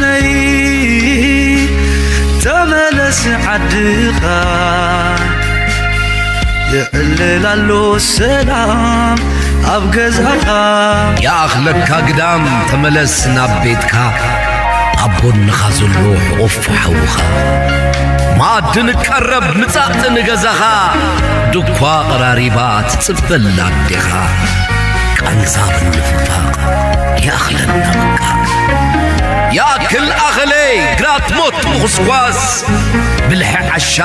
ነይ ተመለስ ዓድኻ፣ የዕልል ኣሎ ሰላም ኣብ ገዛኻ። ይኣኽለካ ግዳም፣ ተመለስ ናብ ቤትካ፣ ኣብ ጎንኻ ዘሎ ሕቑፍ ሓውኻ። መኣዲ ንቀረብ፣ ምጻእ ንገዛኻ፣ ድኳ ቀራሪባ ትጽበላ ኣዴኻ። ቃንዛ ምንፍፋቕ ይኣኽለና በቃ። ይኣክል ኣኸለ ግራት ሞት ምኹስኳስ፣ ብልሒ ዓሻ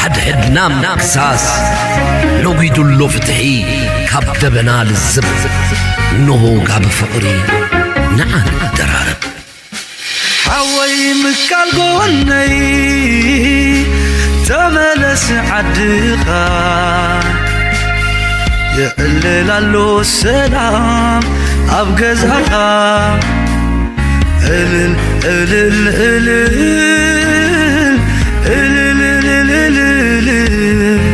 ሓድሕድና ምክሳስ። ነጒዱሎ ፍትሒ ካብ ደበና ልዝብ፣ እንሆ ጋቢ ፍቕሪ ንዓ ንደራረብ። ሓወይ ምካል ጎነይ ተመለስ ዓድኻ፣ የዕልል ኣሎ ሰላም ኣብ ገዛኻ። እልል እልል እልል እልል እልል እልል፣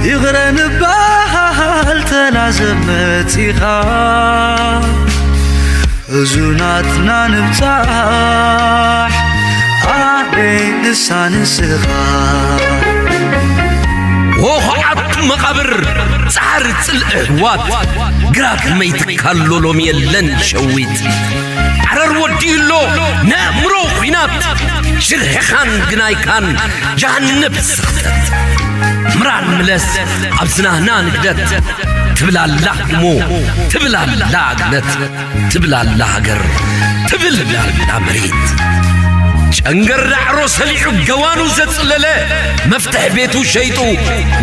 ይቕረ ንበሃል ተናዘብ መጺኻ። ሕዙናትና ንብጻሕ ኣበይ ንሳ ንስኻ። ሆኾዓት መቓብር ጻዕሪ ጽልኢ ኣሕዋት፣ ግራት መይትካሎ ሎሚ የለን ሸዊት። ዓረር ወዲኡሎ ነእምሮ ኲናት፣ ሽርሕኻን ግናይካን ጀሃነብ ስኽተት። ምራን ምለስ ኣብ ዝናህና ንግደት፣ ትብል ኣላ ህድሞ፣ ትብል ኣላ ግነት። ትብል ኣላ ሃገር፣ ትብል ኣላ መሬት። ጨንገር ዳዕሮ ሰሊዑ ገዋኑ ዘጽለለ፣ መፍትሕ ቤቱ ሸይጡ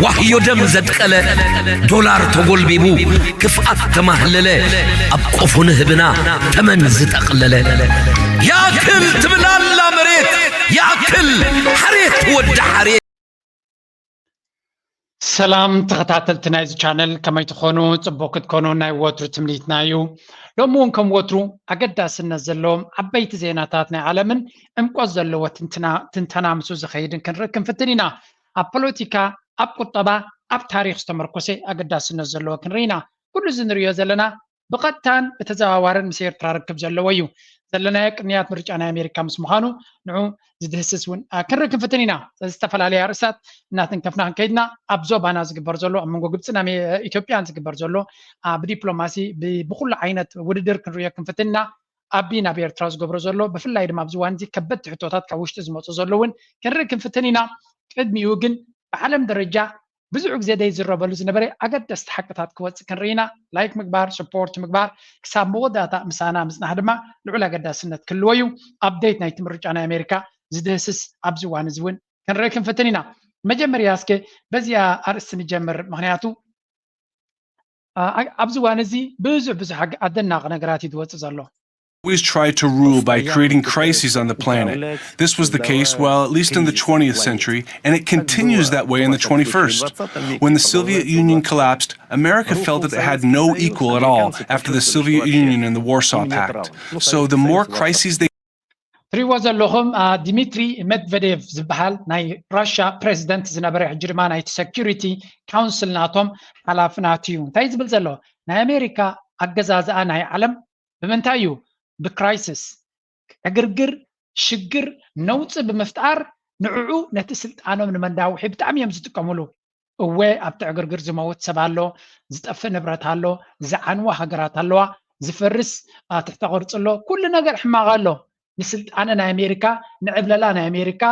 ዋህዮ ደም ዘድቀለ፣ ዶላር ተጎልቢቡ ክፍኣት ተማህለለ፣ ኣብ ቆፎ ንህብና ተመን ዝጠቕለለ። ይኣክል ትብል ኣላ መሬት፣ ይኣክል ሓሬት ወዲ ሓሬት። ሰላም ተኸታተልቲ ናይዚ ቻነል፣ ከመይ ትኾኑ? ጽቡቕ ክትኮኑ ናይ ወትሩ ትምኒትና እዩ። ሎሚ እውን ከም ወትሩ ኣገዳስነት ዘለዎም ዓበይቲ ዜናታት ናይ ዓለምን ዕምቆት ዘለዎ ትንትና-፣ ትንተና ምስኡ ዝኸይድን ክንርኢ ክንፍትን ኢና። ኣብ ፖለቲካ፣ ኣብ ቁጠባ፣ ኣብ ታሪኽ ዝተመርኮሰ ኣገዳስነት ዘለዎ ክንርኢ ኢና። ኩሉ እዚ ንርእዮ ዘለና ብቐጥታን ብተዘዋዋርን ምስ ኤርትራ ርክብ ዘለዎ እዩ። ዘለናዮ ቅንያት ምርጫ ናይ ኣሜሪካ ምስ ምዃኑ፣ ንዑ ዝድህስስ እውን፣ አ፣ ክንርኢ ክንፍትን ኢና። ስለዚ ዝተፈላለያ ኣርእስታት እናተንከፍና ክንከይድና፣ ኣብ ዞባና ዝግበር ዘሎ፣ ኣብ መንጎ ግብፅን ኣሜ-፣ ኢትዮጵያን ዝግበር ዘሎ፣ አ፣ ብዲፕሎማሲ፣ ብ-፣ ብኩሉ ዓይነት ውድድር ክንርእዮ ክንፍትን ኢና። ኣቢ ናብ ኤርትራ ዝገብሮ ዘሎ፣ ብፍላይ ድማ ኣብዚ እዋን እዚ ከበድቲ ሕቶታት ካብ ውሽጢ ዝመፁ ዘለውን ክንርኢ ክንፍትን ኢና። ቅድሚኡ ግን ብዓለም ደረጃ ብዙሕ ግዜ ዘይዝረበሉ ዝነበረ ኣገደስቲ ሓቅታት ክወፅእ ክንርኢ ኢና። ላይክ ምግባር፣ ሰፖርት ምግባር፣ ክሳብ መወዳእታ ምሳና ምፅናሕ ድማ ልዑል ኣገዳስነት ክህልዎ እዩ። ኣፕዴት ናይቲ ምርጫ ናይ ኣሜሪካ ዝድህስስ ኣብዚ እዋን እዚ እውን ክንርኢ ክንፍትን ኢና። መጀመርያ እስከ በዚኣ ኣርእስቲ ንጀምር፣ ምኽንያቱ፣ ኣ-፣ ኣ-፣ ኣብዚ እዋን እዚ ብዙሕ ብዙሕ ኣገ-፣ ኣደናቂ ነገራት እዩ ዝወፅእ ዘሎ። Always try to rule by creating crises on the planet. This was the case, well, at least in the twentieth century, and it continues that way in the twenty-first. When the Soviet Union collapsed, America felt that it had no equal at all after the Soviet Union and the Warsaw Pact. So the more crises they ትሪእዎ ዘለኹም፣ ኣ፣ ዲሚትሪ ሜድቨዴቭ ዝበሃል ናይ ራሻ ፕሬዚደንት ዝነበረ፣ ሕጂ ድማ ናይቲ ሴኪሪቲ ካውንስል ናቶም ሓላፊ ናቱ እዩ። እንታይ ዝብል ዘሎ? ናይ ኣሜሪካ ኣገዛዝኣ ናይ ዓለም ብምንታይ እዩ? ብክራይሲስ፣ ዕግርግር፣ ሽግር፣ ነውፂ ብምፍጣር ንዕዑ ነቲ ስልጣኖም ንመንዳውሒ ብጣዕሚ እዮም ዝጥቀምሉ። እወ፣ ኣብቲ ዕግርግር ዝመውት ሰብ ኣሎ፣ ዝጠፍእ ንብረት ኣሎ፣ ዝዓንዋ ሃገራት ኣለዋ፣ ዝፈርስ፣ ኣ፣ ትሕተ ቅርፂ ኣሎ፣ ኩሉ ነገር ሕማቕ ኣሎ። ንስልጣነ ናይ ኣሜሪካ፣ ንዕብለላ ናይ ኣሜሪካ፣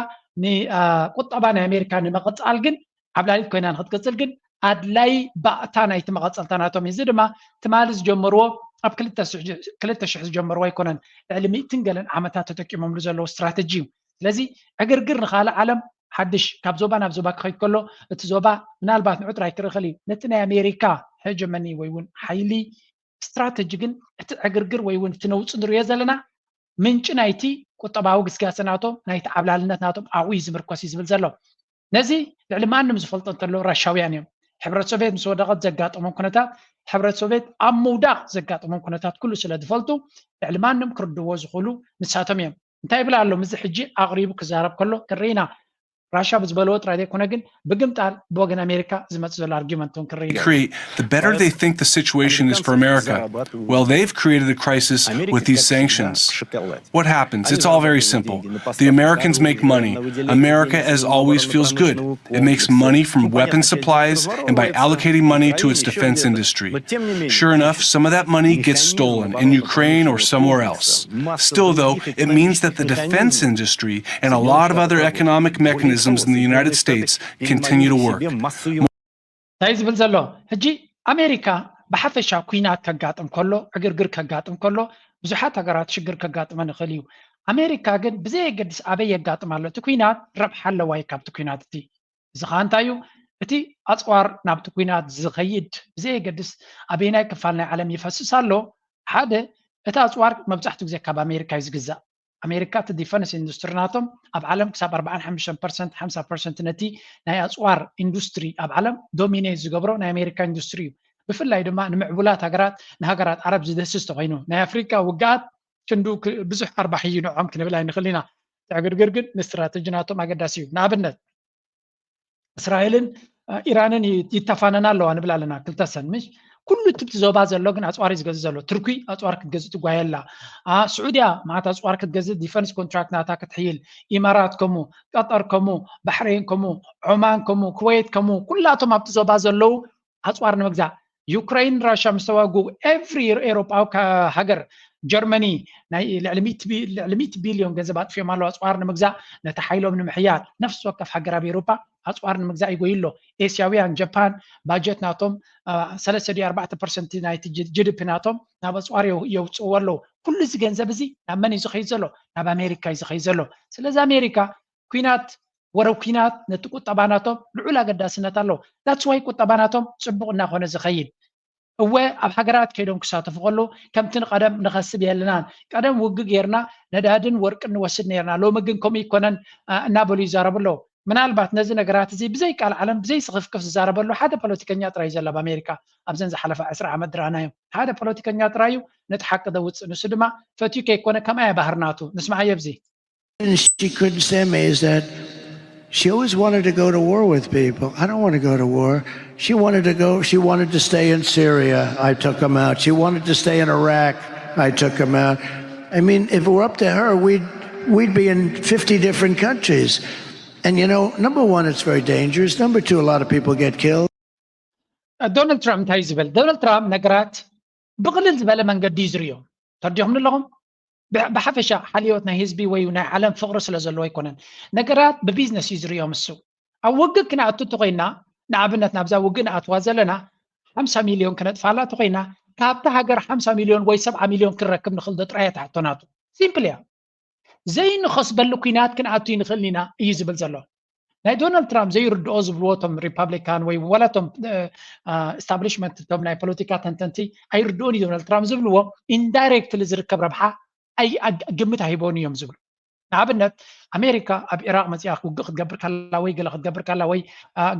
ን-፣ ኣ፣ ቁጠባ ናይ ኣሜሪካ ንምቕፃል ግን፣ ዓብላሊት ኮይና ንክትቅፅል ግን ኣድላይ ባእታ ናይቲ መቐፀልታ ናቶም እዩ። እዚ ድማ ትማሊ ዝጀመርዎ፣ ኣብ ክልተ ሽሕ፣ ክልተ ሽሕ ዝጀመርዎ ኣይኮነን፣ ልዕሊ ሚእትን ገለን ዓመታት ተጠቂሞምሉ ዘለዉ ስትራተጂ እዩ። ስለዚ ዕግርግር ንኻልእ ዓለም ሓድሽ፣ ካብ ዞባ ናብ ዞባ ክኸይድ ከሎ፣ እቲ ዞባ ምናልባት ንዑ ጥራይ ክርኢ ይኽእል እዩ። ነቲ ናይ ኣሜሪካ ሄጀመኒ ወይ እውን ሓይሊ ስትራተጂ ግን፣ እቲ ዕግርግር ወይ እውን እቲ ነውጺ ንርእዮ ዘለና፣ ምንጪ ናይቲ ቁጠባዊ ግስጋሰ ናቶም፣ ናይቲ ዓብላልነት ናቶም ኣብኡ እዩ ዝምርኮስ እዩ ዝብል ዘሎ። ነዚ ልዕሊ ማንም ዝፈልጦ እንተሎ ራሻውያን እዮም። ሕብረት ሶቬት ምስ ወደቐት ዘጋጠሞም ኩነታት፣ ሕብረት ሶቬት ኣብ ምውዳቕ ዘጋጠሞም ኩነታት ኩሉ ስለ ዝፈልጡ፣ ልዕሊ ማንም ክርድዎ ዝኽእሉ ንሳቶም እዮም። እንታይ ይብል ኣሎ? ምስዚ ሕጂ ኣቕሪቡ ክዛረብ ከሎ ክንርኢ ኢና። ራሻ ብዝበለዎ ጥራይ ዘይኮነ ግን ብግምጣል ብወገን ኣሜሪካ ዝመፅእ ዘሎ ኣርጊመንት እውን ክርኢ create, the better they think the situation is for America. Well, they've created a crisis with these sanctions. What happens? It's all very simple. The Americans make money. America, as always, feels good. It makes money from weapon supplies and by allocating money to its defense industry. Sure enough, some of that money gets stolen in Ukraine or somewhere else. Still, though, it means that the defense industry and a lot of other economic mechanisms in the United States continue to work. እንታይ ዝብል ዘሎ ሕጂ ኣሜሪካ ብሓፈሻ ኩናት ከጋጥም ከሎ ዕግርግር ከጋጥም ከሎ ብዙሓት ሃገራት ሽግር ከጋጥመን ይኽእል እዩ። ኣሜሪካ ግን ብዘየገድስ ኣበይ የጋጥም ኣሎ እቲ ኩናት ረብሓ ኣለዋ እዩ ካብቲ ኩናት እቲ። እዚ ከዓ እንታይ እዩ? እቲ ኣፅዋር ናብቲ ኩናት ዝኸይድ ብዘየገድስ ኣበይናይ ክፋል ናይ ዓለም ይፈስስ ኣሎ። ሓደ እቲ ኣፅዋር መብዛሕትኡ ግዜ ካብ ኣሜሪካ እዩ ዝግዛእ። ኣሜሪካ እቲ ዲፈንስ ኢንዱስትሪ ናቶም ኣብ ዓለም ክሳብ ኣርባዓን ሓሙሽተን ፐርሰንት ሓምሳ ፐርሰንት ነቲ ናይ ኣፅዋር ኢንዱስትሪ ኣብ ዓለም ዶሚኔት ዝገብሮ ናይ ኣሜሪካ ኢንዱስትሪ እዩ። ብፍላይ ድማ ንምዕቡላት ሃገራት ንሃገራት ዓረብ ዝደስስ ተኮይኑ ናይ ኣፍሪካ ውግኣት ክንዱ ብዙሕ ኣርባሕ እዩ ንዖም ክንብል ኣይንኽእል ኢና። ዕግርግር ግን ንስትራተጂ ናቶም ኣገዳሲ እዩ። ንኣብነት እስራኤልን ኢራንን ይተፋነና ኣለዋ ንብል ኣለና ክልተ ሰን ምሽ ኩሉ ትብቲ ዞባ ዘሎ ግን ኣፅዋር ዝገዝእ ዘሎ ትርኩይ ኣፅዋር ክትገዝእ ትጓየ ኣላ። ስዑድያ ማዓት ኣፅዋር ክትገዝእ ዲፈንስ ኮንትራክት ናታ ክትሕይል፣ ኢማራት ከሙ፣ ቀጠር ከሙ፣ ባሕሬን ከሙ፣ ዖማን ከሙ፣ ኩወይት ከሙ ኩላቶም ኣብቲ ዞባ ዘለዉ ኣፅዋር ንምግዛእ ዩክራይን ራሻ ምስ ተዋጉ ኤቭሪ ኤሮጳዊ ሃገር ጀርመኒ ናይ ልዕሊ ሚእቲ ቢልዮን ገንዘብ ኣጥፊኦም ኣለዉ ኣፅዋር ንምግዛእ ነቲ ሓይሎም ንምሕያል ነፍሲ ወከፍ ሃገር ኣብ ኤሮጳ ኣፅዋር ንምግዛእ ይጎዩ ኣሎ። ኤስያውያን ጃፓን ባጀት ናቶም ሰለስተ ድዩ ኣርባዕተ ፐርሰንት ናይቲ ጅድፒ ናቶም ናብ ኣፅዋር የውፅእዎ ኣለዉ። ኩሉ እዚ ገንዘብ እዚ ናብ መን እዩ ዝኸይድ ዘሎ? ናብ ኣሜሪካ እዩ ዝኸይድ ዘሎ። ስለዚ ኣሜሪካ ኩናት ወረ ኩናት ነቲ ቁጠባ ናቶም ልዑል ኣገዳስነት ኣለዎ። ዳትስ ዋይ ቁጠባ ናቶም ፅቡቕ እናኾነ ዝኸይድ እወ ኣብ ሃገራት ከይዶም ክሳተፉ ከለዉ ከምቲ ንቀደም ንኸስብ የለናን። ቀደም ውግ ጌርና ነዳድን ወርቅን ንወስድ ነርና፣ ሎሚ ግን ከምኡ ይኮነን እናበሉ ይዛረቡ ኣለዉ። ምናልባት ነዚ ነገራት እዚ ብዘይ ቃል ዓለም ብዘይ ስኽፍክፍ ዝዛረበሉ ሓደ ፖለቲከኛ ጥራይ እዩ ዘሎ ኣብ ኣሜሪካ ኣብዘን ዝሓለፋ ዕስራ ዓመት ዝረኣናዮ ሓደ ፖለቲከኛ ጥራይ እዩ ነቲ ሓቂ ዘውፅእ። ንሱ ድማ ፈትዩ ከይኮነ ከምኣ እያ ባህርናቱ። ንስምዓዮ ኣብዚ። She couldn't stand me is that she always wanted to go to war with people. I don't want to go to war. She wanted to go, she wanted to stay in Syria. I took him out. She wanted to stay in Iraq. I took him out. I mean, if it were up to her, we'd, we'd be in fifty different countries. And you know, number one, it's very dangerous. Number two, a lot of people get killed. ዶናልድ ትራምፕ እንታይ እዩ ዝበል? ዶናልድ ትራምፕ ነገራት ብቕልል ዝበለ መንገዲ እዩ ዝርእዮም። ተርዲኹም ኣለኹም? ብሓፈሻ ሓልዮት ናይ ህዝቢ ወይ ናይ ዓለም ፍቕሪ ስለ ዘለዎ ኣይኮነን። ነገራት ብቢዝነስ እዩ ዝርእዮም እሱ። ኣብ ውግእ ክነኣቱ እንተኮይና ንኣብነት ናብዛ ውግእ ንኣትዋ ዘለና ሓምሳ ሚልዮን ክነጥፋላ እንተኮይና ካብታ ሃገር ሓምሳ ሚልዮን ወይ ሰብዓ ሚልዮን ክንረክብ ንኽእል ዶ ጥራይ ትሕቶ ናቱ። ሲምፕል እያ። ዘይንኸስበሉ ኩናት ክንኣቱ ይንኽእል ኢና እዩ ዝብል ዘሎ። ናይ ዶናልድ ትራምፕ ዘይርድኦ ዝብልዎ እቶም ሪፓብሊካን ወይ ዋላ እቶም ስታብሊሽመንት እቶም ናይ ፖለቲካ ተንተንቲ ኣይርድኦን እዩ ዶናልድ ትራምፕ ዝብልዎ ኢንዳይሬክትሊ ዝርከብ ረብሓ ግምት ኣይህቦን እዮም ዝብሉ። ንኣብነት ኣሜሪካ ኣብ ኢራቅ መፅኣ ውግእ ክትገብር ከላ ወይ ገለ ክትገብር ከላ ወይ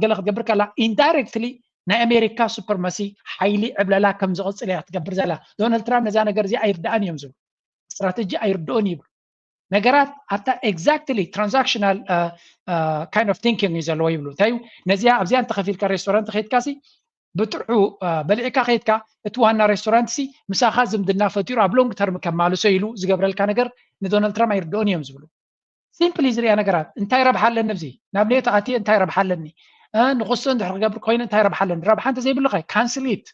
ገለ ክትገብር ከላ ኢንዳይሬክትሊ ናይ ኣሜሪካ ሱፐርማሲ ሓይሊ ዕብለላ ከም ዝቕፅል እያ ትገብር ዘላ። ዶናልድ ትራምፕ ነዛ ነገር እዚ ኣይርድኣን እዮም ዝብሉ። ስትራተጂ ኣይርድኦን ይብሉ። ነገራት ኣብታ ኤግዛክትሊ ትራንዛክሽናል ካይንድ ኦፍ ቲንኪንግ እዩ ዘለዎ ይብሉ። እንታይ እዩ ነዚኣ ኣብዚኣ እንተኸፊልካ ሬስቶራንት ከይድካ ሲ ብጥዑ በሊዕካ ከይድካ እቲ ዋና ሬስቶራንት ሲ ምሳኻ ዝምድና ፈጢሩ ኣብ ሎንግ ተርም ከማልሶ ኢሉ ዝገብረልካ ነገር ንዶናልድ ትራምፕ ኣይርድኦን እዮም ዝብሉ። ሲምፕሊ ዝሪኣ ነገራት እንታይ ረብሓ ኣለኒ ኣብዚ ናብ ኔቶ ኣትየ እንታይ ረብሓ ኣለኒ ንክሶ እንድሕር ክገብር ኮይነ እንታይ ረብሓ ኣለኒ ረብሓ እንተዘይብሉኸ ካንስሊት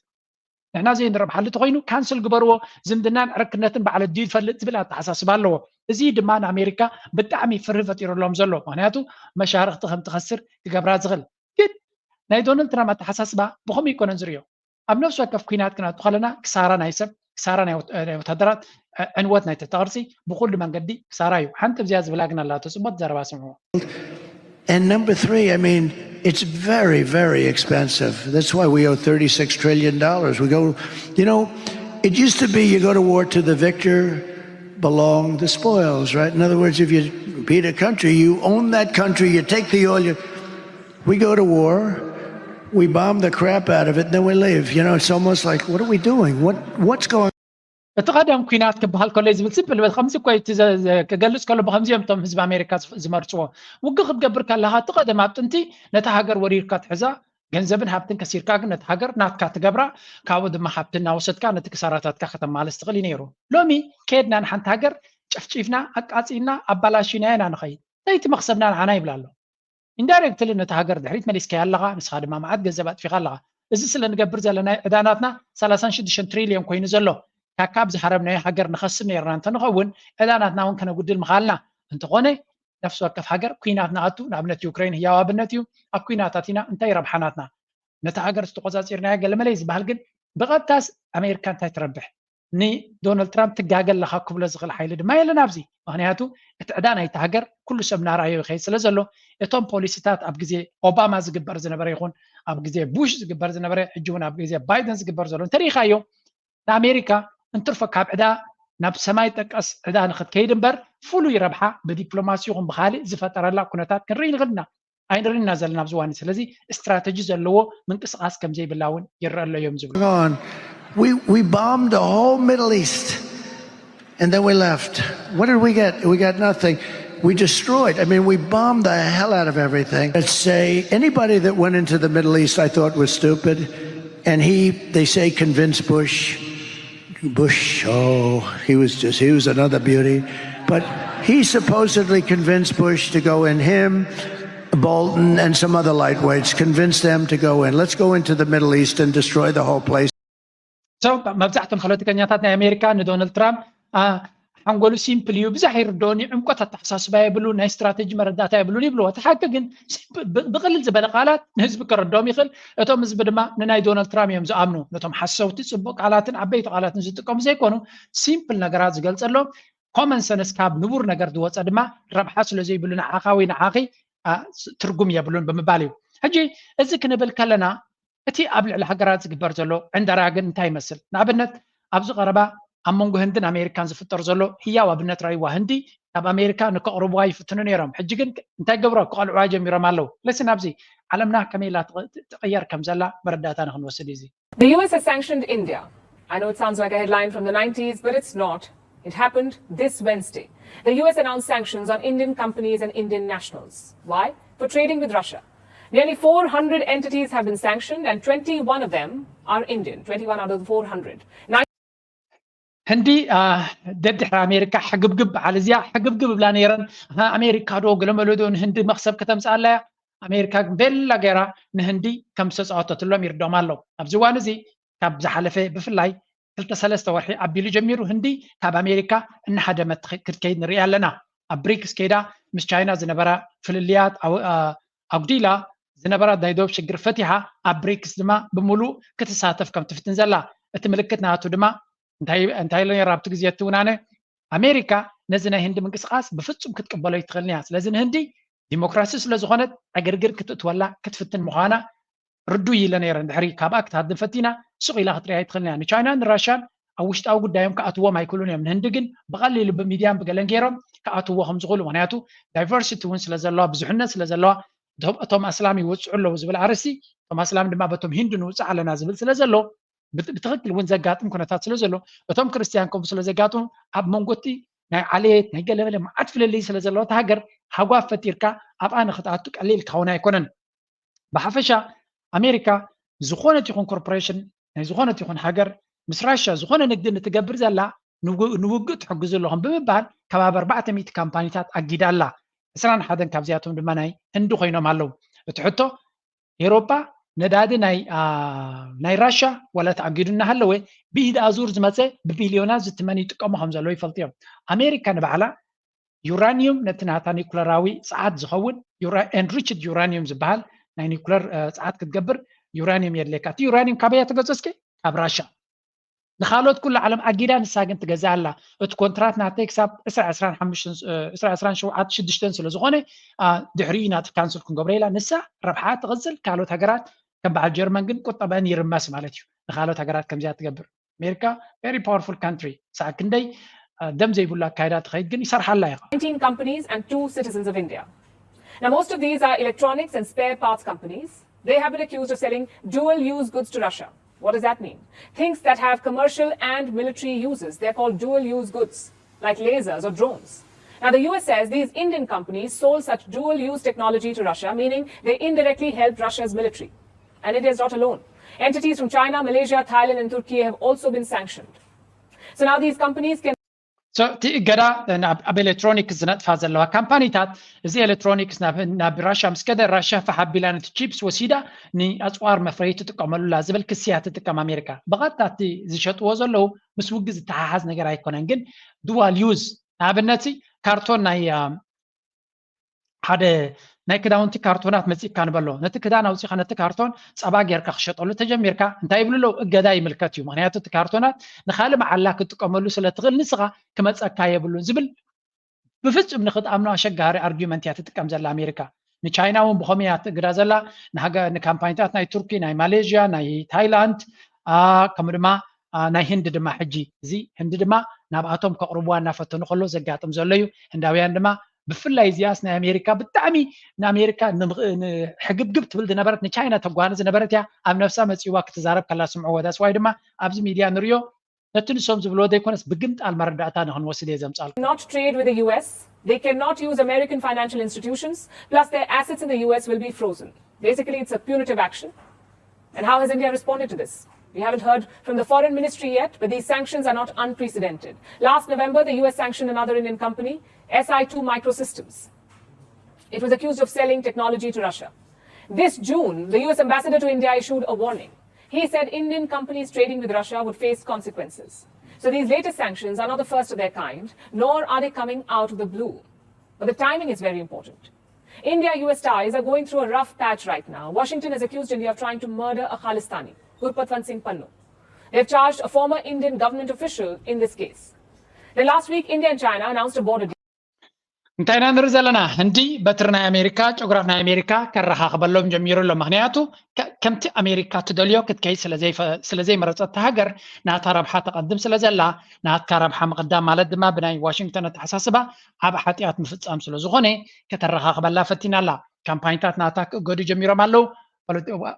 ንሕና ዘይንረብሓሉ ተኮይኑ ካንስል ግበርዎ ዝምድናን ዕርክነትን ባዕለ ድዩ ይፈልጥ ዝብል ኣተሓሳስባ ኣለዎ። እዚ ድማ ንኣሜሪካ ብጣዕሚ ፍርሂ ፈጢሩሎም ዘሎ ምክንያቱ መሻርክቲ ከም ትኸስር ክገብራ ዝኽእል ግን ናይ ዶናልድ ትራምፕ ኣተሓሳስባ ብከምኡ ይኮነን ዝርዮ። ኣብ ነፍሲ ወከፍ ኩናት ክነቱ ከለና ክሳራ ናይ ሰብ ክሳራ ናይ ወታደራት ዕንወት ናይ ተተቅርፂ ብኩሉ መንገዲ ክሳራ እዩ። ሓንቲ ብዚያ ዝብላ ግን ኣላቶ ፅቡቅ ዘረባ ስምዑ። And number three, I mean, it's very, very expensive. That's why we owe thirty-six trillion dollars. We go, you know, it used to be you go to war to the victor, belong the spoils, right? In other words, if you beat a country, you own that country, you take the oil. You, we go to war, we bomb the crap out of it, then we leave. You know, it's almost like, what are we doing? What what's going? እቲ ቀደም ኩናት ክበሃል ከሎ ዝብል ስብል በል ከምዚ እኮ እቲ ዘ- ዘ- ክገልጽ ከሎ ብከምዚ እዮም እቶም ህዝቢ ኣሜሪካ ዝፍ- ዝመርጽዎ። ውግእ ክትገብር ከለካ እቲ ቀደም ኣብ ጥንቲ ነታ ሃገር ወሪርካ ትሕዛ፣ ገንዘብን ሃብትን ከሲርካ ግን ነቲ ሃገር ናትካ ትገብራ፣ ካብኡ ድማ ሃብቲ እናወሰድካ ነቲ ክሳራታትካ ከተማልስ ትኽእል እዩ ነይሩ። ሎሚ ከየድና ንሓንቲ ሃገር ጨፍጪፍና ኣቃጺልና ኣባላሽና ኢና ንኸይድ። ለይቲ መኽሰብና ንዓና ይብላ ኣሎ። ኢንዳይሬክትሊ ነቲ ሃገር ድሕሪት መሊስካያ ኣለኻ፣ ንስኻ ድማ መዓት ገንዘብ ኣጥፊኻ ኣለኻ። እዚ ስለ ንገብር ዘለና ዕዳናትና ሰላሳን ሽዱሽተን ትሪልዮን ኮይኑ ዘሎ ካካ ኣብ ዝሃረብናዮ ሃገር ንኸስብ ነይርና እንተንኸውን ዕዳናትና እውን ከነጉድል ምኻልና። እንተኾነ ነፍሲ ወከፍ ሃገር ኩናት ንኣቱ፣ ንኣብነት ዩክሬን ህያው ኣብነት እዩ። ኣብ ኩናታት ኢና እንታይ ረብሓ ናትና? ነቲ ሃገር ዝተቆጻጺርናዮ ገለመለ እዩ ዝበሃል፣ ግን ብቐጥታስ ኣሜሪካ እንታይ ትረብሕ? ንዶናልድ ትራምፕ ትጋገ ኣለኻ ክብሎ ዝኽእል ሓይሊ ድማ የለን ኣብዚ። ምኽንያቱ እቲ ዕዳ ናይቲ ሃገር ኩሉ ሰብ እናረኣዮ ይኸይድ ስለ ዘሎ እቶም ፖሊሲታት ኣብ ግዜ ኦባማ ዝግበር ዝነበረ ይኹን ኣብ ግዜ ቡሽ ዝግበር ዝነበረ ሕጂ እውን ኣብ ግዜ ባይደን ዝግበር ዘሎ እንተሪኢኻዮ ንኣሜሪካ እንትርፎ ካብ ዕዳ ናብ ሰማይ ጠቀስ ዕዳ ንክትከይድ እምበር ፍሉይ ረብሓ ብዲፕሎማሲ ይኹን ብካሊእ ዝፈጠረላ ኩነታት ክንርኢ ንኽእል ኢና ኣይንርኢ ኢና ዘለና ኣብዚ ዋኒ ስለዚ ስትራተጂ ዘለዎ ምንቅስቃስ ከምዘይብላ እውን ይረአ ኣሎ እዮም ዝብሉ on. We, we bombed the whole Middle East and then we left. What did we get? We got nothing. We destroyed. I mean, we bombed the hell out of everything. Let's say anybody that went into the Middle East I thought was stupid. And he, they say, convinced Bush. Bush, oh, he was just, he was another beauty. But he supposedly convinced Bush to go in, him, Bolton, and some other lightweights, convinced them to go in. Let's go into the Middle East and destroy the whole place. So መብዛሕቶም ፖለቲከኛታት ናይ ኣሜሪካ ንዶናልድ ትራምፕ ሓንጎሉ ሲምፕል እዩ፣ ብዙሕ ኣይርድኦን እዩ፣ ዕምቆት ኣተሓሳስባ የብሉን፣ ናይ ስትራተጂ መረዳእታ የብሉን ይብልዎ። እቲ ሓቂ ግን ብቕልል ዝበለ ቃላት ንህዝቢ ክርድኦም ይኽእል። እቶም ህዝቢ ድማ ንናይ ዶናልድ ትራምፕ እዮም ዝኣምኑ። ነቶም ሓሰውቲ ፅቡቕ ቃላትን ዓበይቲ ቃላትን ዝጥቀሙ ዘይኮኑ ሲምፕል ነገራት ዝገልፀሎም ኮመን ሰንስ ካብ ንቡር ነገር ዝወፀ ድማ ረብሓ ስለ ዘይብሉ ንዓኻ ወይ ንዓኺ ትርጉም የብሉን ብምባል እዩ። ሕጂ እዚ ክንብል ከለና እቲ ኣብ ልዕሊ ሃገራት ዝግበር ዘሎ ዕንደራ ግን እንታይ ይመስል? ንኣብነት ኣብዚ ቀረባ ኣብ መንጎ ህንድን ኣሜሪካን ዝፍጠር ዘሎ ህያው ኣብነት ራይዋ ህንዲ ናብ ኣሜሪካ ንከቕርብዋ ይፍትኑ ነይሮም። ሕጂ ግን እንታይ ገብሮ ክቐልዕዋ ጀሚሮም ኣለዉ። ለስን ኣብዚ ዓለምና ከመይ ኢላ ትቕየር ከም ዘላ መረዳእታ ንክንወስድ እዩ። The U S has sanctioned India. I know it sounds like a headline from the nineties, but it's not. It happened this Wednesday. The U S announced sanctions on Indian companies and Indian nationals. Why? For trading with Russia. Nearly four hundred entities have been sanctioned, and twenty-one of them are Indian. Twenty-one out of the four hundred. ህንዲ ደድሕሪ ኣሜሪካ ሕግብግብ በዓል እዚኣ ሕግብግብ ብላ ነይረን ኣሜሪካ ዶ ገለመለዶ ንህንዲ መክሰብ ከተምፅኣላ እያ ኣሜሪካ ግን ቤላ ገይራ ንህንዲ ከም ዝተፃወተትሎም ይርድኦም ኣሎ ኣብዚ እዋን እዚ ካብ ዝሓለፈ ብፍላይ ክልተ ሰለስተ ወርሒ ኣቢሉ ጀሚሩ ህንዲ ካብ ኣሜሪካ እናሃደመት ክትከይድ ንሪኣ ኣለና ኣብ ብሪክስ ከይዳ ምስ ቻይና ዝነበራ ፍልልያት ኣጉዲላ ዝነበራ ናይ ዶብ ሽግር ፈቲሓ ኣብ ብሪክስ ድማ ብምሉእ ክትሳተፍ ከም ትፍትን ዘላ እቲ ምልክት ናቱ ድማ እንታይ ኢለ ነራ ኣብቲ ግዜ እቲ ውናነ ኣሜሪካ ነዚ ናይ ህንዲ ምንቅስቃስ ብፍጹም ክትቅበሎ ይትኽእልን እያ ስለዚ ንህንዲ ዲሞክራሲ ስለ ዝኾነት ዕግርግር ክትእትወላ ክትፍትን ምዃና ርዱይ ኢለ ነረ ድሕሪ ካብኣ ክትሃድም ፈቲና ሱቕ ኢላ ክትሪኣ ይትኽእልን እያ ንቻይናን ንራሽያን ኣብ ውሽጣዊ ጉዳዮም ክኣትዎም ኣይክእሉን እዮም ንህንዲ ግን ብቐሊሉ ብሚድያን ብገለን ገይሮም ክኣትዎ ከም ዝኽእሉ ምክንያቱ ዳይቨርሲቲ እውን ስለ ዘለዋ ብዙሕነት ስለ ዘለዋ እቶም ኣስላም ይወፅዑ ኣለዉ ዝብል ኣርእስቲ እቶም ኣስላም ድማ በቶም ሂንዱ ንውፅእ ኣለና ዝብል ስለ ዘሎ ብትኽክል እውን ዘጋጥም ኩነታት ስለ ዘሎ እቶም ክርስትያን ከምኡ ስለ ዘጋጥሙ ኣብ መንጎቲ ናይ ዓሌት ናይ ገለመለ መዓት ፍልልይ ስለ ዘለዎ እቲ ሃገር ሃጓፍ ፈጢርካ ኣብኣ ንክትኣቱ ቀሊል ክኸውን ኣይኮነን ብሓፈሻ ኣሜሪካ ዝኾነት ይኹን ኮርፖሬሽን ናይ ዝኾነት ይኹን ሃገር ምስ ራሽያ ዝኾነ ንግዲ ንትገብር ዘላ ንውግእ ትሕግዙ ኣለኹም ብምባል ከባቢ ኣርባዕተ ሚእቲ ካምፓኒታት ኣጊዳ ኣላ ዕስራን ሓደን ካብዚኣቶም ድማ ናይ ህንዲ ኮይኖም ኣለዉ እቲ ሕቶ ኤሮጳ ነዳዲ ናይ ራሻ ዋላ ተኣጊዱ እናሃለወ ብኢድ ኣዙር ዝመፀ ብቢልዮናት ዝትመን ይጥቀሙ ከም ዘለዉ ይፈልጡ እዮም ኣሜሪካ ንባዕላ ዩራኒዩም ነቲ ናታ ኒኩለራዊ ፀዓት ዝኸውን enriched uranium ዝበሃል ናይ ኒኩለር ፀዓት ክትገብር ዩራኒየም የድልየካ እቲ ዩራኒየም ካበያ ትገዝኦ እስኪ ካብ ራሻ ንካልኦት ኩሉ ዓለም ኣጊዳ ንሳ ግን ትገዝእ ኣላ እቲ ኮንትራት ናተይ ክሳብ ዕስራ ዕስራን ሸውዓተ ሽዱሽተን ስለ ዝኾነ ድሕሪኡ ኢና ካንስል ክንገብሮ ኢላ ንሳ ረብሓ ትቕፅል ካልኦት ሃገራት ከም በዓል ጀርመን ግን ቁጠበአን ይርመስ ማለት እዩ ንካልኦት ሃገራት ከምዚኣ ትገብር ኣሜሪካ very powerful country ሳዕ ክንደይ ደም ዘይብሉ ኣካይዳ ትኸይድ ግን ይሰርሓላ ኢኻ 19 companies and two citizens of India. Now, most of these are electronics and spare parts companies. They have been accused of selling dual use goods to Russia. What does that mean? Things that have commercial and military uses. They're called dual use goods, like lasers or drones. Now, the U S says these Indian companies sold such dual use technology to Russia, meaning they indirectly helped Russia's military. And India is not alone. Entities from China, Malaysia, Thailand, and Turkey have also been sanctioned. So now these companies can So እቲ እገዳ ኣብ ኤሌክትሮኒክስ ዝነጥፋ ዘለዋ ካምፓኒታት፣ እዚ ኤሌክትሮኒክስ ናብ ራሻ ምስ ከደ፣ ራሻ ፋሕ ኣቢላ ነቲ ቺፕስ ወሲዳ ንኣፅዋር መፍረይ ትጥቀመሉላ ዝብል ክስያ ትጥቀም ኣሜሪካ። ብቐጥታ እቲ ዝሸጥዎ ዘለዉ ምስ ውግእ ዝተሓሓዝ ነገር ኣይኮነን፣ ግን ዱዋል ዩዝ፣ ንኣብነት ካርቶን ናይ ሓደ ናይ ክዳውንቲ ካርቶናት መፂእካ ንበሎ፣ ነቲ ክዳን ኣውፂኻ ነቲ ካርቶን ፀባ ጌርካ ክሸጠሉ ተጀሚርካ እንታይ ይብሉ ኣለዉ? እገዳ ይምልከት እዩ። ምክንያቱ እቲ ካርቶናት ንካልእ መዓላ ክትጥቀመሉ ስለትኽእል ንስኻ ክመፀካ የብሉን ዝብል ብፍፁም ንክትኣምኖ ኣሸጋሪ ኣርጊመንት እያ ትጥቀም ዘላ ኣሜሪካ። ንቻይና እውን ብኸመይ እያ ትእግዳ ዘላ? ንካምፓኒታት ናይ ቱርኪ፣ ናይ ማሌዥያ፣ ናይ ታይላንድ፣ ከምኡ ድማ ናይ ህንዲ ድማ ሕጂ እዚ ህንዲ ድማ ናብኣቶም ከቕርብዋ እናፈተኑ ከሎ ዘጋጥም ዘሎ እዩ። ህንዳውያን ድማ ብፍላይ እዚኣስ ናይ ኣሜሪካ ብጣዕሚ ንኣሜሪካ ሕግብግብ ትብል ዝነበረት ንቻይና ተጓኒ ዝነበረት እያ። ኣብ ነፍሳ መፂዋ ክትዛረብ ከላ ስምዕዎ። ዳስዋይ ድማ ኣብዚ ሚድያ ንሪኦ ነቲ ንሶም ዝብልዎ ዘይኮነስ ብግምጣል መረዳእታ ንክንወስድ እየ ዘምፃልኩ። Not trade with the U S. They cannot use American financial institutions. Plus, their assets in the U S will be frozen. Basically, it's a punitive action. And how has India responded to this? We haven't heard from the foreign ministry yet, but these sanctions are not unprecedented. Last November, the U S sanctioned another Indian company, S I two Microsystems. It was accused of selling technology to Russia. This June, the U S ambassador to India issued a warning. He said Indian companies trading with Russia would face consequences. So these latest sanctions are not the first of their kind, nor are they coming out of the blue. But the timing is very important. India U S ties are going through a rough patch right now. Washington has accused India of trying to murder a Khalistani, Gurpatwant Singh Pannu. They've charged a former Indian government official in this case. Then last week, India and China announced a border deal. እንታይ ኢና ንርኢ ዘለና? ህንዲ በትሪ ናይ ኣሜሪካ፣ ጨጉራት ናይ ኣሜሪካ ከረኻኽበሎም ጀሚሩ ኣሎ። ምክንያቱ ከምቲ ኣሜሪካ ትደልዮ ክትከይድ ስለዘይመረፀት ሃገር ናታ ረብሓ ተቐድም ስለዘላ፣ ናትካ ረብሓ ምቕዳም ማለት ድማ ብናይ ዋሽንግተን ኣተሓሳስባ ዓብ ሓጢኣት ምፍፃም ስለዝኾነ ከተረኻኽበላ ፈቲና ኣላ። ካምፓኒታት ናታ ክእገዱ ጀሚሮም ኣለዉ።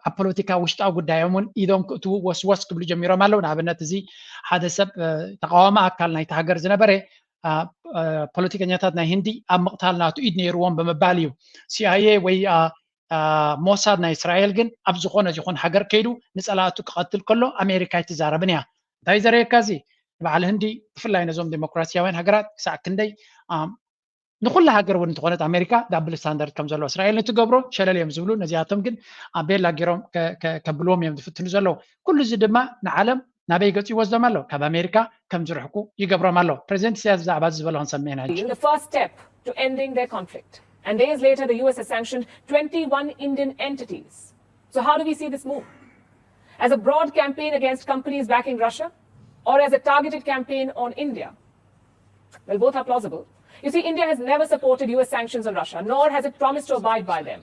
ኣብ ፖለቲካ ውሽጣዊ ጉዳዮም እውን ኢዶም ክእትዉ ወስወስ ክብሉ ጀሚሮም ኣለዉ። ንኣብነት እዚ ሓደ ሰብ ተቃዋሚ ኣካል ናይቲ ሃገር ዝነበረ ፖለቲከኛታት ናይ ህንዲ ኣብ ምቕታል ናቱ ኢድ ነይርዎም ብምባል እዩ። ሲኣይኤ ወይ ሞሳድ ናይ እስራኤል ግን ኣብ ዝኾነ ይኹን ሃገር ከይዱ ንፀላእቱ ክቐትል ከሎ ኣሜሪካ ኣይትዛረብን እያ። እንታይ ዘርእየካ እዚ? ንበዓል ህንዲ ብፍላይ ነዞም ዴሞክራሲያውያን ሃገራት ክሳዕ ክንደይ ንኩላ ሃገር እውን እንተኾነት ኣሜሪካ ዳብል ስታንዳርድ ከም ዘሎ እስራኤል ንትገብሮ ሸለል እዮም ዝብሉ። ነዚኣቶም ግን ኣብ ቤላ ገይሮም ከብልዎም እዮም ዝፍትኑ ዘለዉ። ኩሉ እዚ ድማ ንዓለም ናበይ ገፁ ይወስዶም ኣሎ? ካብ ኣሜሪካ ከም ዝርሕቁ ይገብሮም ኣሎ። ፕሬዚደንት ኢሳያስ ብዛዕባ እዚ ዝበሎ ክንሰምዕ ኢና። The first step to ending their conflict. And days later, the U S has sanctioned twenty-one Indian entities. So how do we see this move? As a broad campaign against companies backing Russia, or as a targeted campaign on India? Well, both are plausible. You see, India has never supported U S sanctions on Russia, nor has it promised to abide by them.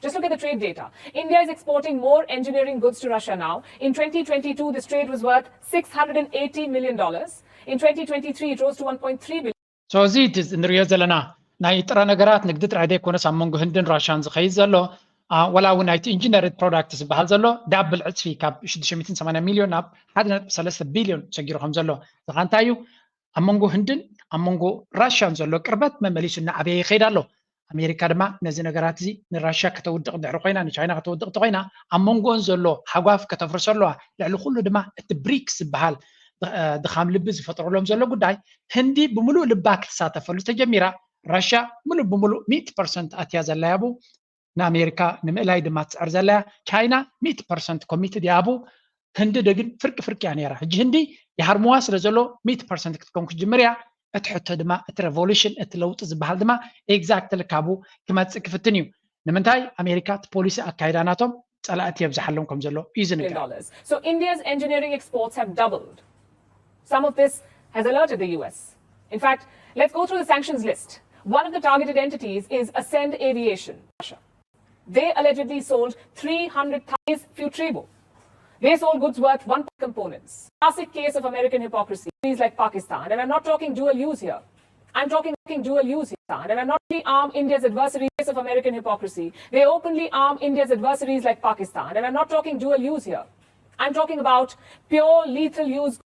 Just look at the trade data. India is exporting more engineering goods to Russia now. In twenty twenty-two, this trade was worth six hundred and eighty million dollars. In twenty twenty-three, it rose to one point three billion. So እዚ እቲ እንሪኦ ዘለና ናይ ጥረ ነገራት ንግዲ ጥራይ ዘይኮነስ ኣብ መንጎ ህንድን ራሻን ዝኸይድ ዘሎ ወላ እውን ናይቲ ኢንጂነሪድ ፕሮዳክት ዝበሃል ዘሎ ዳብል ዕፅፊ ካብ ሽዱሽተ ሚእትን ሰማንያን ሚልዮን ናብ ሓደ ነጥቢ ሰለስተ ቢልዮን ሰጊሩ ከም ዘሎ ዝኻ እንታይ እዩ? ኣብ መንጎ ህንድን ኣብ መንጎ ራሻን ዘሎ ቅርበት መመሊሱ እናዓበየ ይኸይድ ኣሎ። ኣሜሪካ ድማ ነዚ ነገራት እዚ ንራሻ ከተውድቕ ድሕሪ ኮይና ንቻይና ከተውድቕ ተኮይና ኣብ መንጎን ዘሎ ሓጓፍ ከተፍርሶ ኣለዋ። ልዕሊ ኩሉ ድማ እቲ ብሪክስ ዝበሃል ድኻም ልቢ ዝፈጥረሎም ዘሎ ጉዳይ ህንዲ ብምሉእ ልባ ክትሳተፈሉ ተጀሚራ። ራሻ ምሉእ ብምሉእ ሚእቲ ፐርሰንት ኣትያ ዘላ ያቡ ንኣሜሪካ ንምእላይ ድማ ትፅዕር ዘላ እያ። ቻይና ሚእቲ ፐርሰንት ኮሚትድ እያ ኣብኡ። ህንዲ ግን ፍርቂ ፍርቂ እያ ነይራ። ሕጂ ህንዲ ይሃርምዋ ስለ ዘሎ ሚእቲ ፐርሰንት ክትከውን ክትጅምር እያ። እቲ ሕቶ ድማ እቲ ሬቮሉሽን እቲ ለውጢ ዝበሃል ድማ ኤግዛክትሊ ካብኡ ክመፅእ ክፍትን እዩ። ንምንታይ ኣሜሪካ እቲ ፖሊሲ ኣካይዳ ናቶም ፀላእቲ የብዝሓሎም ከም ዘሎ እዩ ዝንገር። Dollars. So India's engineering exports have doubled. Some of this has alerted the U S. In fact, let's go through the sanctions list. One of the targeted entities is Ascend Aviation. They allegedly sold three hundred thousand Futribo. They sold goods worth one components. Classic case of American hypocrisy. Countries like Pakistan, and I'm not talking dual use here. I'm talking dual use here, and I'm not only arm India's adversaries of American hypocrisy. They openly arm India's adversaries like Pakistan, and I'm not talking dual use here. I'm talking about pure lethal use.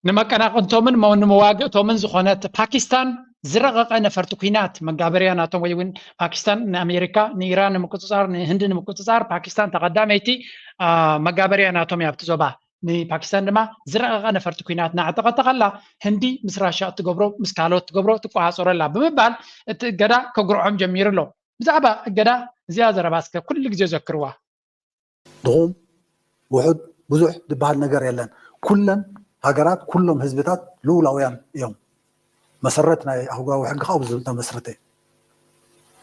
ንመቀናቕንቶምን መ- ንመዋግእቶምን ዝኾነት ፓኪስታን ዝረቐቐ ነፈርቲ ኲናት መጋበርያ ናቶም ወይ እውን ፓኪስታን ንኣሜሪካ ንኢራን ንምቁፅፃር ንህንዲ ንምቁፅፃር ፓኪስታን ተቐዳመይቲ አ፣ መጋበርያ ናቶም እያ ኣብቲ ዞባ። ንፓኪስታን ድማ ዝረቐቐ ነፈርቲ ኲናት እናዕጠቐት ከላ ህንዲ ምስ ራሻ እትገብሮ ምስ ካልኦት ትገብሮ ትቆፃፀሮ ኣላ ብምባል እቲ እገዳ ከጉርዖም ጀሚሩ ኣሎ። ብዛዕባ እገዳ እዚኣ ዘረባ እስከ ኩሉ ግዜ ዘክርዋ። ድኹም ውሑድ ብዙሕ ዝበሃል ነገር የለን። ኩለን ሃገራት ኩሎም ህዝብታት ልኡላውያን እዮም። መሰረት ናይ ኣህጉራዊ ሕጊ ካብኡ ዝተመስረተ እዩ።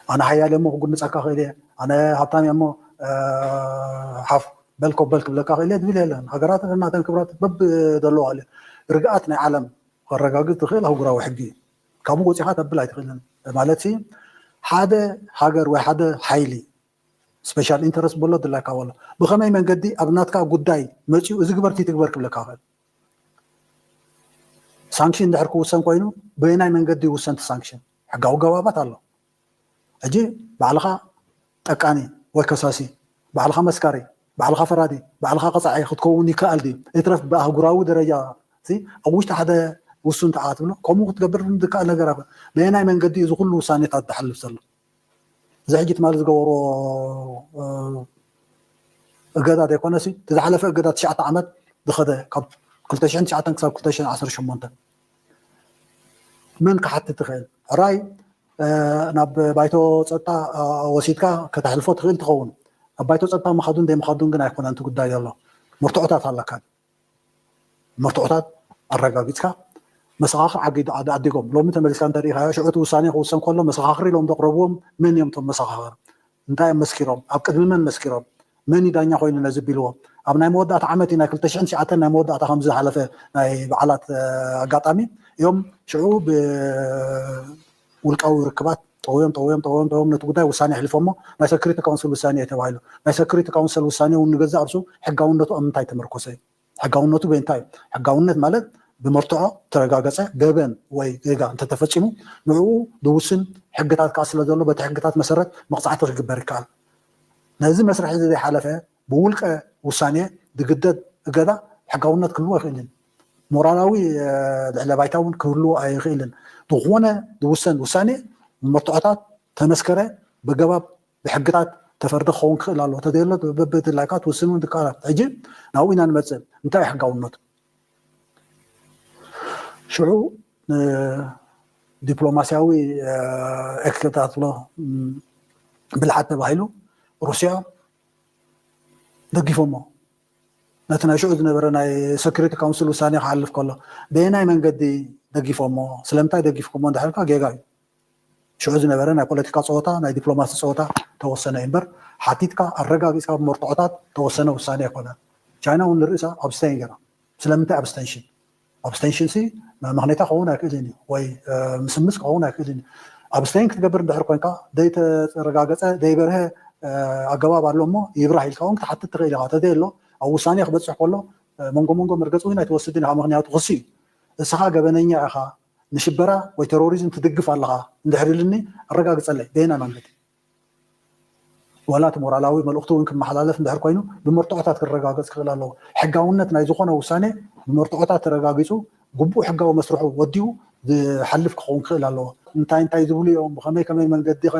ኣነ ሓያል እየ እሞ ክጉንፀካ ክእል እየ፣ ኣነ ሃብታም እየ እሞ ሓፍ በልኮ በል ክብለካ ክእል እየ ዝብል የለን። ሃገራት ናተን ክብራት በብደለዋ ርግኣት ናይ ዓለም ከረጋግፅ ዝኽእል ኣህጉራዊ ሕጊ እዩ። ካብኡ ወፂኻ ተብል ኣይትኽእልን ማለት ሲ ሓደ ሃገር ወይ ሓደ ሓይሊ ስፔሻል ኢንተረስት በሎ ድላይካ በሎ ብኸመይ መንገዲ ኣብ ናትካ ጉዳይ መፂኡ እዚ ግበርቲ ትግበር ክብለካ ክእል። ሳንክሽን እንድሕር ክውሰን ኮይኑ በየናይ መንገዲ ይውሰንቲ ሳንክሽን ሕጋዊ ገባባት ኣሎ። ሕጂ ባዕልኻ ጠቃኒ ወይ ከሳሲ፣ ባዕልኻ መስካሪ፣ ባዕልኻ ፈራዲ፣ ባዕልኻ ቀፃዒ ክትከውን ይከኣል ድዩ? እትረፍ ብኣህጉራዊ ደረጃ ሲ ኣብ ውሽጢ ሓደ ውሱን ተኣ ትብሎ ከምኡ ክትገብር ዝከኣል ነገር ኣበ በየናይ መንገዲ እዚ ኩሉ ውሳኔታት ዝሓልፍ ዘሎ? እዚ ሕጂ ትማሊ ዝገበሮ እገዳ ዘይኮነሲ እቲ ዝሓለፈ እገዳ ትሽዓተ ዓመት ዝኸደ ካብ ክልተ ሽሕን ትሽዓተን ክሳብ ክልተ ሽሕን ዓሰርተ ሸሞንተን መን ክሓትት ትኽእል? ሕራይ ናብ ባይቶ ፀጥታ ወሲድካ ከተሕልፎ ትኽእል ትኸውን። ኣብ ባይቶ ፀጥታ ምኻዱን ዘይምኻዱን ግን ኣይኮነን እቲ ጉዳይ ዘሎ። መርትዖታት ኣለካ። መርትዖታት ኣረጋጊፅካ መሰኻኽር ዓጊ- ዓዲ- ዓዲጎም ሎሚ ተመሊስካ እንተሪኢኻዮ ሽዑ እቲ ውሳኔ ክውሰን ከሎ መሰኻኽር ኢሎም ዘቕረብዎም መን እዮም እቶም መሰኻኽር? እንታይ እዮም መስኪሮም? ኣብ ቅድሚ መን መስኪሮም? መን እዩ ዳኛ ኮይኑ ነዚ ቢልዎ? ኣብ ናይ መወዳእታ ዓመት እዩ ናይ ክልተ ሽሕን ትሽዓተን ናይ መወዳእታ ከም ዝሓለፈ ናይ በዓላት ኣጋጣሚ እዮም ሽዑ ብውልቃዊ ርክባት ጠውዮም ጠውዮም ጠውዮም ጠውዮም ነቲ ጉዳይ ውሳኔ ኣሕሊፎሞ ናይ ሰክሪቲ ካውንስል ውሳኔ እዩ ተባሂሉ። ናይ ሰክሪቲ ካውንስል ውሳኔ እውን ንገዛእ ርእሱ ሕጋውነቱ ኣብ ምንታይ ተመርኮሰ እዩ? ሕጋውነቱ በእንታይ እዩ? ሕጋውነት ማለት ብመርትዖ ተረጋገፀ ገበን ወይ ጌጋ እንተተፈፂሙ ንዕኡ ዝውስን ሕግታት ከዓ ስለ ዘሎ በቲ ሕግታት መሰረት መቕፃዕቲ ክግበር ይከኣል። ነዚ መስርሕ እዚ ዘይሓለፈ ብውልቀ ውሳኔ ዝግደድ እገዳ ሕጋውነት ክህልዎ ኣይኽእልን። ሞራላዊ ልዕለ ባይታ እውን ክህልዎ ኣይኽእልን። ዝኾነ ዝውሰን ውሳኔ ብመርትዖታት ተመስከረ ብገባብ ብሕግታት ተፈርደ ክኸውን ክኽእል ኣለዎ። ተዘየሎ በብድላይካ ትውስን እውን ትከኣል። ሕጂ ናብኡ ኢና ንመፅእ። እንታይ እዩ ሕጋውነቱ? ሽዑ ዲፕሎማስያዊ ኤክስከታትሎ ብልሓት ተባሂሉ ሩስያ ደጊፎሞ ነቲ ናይ ሽዑ ዝነበረ ናይ ሰኪሪቲ ካውንስል ውሳኔ ክሓልፍ ከሎ በየናይ መንገዲ ደጊፎሞ ስለምንታይ ደጊፍኩሞ እንዳሕልካ ጌጋ እዩ። ሽዑ ዝነበረ ናይ ፖለቲካ ፀወታ ናይ ዲፕሎማሲ ፀወታ ተወሰነ እዩ እምበር ሓቲትካ ኣረጋጊፅካ ብመርትዖታት ተወሰነ ውሳኔ ኣይኮነን። ቻይና እውን ንርእሳ ኣብስተይን ገይራ ስለምንታይ ኣብስተንሽን ኣብስተንሽን ሲ መኽኔታ ክኸውን ኣይክእልን እዩ ወይ ምስምስ ክኸውን ኣይክእልን እዩ። ኣብስተይን ክትገብር እንድሕር ኮንካ ዘይተረጋገፀ ዘይበርሀ ኣገባብ ኣሎ እሞ ይብራህ ኢልካ እውን ክትሓትት ትኽእል ኢኻ። ተዘይ ኣሎ ኣብ ውሳኔ ክበፅሕ ከሎ መንጎ መንጎ መርገፂ እውን ኣይትወስድን ኢኻ። ምክንያቱ ክሲ እዩ። እስኻ ገበነኛ ኢኻ ንሽበራ ወይ ቴሮሪዝም ትድግፍ ኣለኻ እንድሕር ኢልኒ ኣረጋግፀለይ በየናይ መንገዲ? ዋላ እቲ ሞራላዊ መልእኽቲ እውን ክመሓላለፍ እንድሕር ኮይኑ ብመርትዖታት ክረጋገፅ ክኽእል ኣለዎ። ሕጋውነት ናይ ዝኾነ ውሳኔ ብመርትዖታት ተረጋጊፁ ግቡእ ሕጋዊ መስርሑ ወዲኡ ዝሓልፍ ክኸውን ክኽእል ኣለዎ። እንታይ እንታይ ዝብሉ እዮም ብኸመይ ከመይ መንገዲ ኸ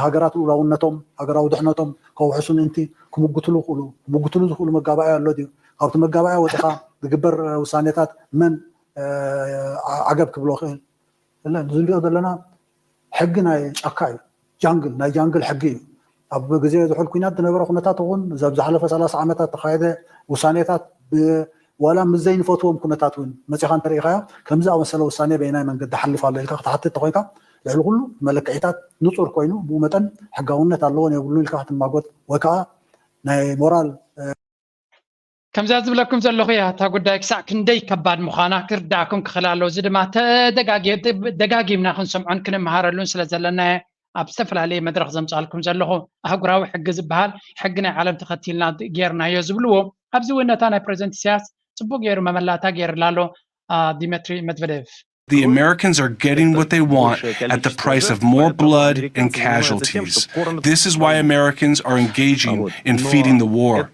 ሃገራት ልኡላውነቶም ሃገራዊ ድሕነቶም ከውሕሱ ምእንቲ ክምጉትሉ ይኽእሉ። ክምጉትሉ ዝኽእሉ መጋባእያ ኣሎ ድዩ? ካብቲ መጋባእያ ወፂኻ ዝግበር ውሳኔታት መን ዓገብ ክብሎ ክእል? እዚ ንሪኦ ዘለና ሕጊ ናይ ጫካ እዩ። ጃንግል ናይ ጃንግል ሕጊ እዩ። ኣብ ግዜ ዝሑል ኩናት ዝነበረ ኩነታት እውን እዛ ዝሓለፈ ሰላሳ ዓመታት ተኻየደ ውሳኔታት ዋላ ምስ ዘይንፈትዎም ኩነታት እውን መፂኻ እንተሪኢኻዮ ከምዚ ዝኣመሰለ ውሳኔ በየናይ መንገዲ ሓልፍ ኣሎ ኢልካ ክትሓትት ተኮይንካ ልዕሊ ኩሉ መለክዒታት ንፁር ኮይኑ ብኡ መጠን ሕጋውነት ኣለዎን የብሉን ኢልካ ክትማጎት ወይ ከዓ ናይ ሞራል ከምዛ ዝብለኩም ዘለኹ እያ እታ ጉዳይ ክሳዕ ክንደይ ከባድ ምዃና ክርዳእኩም ክኽእል ኣለዎ። እዚ ድማ ተደጋጊ- ደጋጊምና ክንሰምዖን ክንመሃረሉን ስለ ዘለና እየ ኣብ ዝተፈላለየ መድረኽ ዘምፃልኩም ዘለኹ። ኣህጉራዊ ሕጊ ዝበሃል ሕጊ ናይ ዓለም ተኸቲልና ጌርናዮ ዝብልዎ ኣብዚ እውን ነታ ናይ ፕሬዚደንት ኢሳያስ ፅቡቅ ገይሩ መመላእታ ገይርላ ኣሎ ዲመትሪ መድቨዴቭ። The Americans are getting what they want at the price of more blood and casualties. This is why Americans are engaging in feeding the war.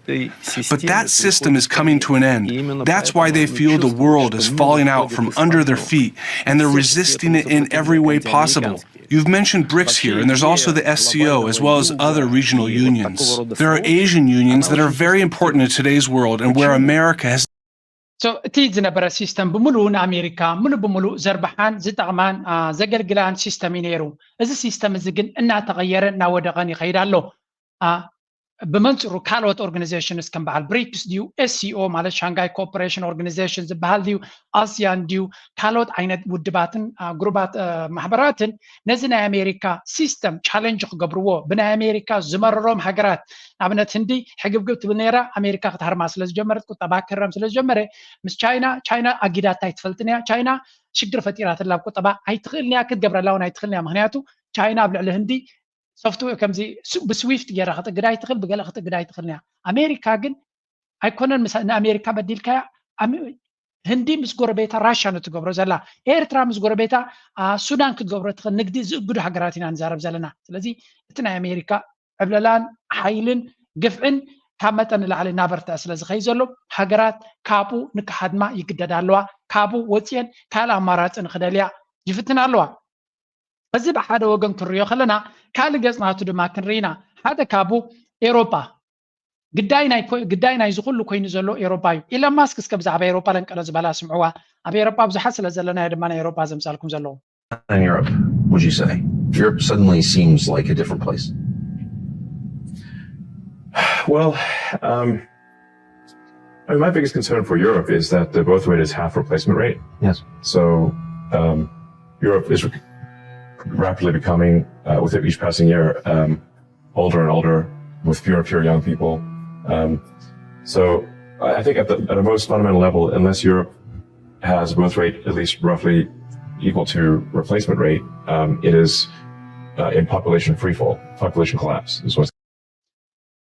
But that system is coming to an end. That's why they feel the world is falling out from under their feet, and they're resisting it in every way possible. You've mentioned BRICS here, and there's also the S C O, as well as other regional unions. There are Asian unions that are very important in today's world and where America has እቲ ዝነበረ ሲስተም ብምሉእ ንኣሜሪካ ምሉእ ብምሉእ ዘርብሓን ዝጠቕማን ዘገልግላን ሲስተም እዩ ነይሩ። እዚ ሲስተም እዚ ግን እናተቐየረ እናወደቐን ይኸይድ ኣሎ። ብመንፅሩ ካልኦት ኦርጋኒዜሽንስ ከም በዓል ብሪክስ ድዩ፣ ኤስሲኦ ማለት ሻንጋይ ኮኦፐሬሽን ኦርጋኒዜሽን ዝበሃል ድዩ፣ ኣስያን ድዩ፣ ካልኦት ዓይነት ውድባትን ግሩባት ማሕበራትን ነዚ ናይ ኣሜሪካ ሲስተም ቻለንጅ ክገብርዎ ብናይ ኣሜሪካ ዝመረሮም ሃገራት ንኣብነት ህንዲ ሕግብግብ ትብል ነይራ ኣሜሪካ ክትሃርማ ስለዝጀመረት ቁጠባ ክህረም ስለዝጀመረ ምስ ቻይና ቻይና ኣጊዳታ ኣይትፈልጥን እያ ቻይና ሽግር ፈጢራትላ ቁጠባ ኣይትኽእልን እያ ክትገብረላ እውን ኣይትኽእልን እያ ምክንያቱ ቻይና ኣብ ልዕሊ ህንዲ ሶፍትዌር ከምዚ ብስዊፍት ገይራ ክትእግዳ ኣይትኽእል ብገለ ክትእግዳ ኣይትኽእልን እያ ኣሜሪካ ግን ኣይኮነን ንኣሜሪካ በዲልካያ ህንዲ ምስ ጎረቤታ ራሻ ንትገብሮ ዘላ ኤርትራ ምስ ጎረቤታ ሱዳን ክትገብሮ ትኽእል ንግዲ ዝእግዱ ሃገራት ኢና ንዛረብ ዘለና ስለዚ እቲ ናይ ኣሜሪካ ዕብለላን ሓይልን ግፍዕን ካብ መጠን ንላዕሊ እናበርትዐ ስለ ዝኸይ ዘሎ ሃገራት ካብኡ ንክሓድማ ይግደዳ ኣለዋ ካብኡ ወፅየን ካልእ ኣማራፂ ንክደልያ ይፍትና ኣለዋ እዚ ብሓደ ወገን ክንሪኦ ከለና ካልእ ገፅ ናቱ ድማ ክንርኢና ሓደ ካብኡ ኤሮጳ ግዳይ ናይ ግዳይ ናይ ዝኹሉ ኮይኑ ዘሎ ኤሮጳ እዩ ኢለን ማስክ እስከ ብዛዕባ ኤሮጳ ለንቀለ ዝበላ ስምዕዋ ኣብ ኤሮጳ ብዙሓት ስለ ዘለና ድማ ናይ ኤሮጳ ዘምፃልኩም ዘለዉ in Europe, would you say? Europe suddenly seems like a different place. Well, um, I mean, my biggest concern for Europe is that the birth rate is half replacement rate. Yes. So um, Europe is rapidly becoming, uh, with each passing year, um, older and older, with fewer and fewer young people. Um, so I think at, the, at a most fundamental level, unless Europe has a birth rate at least roughly equal to replacement rate, um, it is uh, in population free fall, population collapse is what's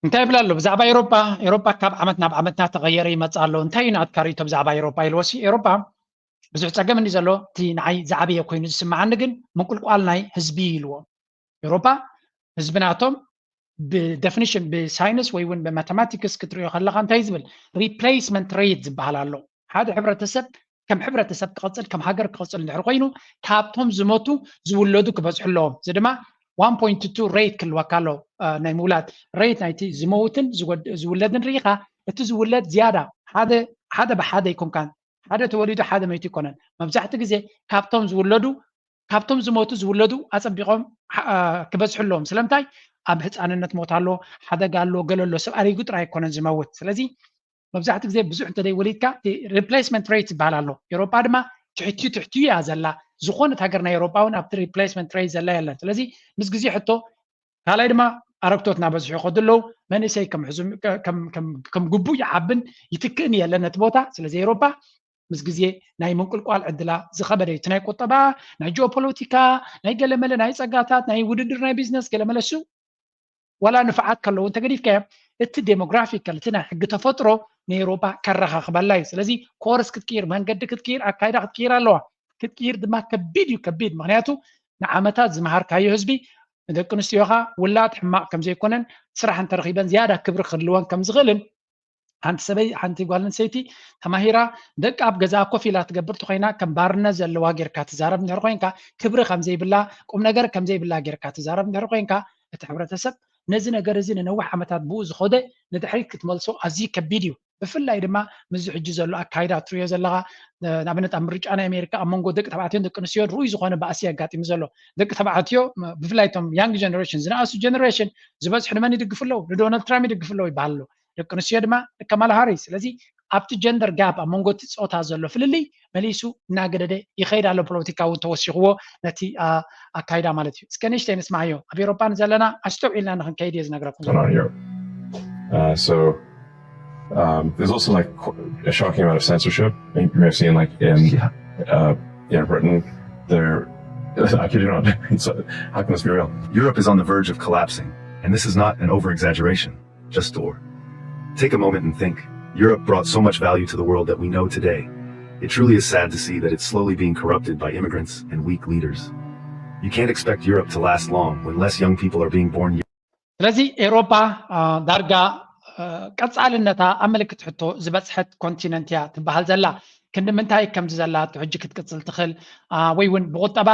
እንታይ ይብል ኣሎ ብዛዕባ ኤሮጳ ኤሮጳ ካብ ዓመት ናብ ዓመት እናተቐየረ ይመፅእ ኣሎ እንታይ እዩ ንኣትካ ርእቶ ብዛዕባ ኤሮጳ ኢልዎሲ ኤሮጳ ብዙሕ ፀገም እንዲ ዘሎ እቲ ንዓይ ዝዓበየ ኮይኑ ዝስምዓኒ ግን ምንቁልቋል ናይ ህዝቢ ኢልዎ ኤሮጳ ህዝቢ ናቶም ብደፊኒሽን ብሳይንስ ወይ እውን ብማቴማቲክስ ክትሪኦ ከለካ እንታይ ዝብል replacement rate ዝበሃል ኣሎ ሓደ ሕብረተሰብ ከም ሕብረተሰብ ክቐፅል ከም ሃገር ክቐፅል እንድሕር ኮይኑ ካብቶም ዝሞቱ ዝውለዱ ክበዝሑ ኣለዎም እዚ ድማ one point two rate ክህልወካ ኣሎ ናይ ምውላድ rate ናይቲ ዝመውትን ዝውለድን ርኢኻ እቲ ዝውለድ ዝያዳ ሓደ ብሓደ ኣይኮንካን ሓደ ተወሊዱ ሓደ መይቱ ኣይኮነን መብዛሕቲ ግዜ ካብቶም ዝውለዱ ካብቶም ዝሞቱ ዝውለዱ ኣፀቢቖም ክበዝሑ ኣለዎም ስለምንታይ ኣብ ህፃንነት ሞት ኣሎ ሓደጋ ኣሎ ገለ ኣሎ ሰብ ኣሪጉ ጥራይ ኣይኮነን ዝመውት ስለዚ መብዛሕትኡ ግዜ ብዙሕ እንተዘይ ወሊድካ replacement rate ዝበሃል ኣሎ ኤሮጳ ድማ ትሕትዩ ትሕትዩ እያ ዘላ ዝኾነት ሃገር ናይ ኤሮጳ እውን ኣብቲ replacement rate ዘላ የለን ስለዚ ምስ ግዜ ሕቶ ካልኣይ ድማ ኣረግቶት እናበዝሑ ይኸዱ ኣለዉ መንእሰይ ከም ግቡእ ይዓብን ይትክእን የለን ነቲ ቦታ ስለዚ ኤሮጳ ምስ ግዜ ናይ ምንቁልቋል ዕድላ ዝኸበደ እዩ እቲ ናይ ቁጠባ ናይ ጂኦፖለቲካ ናይ ገለመለ ናይ ፀጋታት ናይ ውድድር ናይ ቢዝነስ ገለመለ እሱ ዋላ ንፍዓት ከለዉ እንተገዲፍካዮ እቲ ዴሞግራፊካል እቲ ናይ ሕጊ ተፈጥሮ ንኤውሮጳ ከረኻኽበላ እዩ ስለዚ ኮርስ ክትቅይር መንገዲ ክትቅይር ኣካይዳ ክትቅይር ኣለዋ ክትቅይር ድማ ከቢድ እዩ ከቢድ ምክንያቱ ንዓመታት ዝመሃርካዮ ህዝቢ ንደቂ ኣንስትዮኻ ውላድ ሕማቕ ከም ዘይኮነን ስራሕ እንተረኺበን ዝያዳ ክብሪ ክህልወን ከም ዝኽእልን ሓንቲ ሰበይ ሓንቲ ጓል ኣንስተይቲ ተማሂራ ደቂ ኣብ ገዛ ኮፍ ኢላ ትገብር ተኮይና ከም ባርነት ዘለዋ ጌርካ ትዛረብ እንድሕር ኮይንካ ክብሪ ከም ዘይብላ ቁም ነገር ከም ዘይብላ ጌርካ ትዛረብ እንድሕር ኮይንካ እቲ ሕብረተሰብ ነዚ ነገር እዚ ንነዊሕ ዓመታት ብኡ ዝኸደ ንድሕሪት ክትመልሶ ኣዝዩ ከቢድ እዩ ብፍላይ ድማ ምዚ ሕጂ ዘሎ ኣካይዳ ትሪኦ ዘለኻ ንኣብነት ኣብ ምርጫ ናይ ኣሜሪካ ኣብ መንጎ ደቂ ተባዕትዮን ደቂ ኣንስትዮን ርኡይ ዝኾነ ባእሲ ኣጋጢሙ ዘሎ ደቂ ተባዕትዮ ብፍላይ ቶም young generation ዝነኣሱ generation ዝበዝሑ ንመን ይድግፉ ኣለዉ ንዶናልድ ትራምፕ ይድግፉ ኣለዉ ይበሃል ኣሎ ደቂ ኣንስትዮ ድማ ንከማላ ሃሪስ ስለዚ ኣብቲ ጀንደር ጋፕ ኣብ መንጎ እቲ ፆታ ዘሎ ፍልልይ መሊሱ እናገደደ ይኸይድ ኣሎ ፖለቲካ እውን ተወሲኽዎ ነቲ ኣካይዳ ማለት እዩ እስከ ንእሽተይ ንስማዓዮ ኣብ ኤሮፓ ንዘለና ኣስተውዒልና ንክንከይድ እየ ዝነግረኩም going on in Europe. Uh, so um, there's also like qu- a shocking amount of censorship. You may have seen like in uh, in Britain, there. I kid you not. It's, uh, how can this be real? Europe is on the verge of collapsing, and this is not an over exaggeration. Just or. Take a moment and think. Europe brought so much value to the world that we know today. It truly is sad to see that it's slowly being corrupted by immigrants and weak leaders. You can't expect Europe to last long when less young people are being born. ስለዚ ኤውሮጳ ዳርጋ ቀጻልነታ ኣብ ምልክት ሕቶ ዝበጽሐት ኮንቲነንት እያ ትበሃል ዘላ። ክንዲ ምንታይ ከምዚ ዘላ ሕጂ ክትቅጽል ትኽእል? ወይ እውን ብቁጠባ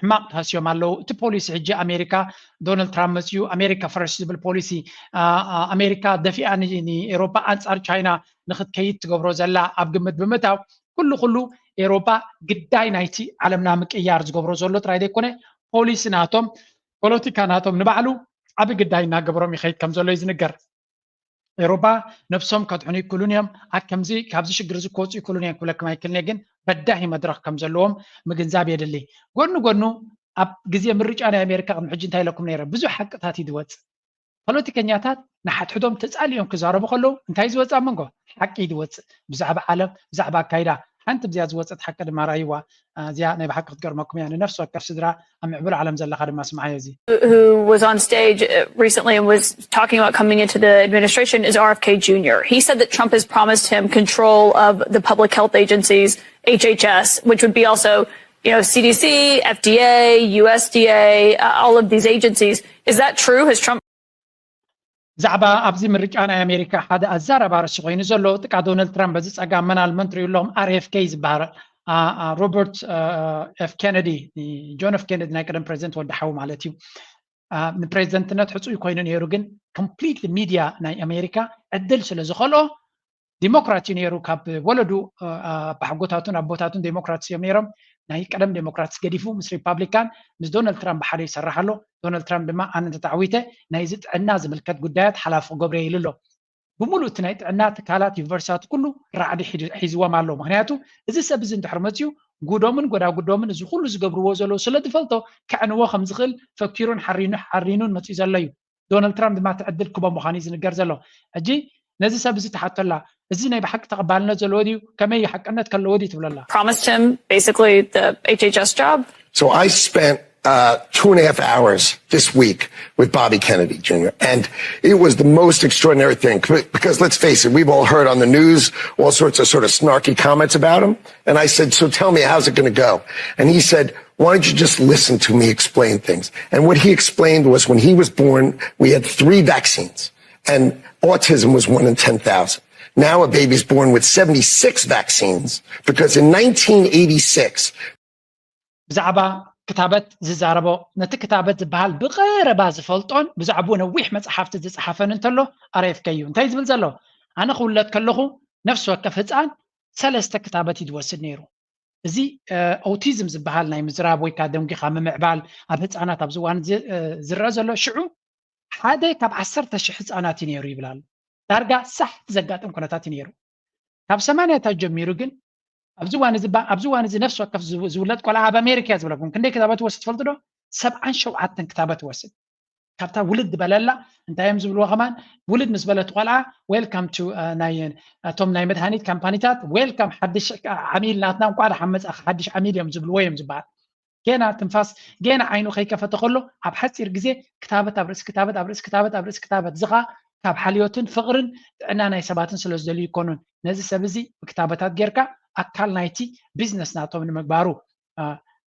ሕማቕ ተሃስዮም ኣለዉ። እቲ ፖሊሲ ሕጂ ኣሜሪካ፣ ዶናልድ ትራምፕ መፅዩ ኣሜሪካ ፈረስት ዝብል ፖሊሲ፣ ኣሜሪካ ደፊኣ ንኤውሮጳ ኣንጻር ቻይና ንክትከይድ ትገብሮ ዘላ ኣብ ግምት ብምእታው፣ ኩሉ ኩሉ ኤውሮጳ ግዳይ ናይቲ ዓለምና ምቅያር ዝገብሮ ዘሎ ጥራይ ዘይኮነ፣ ፖሊሲ ናቶም፣ ፖለቲካ ናቶም ንባዕሉ ዓቢ ግዳይ እናገበሮም ይኸይድ ከም ዘሎ እዩ ዝንገር። ኤውሮጳ ነብሶም ከድሕኑ ይክእሉን እዮም። ኣከምዚ ካብዚ ሽግር እዚ ክወፁ ይክእሉን እዮም ክብለኩም ኣይክእልን እየ፣ ግን በዳሂ መድረኽ ከም ዘለዎም ምግንዛብ የድሊ። ጎኑ ጎኑ ኣብ ግዜ ምርጫ ናይ ኣሜሪካ ቅድሚ ሕጂ እንታይ ኢለኩም ነይረ? ብዙሕ ሓቅታት እዩ ዝወፅእ። ፖለቲከኛታት ንሓድሕዶም ተፃሊኦም ክዛረቡ ከለዉ እንታይ ዝወፅእ ኣብ መንጎ ሓቂ እዩ ዝወፅእ። ብዛዕባ ዓለም፣ ብዛዕባ ኣካይዳ ሓንቲ ብዚኣ ዝወፅት ሓቂ ድማ ረኣይዋ። እዚኣ ናይ ብሓቂ ክትገርመኩም እያ። ንነፍሲ ወከፍ ስድራ ኣብ ምዕቡል ዓለም ዘለኻ ድማ ስምዓዮ እዚ። Who was on stage uh, recently and was talking about coming into the administration is R F K Junior He said that Trump has promised him control of the public health agencies, H H S, which would be also, you know, C D C, F D A, U S D A, uh, all of these agencies. Is that true? Has Trump ብዛዕባ ኣብዚ ምርጫ ናይ ኣሜሪካ ሓደ ኣዛራቢ ኣርእስቲ ኮይኑ ዘሎ፣ ጥቃ ዶናልድ ትራምፕ በዚ ጸጋም መናል መን ትርእዩ ኣለኹም? ኣር ኤፍ ኬ ዝበሃል፣ ሮበርት ኤፍ ኬነዲ፣ ጆን ኤፍ ኬነዲ ናይ ቀደም ፕሬዚደንት ወዲ ሓው ማለት እዩ። ንፕሬዚደንትነት ሕጹይ ኮይኑ ነይሩ፣ ግን ኮምፕሊትሊ ሚድያ ናይ ኣሜሪካ ዕድል ስለ ዝኸልኦ፣ ዲሞክራት እዩ ነይሩ። ካብ ወለዱ ኣባሓጎታቱን ኣቦታቱን ዴሞክራትስ እዮም ነይሮም። ናይ ቀደም ዴሞክራትስ ገዲፉ ምስ ሪፓብሊካን ምስ ዶናልድ ትራምፕ ብሓደ ይሰርሕ ኣሎ። ዶናልድ ትራምፕ ድማ ኣነ እንተተዓዊተ ናይዚ ጥዕና ዝምልከት ጉዳያት ሓላፊ ክገብሮ ኢሉ ኣሎ። ብምሉእ እቲ ናይ ጥዕና ትካላት ዩኒቨርሲታት ኩሉ ራዕዲ ሒዝዎም ኣሎ። ምክንያቱ እዚ ሰብ እዚ እንድሕር መፅዩ ጉዶምን ጎዳጉዶምን እዚ ኩሉ ዝገብርዎ ዘለዉ ስለ ዝፈልጦ ከዕንዎ ከም ዝኽእል ፈኪሩን ሓሪኑን መፅዩ ዘሎ እዩ። ዶናልድ ትራምፕ ድማ እቲ ዕድል ክቦ ምዃኑ እዩ ዝንገር ዘሎ። ሕጂ ነዚ ሰብ እዚ ትሓተላ፣ እዚ ናይ ብሓቂ ተቐባልነት ዘለዎ ድዩ? ከመይ ሓቅነት ከለዎ ድዩ ትብለላ? Promised him basically the H H S job. So I spent uh, two and a half hours this week with Bobby Kennedy Junior And it was the most extraordinary thing because let's face it, we've all heard on the news all sorts of sort of snarky comments about him. And I said, "So tell me, how's it going to go?" And he said, "Why don't you just listen to me explain things?" And what he explained was when he was born, we had three vaccines, and autism was one in ten thousand. Now a baby's born with seventy-six vaccines because in nineteen eighty-six, ብዛዕባ ክታበት ዝዛረቦ፣ ነቲ ክታበት ዝበሃል ብቐረባ ዝፈልጦን ብዛዕባኡ ነዊሕ መጽሓፍቲ ዝጸሓፈን እንተሎ ኣር ኤፍ ኬ እዩ። እንታይ ዝብል ዘሎ? ኣነ ክውለድ ከለኹ ነፍሲ ወከፍ ህጻን ሰለስተ ክታበት እዩ ዝወስድ ነይሩ። እዚ ኦቲዝም ዝበሃል ናይ ምዝራብ ወይ ከዓ ደንጒኻ ምምዕባል ኣብ ህፃናት ኣብዚ እዋን ዝረአ ዘሎ ሽዑ ሓደ ካብ ዓሰርተ ሽሕ ህፃናት እዩ ነይሩ ይብል ኣሎ። ዳርጋ ሳሕቲ ዘጋጥም ኩነታት እዩ ነይሩ። ካብ ሰማንያታት ጀሚሩ ግን ኣብዚ እዋን እዚ ኣብዚ እዋን እዚ ነፍሲ ወከፍ ዝውለድ ቆልዓ ኣብ ኣሜሪካ እያ ዝብለኩም ክንደይ ክታበት ወስድ ትፈልጡ ዶ? ሰብዓን ሸውዓተን ክታበት ወስድ። ካብታ ውልድ በለላ እንታይ እዮም ዝብልዎ ከማን ውልድ ምስ በለት ቆልዓ welcome to ናይ እቶም ናይ መድሃኒት ካምፓኒታት welcome ሓድሽ ዓሚል ናትና እንኳዕ ደሓን መጻእካ ሓድሽ ዓሚል እዮም ዝብልዎ እዮም ዝበሃል። ገና ትንፋስ ገና ዓይኑ ከይከፈተ ከሎ ኣብ ሓፂር ግዜ ክታበት ኣብ ርእሲ ክታበት ኣብ ርእሲ ክታበት ኣብ ርእሲ ክታበት ዝኻ ካብ ሓልዮትን ፍቕርን ጥዕና ናይ ሰባትን ስለ ዝደልዩ ይኮኑን። ነዚ ሰብ እዚ ብክታበታት ጌርካ ኣካል ናይቲ ቢዝነስ ናቶም ንምግባሩ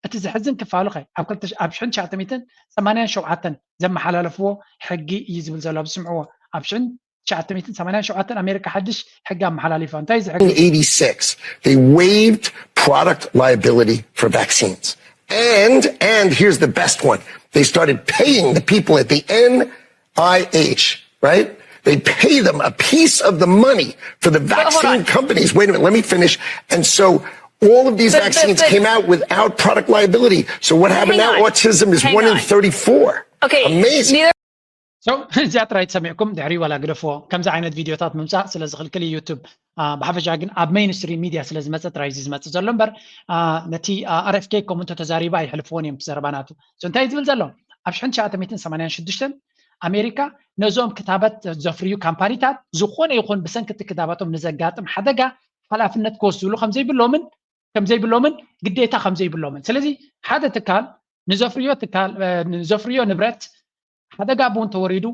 እቲ ዘሕዝን ክፋሉ ከ ኣብ ሽሕን ትሽዓተ ሚእትን ሰማንያን ሸውዓተን ዘመሓላለፍዎ ሕጊ እዩ ዝብል ዘሎ። ኣብ ስምዕዎ ኣብ ሽሕን ትሽዓተ ሚእትን ሰማንያን ሸውዓተን ኣሜሪካ ሓድሽ ሕጊ ኣመሓላሊፋ። እንታይ እዚ ሕጊ? eighty-six, they waived product liability for vaccines. And, and here's the best one. They started paying the people at the N I H, right? They pay them a piece of the money for the vaccine companies. Wait a minute, let me finish. And so all of these vaccines came out without product liability. So what happened now? Autism is one in thirty-four. Okay. Amazing. So እዚኣ ጥራይ ተሰሚዕኩም ድሕሪ ዋላ ግደፍዎ። ከምዚ ዓይነት ቪድዮታት ምምፃእ ስለ ዝኽልክል ዩቱብ ብሓፈሻ ግን ኣብ ሜይንስትሪም ሚድያ ስለ ዝመፀ ጥራይ እዚ ዝመፅእ ዘሎ እምበር ነቲ ኣር ኤፍ ኬ ከምኡ እንተተዛሪባ ኣይሕልፍዎን እዮም ዘረባ ናቱ። እንታይ ዝብል ዘሎ ኣብ ሽሕን ትሽዓተ ሚእትን ሰማንያን ሽዱሽተን ኣሜሪካ ነዞም ክታበት ዘፍርዩ ካምፓኒታት ዝኾነ ይኹን ብሰንኪ እቲ ክታበቶም ንዘጋጥም ሓደጋ ሓላፍነት ክወስድሉ ከምዘይብሎምን ከምዘይብሎምን ግዴታ ከምዘይብሎምን። ስለዚ ሓደ ትካል ንዘፍርዮ ትካል ንዘፍርዮ ንብረት ሓደጋ ብኡ እንተወሪዱ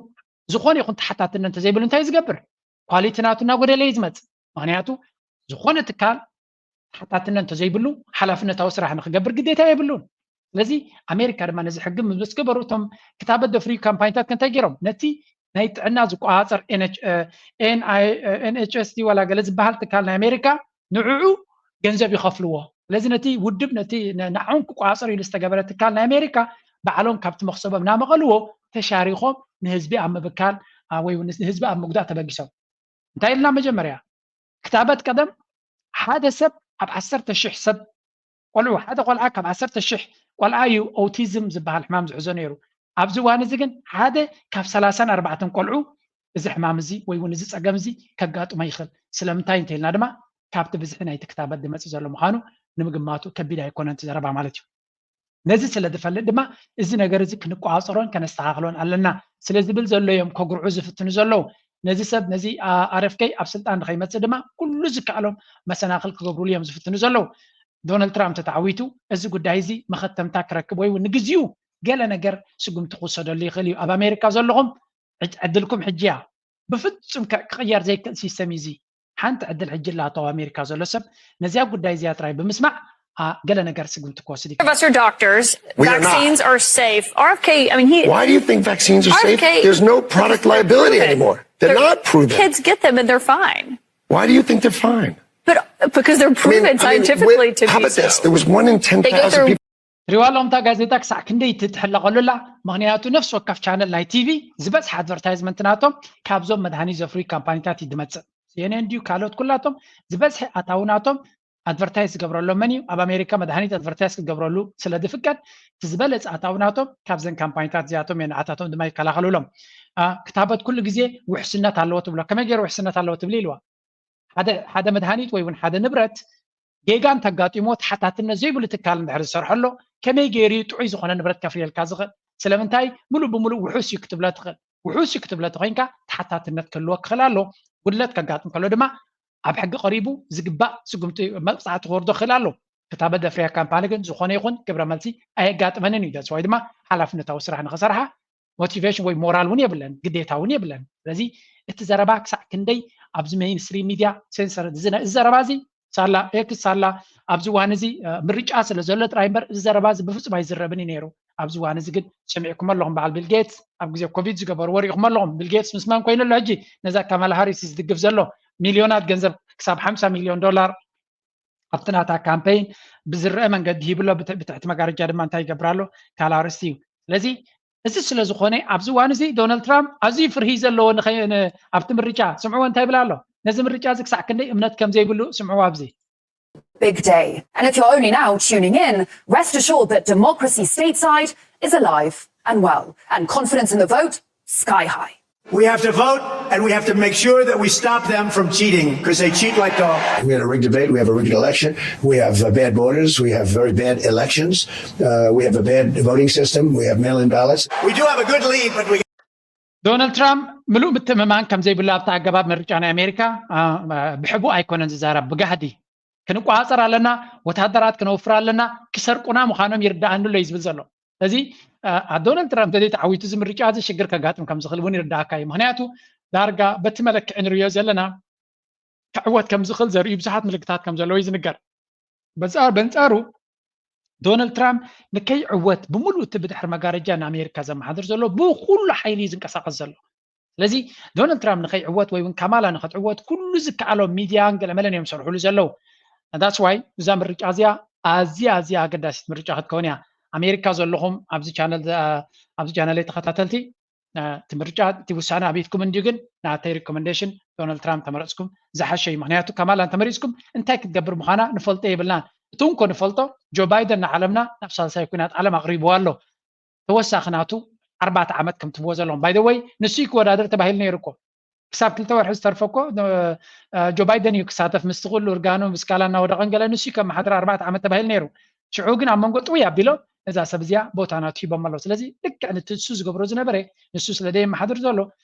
ዝኾነ ይኹን ተሓታትነት እንተዘይብሉ እንታይ ዝገብር? ኳሊቲ ናቱ እናጎደለ እዩ ዝመፅእ። ምክንያቱ ዝኾነ ትካል ተሓታትነት እንተዘይብሉ ሓላፍነታዊ ስራሕ ንክገብር ግዴታ የብሉን። ስለዚ ኣሜሪካ ድማ ነዚ ሕጊ ምስ ገበሩ እቶም ክታበት ዘፍርዩ ካምፓኒታት ከንታይ ገይሮም ነቲ ናይ ጥዕና ዝቆፃፀር ኤንኤችኤስ ዋላ ገለ ዝበሃል ትካል ናይ ኣሜሪካ ንዕዑ ገንዘብ ይኸፍልዎ። ስለዚ ነቲ ውድብ ነቲ ንዓውን ክቆፃፀር ኢሉ ዝተገበረ ትካል ናይ ኣሜሪካ ባዕሎም ካብቲ መክሰቦም እናመቐልዎ ተሻሪኾም ንህዝቢ ኣብ ምብካል ወይ ንህዝቢ ኣብ ምጉዳእ ተበጊሶም። እንታይ ኢልና መጀመርያ ክታበት ቀደም ሓደ ሰብ ኣብ ዓሰርተ ሽሕ ሰብ ቆልዑ ሓደ ቆልዓ ካብ ዓሰርተ ሽሕ ቆልዓ እዩ ኦቲዝም ዝበሃል ሕማም ዝሕዞ ነይሩ። ኣብዚ እዋን እዚ ግን ሓደ ካብ ሰላሳን ኣርባዕተን ቆልዑ እዚ ሕማም እዚ ወይ እውን እዚ ፀገም እዚ ከጋጥሞ ይኽእል። ስለምንታይ እንተኢልና ድማ ካብቲ ብዝሒ ናይቲ ክታበት ዝመፅእ ዘሎ ምዃኑ ንምግማቱ ከቢድ ኣይኮነን እቲ ዘረባ ማለት እዩ። ነዚ ስለ ዝፈልጥ ድማ እዚ ነገር እዚ ክንቆፃፀሮን ከነስተኻኽሎን ኣለና ስለ ዝብል ዘሎ እዮም ከጉርዑ ዝፍትኑ ዘለዉ። ነዚ ሰብ ነዚ ኣረፍከይ ኣብ ስልጣን ንኸይመፅእ ድማ ኩሉ ዝከኣሎም መሰናኽል ክገብሩሉ እዮም ዝፍትኑ ዘለዉ። ዶናልድ ትራምፕ ተተዓዊቱ እዚ ጉዳይ እዚ መኸተምታ ክረክብ ወይ እውን ንግዚኡ ገለ ነገር ስጉምቲ ክውሰደሉ ይኽእል እዩ። ኣብ ኣሜሪካ ዘለኹም ዕድልኩም ሕጂ እያ። ብፍጹም ክቕየር ዘይክእል ሲስተም እዩ እዚ። ሓንቲ ዕድል ሕጂ ላቶ ኣብ ኣሜሪካ ዘሎ ሰብ ነዚኣ ጉዳይ እዚኣ ጥራይ ብምስማዕ ገለ ነገር ስጉምቲ ክወስድ ይግባእ። Professor, doctors, We are not. vaccines are safe. R F K, I mean, he. Why do you think vaccines are safe? R F K There's no product liability proven. Anymore. They're not proven. Kids get them and they're fine. Why do you think they're fine? But because they're I mean, proven I mean, scientifically with- to how be about this? safe. There was one in They get ten thousand their people. ትሪዋ ኣለኹም እታ ጋዜጣ ክሳዕ ክንደይ ትትሕለቐሉላ። ምኽንያቱ ነፍሲ ወከፍ ቻነል ናይ ቲቪ ዝበዝሐ ኣድቨርታይዝመንት ናቶም ካብዞም መድሃኒት ዘፍርዩ ካምፓኒታት እዩ ዝመፅእ። ሲኤንኤን ድዩ ካልኦት ኩላቶም ዝበዝሐ ኣታዊ ናቶም ኣድቨርታይዝ ዝገብረሎም መን እዩ? ኣብ ኣሜሪካ መድሃኒት ኣድቨርታይዝ ክትገብረሉ ስለ ዝፍቀድ እቲ ዝበለፀ ኣታዊ ናቶም ካብዘን ካምፓኒታት እዚኣቶም እየ ንዓታቶም ድማ ይከላኸሉሎም። ክታበት ኩሉ ግዜ ውሕስነት ኣለዎ ትብሎ። ከመይ ገይሩ ውሕስነት ኣለዎ ትብሊ ኢልዋ። ሓደ መድሃኒት ወይ እውን ሓደ ንብረት ጌጋ እንተጋጢሞ ተሓታትነት ዘይብሉ ትካል እንድሕር ዝሰርሐሎ ከመይ ገይሩ እዩ ጥዑይ ዝኾነ ንብረት ከፍርየልካ ዝኽእል? ስለምንታይ ሙሉእ ብሙሉእ ውሑስ እዩ ክትብሎ ትኽእል? ውሑስ እዩ ክትብሎ ተኮይንካ ተሓታትነት ክህልዎ ክኽእል ኣሎ። ጉድለት ከጋጥም ከሎ ድማ ኣብ ሕጊ ቀሪቡ ዝግባእ ስጉምቲ መቕፃዕቲ ክወርዶ ክኽእል ኣሎ። ክታበት ዘፍርያ ካምፓኒ ግን ዝኾነ ይኹን ግብረ መልሲ ኣየጋጥመንን እዩ። ወይ ድማ ሓላፍነታዊ ስራሕ ንኽሰርሓ ሞቲቬሽን ወይ ሞራል እውን የብለን፣ ግዴታ እውን የብለን። ስለዚ እቲ ዘረባ ክሳዕ ክንደይ ኣብዚ ሜይንስትሪም ሚድያ ሴንሰር እዚ ዘረባ እዚ ሳላ ኤክስ ሳላ ኣብዚ እዋን እዚ ምርጫ ስለ ዘሎ ጥራይ እምበር እዚ ዘረባ እዚ ብፍፁም ኣይዝረብን እዩ ነይሩ። ኣብዚ እዋን እዚ ግን ሰሚዕኩም ኣለኹም። በዓል ቢል ጌትስ ኣብ ግዜ ኮቪድ ዝገበርዎ ሪኢኹም ኣለኹም። ቢል ጌትስ ምስ መን ኮይኑ ኣሎ ሕጂ? ነዛ ካማላ ሃሪስ ዝድግፍ ዘሎ ሚልዮናት ገንዘብ ክሳብ ሓምሳ ሚልዮን ዶላር ኣብቲ ናታ ካምፔይን ብዝረአ መንገዲ ሂብሎ። ብትሕቲ መጋረጃ ድማ እንታይ ይገብር ኣሎ? ካላሪስት እዩ። ስለዚ እዚ ስለ ዝኾነ ኣብዚ እዋን እዚ ዶናልድ ትራምፕ ኣዝዩ ፍርሂ ዘለዎ ኣብቲ ምርጫ ስምዕዎ እንታይ ይብል ኣሎ? ነዚ ምርጫ እዚ ክሳዕ ክንደይ እምነት ከም ዘይብሉ ስምዕዎ ኣብዚ። Big day. And if you're only now tuning in, rest assured that democracy stateside is alive and well, and confidence in the vote sky high. We have to vote, and we have to make sure that we stop them from cheating, because they cheat like dogs. We had a rigged debate. We have a rigged election. We have uh, bad borders. We have very bad elections. Uh, we have a bad voting system. We have mail-in ballots. We do have a good lead, but we ዶናልድ ትራምፕ ምሉእ ምትእምማን ከም ዘይብሉ ኣብቲ ኣገባብ ምርጫ ናይ ኣሜሪካ ብሕቡእ ኣይኮነን ዝዛረብ፣ ብጋህዲ ክንቆፃፀር ኣለና፣ ወታደራት ክነውፍር ኣለና፣ ክሰርቁና ምዃኖም ይርዳኣኒ ኣሎ እዩ ዝብል ዘሎ። ስለዚ ዶናልድ ትራምፕ እንተዘይተዓዊቱ እዚ ምርጫ እዚ ሽግር ከጋጥም ከም ዝኽእል እውን ይርዳእካ እዩ። ምክንያቱ ዳርጋ በቲ መለክዒ ንሪኦ ዘለና ክዕወት ከም ዝኽእል ዘርእዩ ብዙሓት ምልክታት ከም ዘለዉ እዩ ዝንገር። በንፃሩ ዶናልድ ትራምፕ ንከይዕወት ብምሉእ እቲ ብድሕሪ መጋረጃ ንኣሜሪካ ዘመሓድር ዘሎ ብኩሉ ሓይሊ እዩ ዝንቀሳቐስ ዘሎ። ስለዚ ዶናልድ ትራምፕ ንኸይዕወት ወይ እውን ካማላ ንኸትዕወት ኩሉ ዝከኣሎም ሚድያን ገለመለን እዮም ዝሰርሕሉ ዘለዉ። ዳትስ ዋይ እዛ ምርጫ እዚኣ ኣዝያ ኣዝያ ኣገዳሲት ምርጫ ክትከውን እያ። ኣሜሪካ ዘለኹም ኣብዚ ቻነል ኣብዚ ቻነለይ ተኸታተልቲ እቲ ምርጫ እቲ ውሳነ ኣብ ኢድኩም እንድዩ፣ ግን ናተይ ሪኮመንዴሽን ዶናልድ ትራምፕ ተመረፅኩም ዝሓሸ እዩ። ምክንያቱ ካማላ እንተመሪፅኩም እንታይ ክትገብር ምዃና ንፈልጦ የብልናን። እቲ እንኮ ንፈልጦ ጆ ባይደን ንዓለምና ናብ ሳልሳይ ኩናት ዓለም ኣቕሪብዋ ኣሎ። ተወሳኺ ናቱ ኣርባዕተ ዓመት ከም ትብዎ ዘለኹም ባይ ወይ ንሱ ክወዳደር ተባሂሉ ነይሩ እኮ ክሳብ ክልተ ወርሒ ዝተርፎ እኮ ጆ ባይደን እዩ ክሳተፍ ምስቲ ኩሉ እርጋኑ ብስካላ እናወደቐን ገለ ንሱ ከመሓድር ኣርባዕተ ዓመት ተባሂሉ ነይሩ። ሽዑ ግን ኣብ መንጎ ጥውይ ኣቢሎም ነዛ ሰብ እዚኣ ቦታ ናቱ ሂቦም ኣለዉ። ስለዚ ልክዕ ነቲ ንሱ ዝገብሮ ዝነበረ ንሱ ስለ ደየመሓድር ዘሎ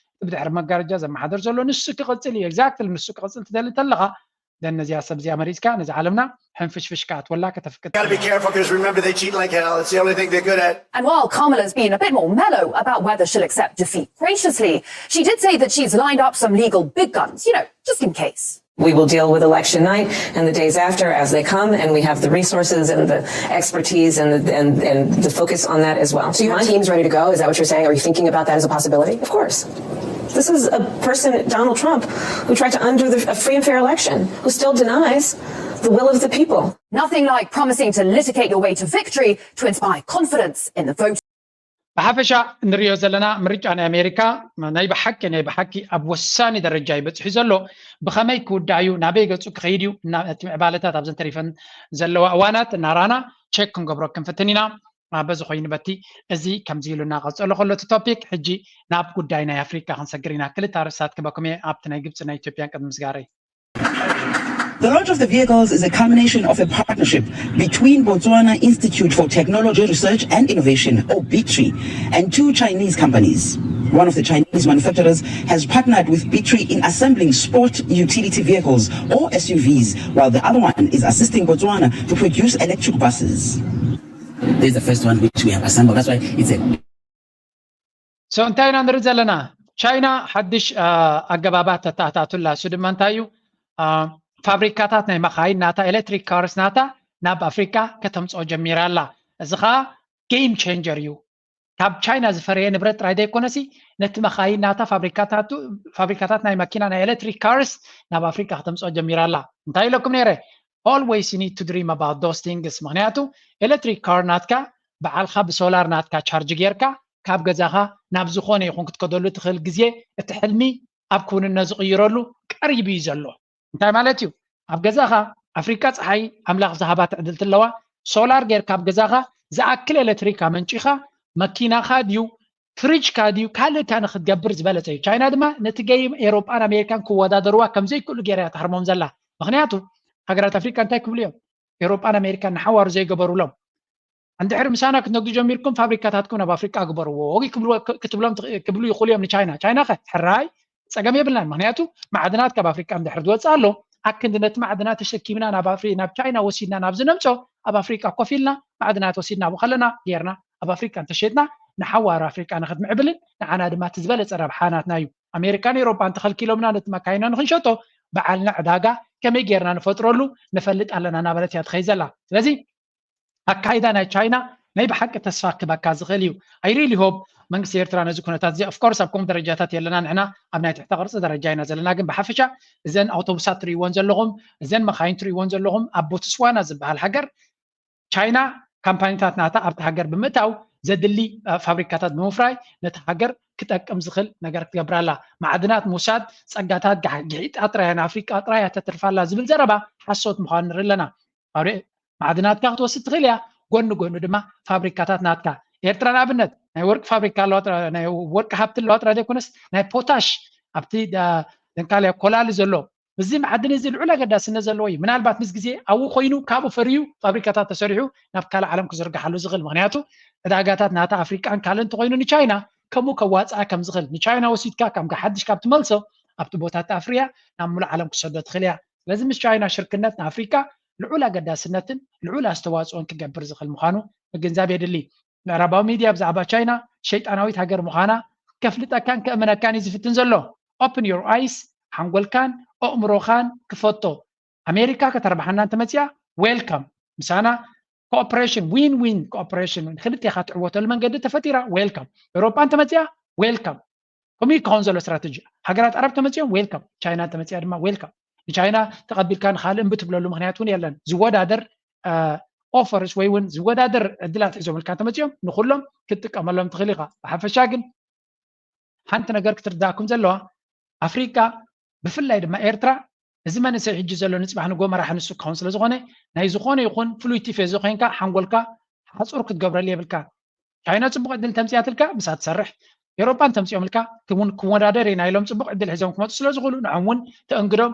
ብድሕሪ መጋረጃ ዘመሓድር ዘሎ ንሱ ክቕፅል እዩ። ኤግዛክትሊ ንሱ ክቕፅል ትደሊ ተለኻ ደን ነዚኣ ሰብ እዚኣ መሪፅካ ነዚ ዓለምና ሕንፍሽፍሽ ከኣትወላ ከተፍቅድ Gotta be careful because remember they cheat like hell. It's the only thing they're good at. And while Kamala's been a bit more mellow about whether she'll accept defeat graciously, she did say that she's lined up some legal big guns, you know, just in case. We will deal with election night and the days after as they come, and we have the resources and the expertise and the, and, and the focus on that as well. So you have teams ready to go? Is that what you're saying? Are you thinking about that as a possibility? Of course. This is a person, Donald Trump, who tried to undo the, a free and fair election, who still denies the will of the people. Nothing like promising to litigate your way to victory to inspire confidence in the vote. ብሓፈሻ እንሪኦ ዘለና ምርጫ ናይ ኣሜሪካ ናይ ብሓቂ ናይ ብሓቂ ኣብ ወሳኒ ደረጃ እዩ በፂሑ ዘሎ። ብኸመይ ክውዳእ እዩ፣ ናበይ ገፁ ክኸይድ እዩ፣ እና እቲ ምዕባለታት ኣብዘን ተሪፈን ዘለዋ እዋናት እናራና ቸክ ክንገብሮ ክንፍትን ኢና። በዚ ኮይኑ በቲ እዚ ከምዚ ኢሉ እናቐፀሎ ከሎ እቲ ቶፒክ ሕጂ ናብ ጉዳይ ናይ ኣፍሪካ ክንሰግር ኢና። ክልተ ኣርእስታት ክበኩም እየ ኣብቲ ናይ ግብፂ ናይ ኢትዮጵያን ቅድሚ ምስጋረይ። The launch of the vehicles is a culmination of a partnership between Botswana Institute for Technology Research and Innovation, or BITRI, and two Chinese companies. One of the Chinese manufacturers has partnered with BITRI in assembling sport utility vehicles, or S U Vs, while the other one is assisting Botswana to produce electric buses. This is the first one which we have assembled. That's why it's a So እንታይ ኢና ንርኢ ዘለና? ቻይና ሓድሽ ኣገባባት ተታኣታቱ ኣላ። እሱ ድማ እንታይ እዩ? ፋብሪካታት ናይ መኻይን ናታ፣ ኤሌክትሪክ ካርስ ናታ ናብ ኣፍሪካ ከተምፅኦ ጀሚራ ኣላ። እዚ ከዓ ጌም ቼንጀር እዩ። ካብ ቻይና ዝፈረየ ንብረት ጥራይ ዘይኮነሲ ነቲ መኻይን ናታ፣ ፋብሪካታት ናይ መኪና፣ ናይ ኤሌክትሪክ ካርስ ናብ ኣፍሪካ ከተምፅኦ ጀሚራ ኣላ። እንታይ ኢለኩም ነይረ? Always you need to dream about those things። ምክንያቱ ኤሌክትሪክ ካር ናትካ በዓልካ ብሶላር ናትካ ቻርጅ ጌርካ ካብ ገዛኻ ናብ ዝኾነ ይኹን ክትከደሉ ትኽእል ግዜ እቲ ሕልሚ ኣብ ክውንነት ዝቕይረሉ ቀሪቡ እዩ ዘሎ። እንታይ ማለት እዩ? ኣብ ገዛኻ ኣፍሪካ ፀሓይ ኣምላኽ ዝሃባ ትዕድልቲ ኣለዋ። ሶላር ጌርካ ኣብ ገዛኻ ዝኣክል ኤሌክትሪክ ኣመንጪኻ መኪናኻ ድዩ ፍሪጅካ ድዩ ካልእካ ንክትገብር ዝበለፀ እዩ። ቻይና ድማ ነቲ ገይም ኤሮጳን ኣሜሪካን ክወዳደርዋ ከምዘይክእሉ ገይራ እያ ትሃርሞም ዘላ። ምክንያቱ ሃገራት ኣፍሪካ እንታይ ክብሉ እዮም? ኤሮጳን ኣሜሪካን ንሓዋሩ ዘይገበሩሎም። እንድሕሪ ምሳና ክትነግዱ ጀሚርኩም ፋብሪካታትኩም ናብ ኣፍሪቃ ግበርዎ ክትብሎም ክብሉ ይኽእሉ እዮም ንቻይና። ቻይና ከ ሕራይ ፀገም የብልናን። ምክንያቱ ማዕድናት ካብ ኣፍሪቃ እንድሕር ዝወፅእ ኣሎ ኣክንዲ ነቲ ማዕድናት ተሸኪምና ናብ ኣፍሪ ናብ ቻይና ወሲድና ናብ ዝነምፆ ኣብ ኣፍሪቃ ኮፍ ኢልና ማዕድናት ወሲድና ብከለና ጌርና ኣብ ኣፍሪቃ እንተሸጥና ንሓዋሩ ኣፍሪቃ ንክትምዕብልን ንዓና ድማ እቲ ዝበለፀ ረብሓ ናትና እዩ። ኣሜሪካን ኤሮጳን ተኸልኪሎምና ነቲ መካይና ንክንሸጦ በዓልና ዕዳጋ ከመይ ጌርና ንፈጥረሉ ንፈልጥ ኣለና እናበለት እያ ትኸይድ ዘላ። ስለዚ ኣካይዳ ናይ ቻይና ናይ ብሓቂ ተስፋ ክበካ ዝኽእል እዩ። I really hope መንግስቲ ኤርትራ ነዚ ኩነታት እዚ of course ኣብ ከምኡ ደረጃታት የለና ንሕና ኣብ ናይ ትሕተ ቅርፂ ደረጃ ኢና ዘለና ግን ብሓፈሻ እዘን ኣውቶቡሳት ትርእይዎን ዘለኹም እዘን መኻይን ትርእይዎን ዘለኹም ኣብ ቦትስዋና ዝበሃል ሃገር ቻይና ካምፓኒታት ናታ ኣብቲ ሃገር ብምእታው ዘድሊ ፋብሪካታት ብምፍራይ ነቲ ሃገር ክጠቅም ዝኽእል ነገር ክትገብር ኣላ። ማዕድናት ምውሳድ ጸጋታት ግሒጣ ጥራይ ንኣፍሪቃ ጥራይ እያ ተትርፋ ኣላ ዝብል ዘረባ ሓሶት ምዃኑ ንርኢ ኣለና። ማዕድናትካ ክትወስድ ትኽእል እያ፣ ጎኒ ጎኒ ድማ ፋብሪካታት ናትካ። ኤርትራ ንኣብነት ናይ ወርቂ ፋብሪካ ኣለዋ፣ ናይ ወርቂ ሃብቲ ኣለዋ ጥራይ ዘይኮነስ ናይ ፖታሽ ኣብቲ ደንካልያ ኮላሊ ዘሎ እዚ መዓድን እዚ ልዑል ኣገዳስነት ዘለዎ እዩ። ምናልባት ምስ ግዜ ኣብኡ ኮይኑ ካብኡ ፈርዩ ፋብሪካታት ተሰሪሑ ናብ ካልእ ዓለም ክዝርግሓሉ ዝኽእል። ምክንያቱ ዕዳጋታት ናታ ኣፍሪቃን ካልእ እንተኮይኑ ንቻይና ከምኡ ከዋፅኣ ከም ዝኽእል ንቻይና ወሲድካ ካብ ሓድሽ ካብ ትመልሶ ኣብቲ ቦታ ተኣፍርያ ናብ ሙሉእ ዓለም ክሰዶ ትኽእል እያ። ስለዚ ምስ ቻይና ሽርክነት ንኣፍሪቃ ልዑል ኣገዳስነትን ልዑል ኣስተዋፅኦን ክገብር ዝኽእል ምዃኑ ምግንዛብ የድሊ። ምዕራባዊ ሚድያ ብዛዕባ ቻይና ሸይጣናዊት ሃገር ምዃና ከፍልጠካን ከእምነካን እዩ ዝፍትን ዘሎ። Open your eyes ሓንጎልካን ኣእምሮኻን ክፈቶ። ኣሜሪካ ከተርብሓና እንተመፅያ ዌልካም ምሳና ኮኦፕሬሽን ዊን ዊን ኮኦፕሬሽን ክልቴኻ ትዕወተሉ መንገዲ ተፈጢራ ዌልካም። ኤውሮጳ እንተመፅያ ዌልካም። ከምኡ ክኸውን ዘሎ ስትራተጂ። ሃገራት ዓረብ ተመፅዮም ዌልካም። ቻይና እንተመፅያ ድማ ዌልካም። ንቻይና ተቐቢልካ ንካልእ እምቢ ትብለሉ ምክንያት እውን የለን። ዝወዳደር ኦፈርስ ወይ እውን ዝወዳደር ዕድላት ሒዞምልካ እንተመፅዮም ንኩሎም ክትጥቀመሎም ትኽእል ኢኻ። ብሓፈሻ ግን ሓንቲ ነገር ክትርዳእኩም ዘለዋ ኣፍሪቃ ብፍላይ ድማ ኤርትራ እዚ መንእሰይ ሕጂ ዘሎ ንፅባሕ ንጎ መራሒ ንሱ ክኸውን ስለ ዝኾነ ናይ ዝኾነ ይኹን ፍሉይ ቲፌዞ ኮይንካ ሓንጎልካ ሓፁር ክትገብረሉ የብልካ። ቻይና ፅቡቅ ዕድል ተምፅያትልካ ምሳ ትሰርሕ ኤሮጳ እንተምፅኦምልካ ክወዳደር ኢና ኢሎም ፅቡቅ ዕድል ሒዞም ክመፁ ስለ ዝኽእሉ ንዖም እውን ተእንግዶም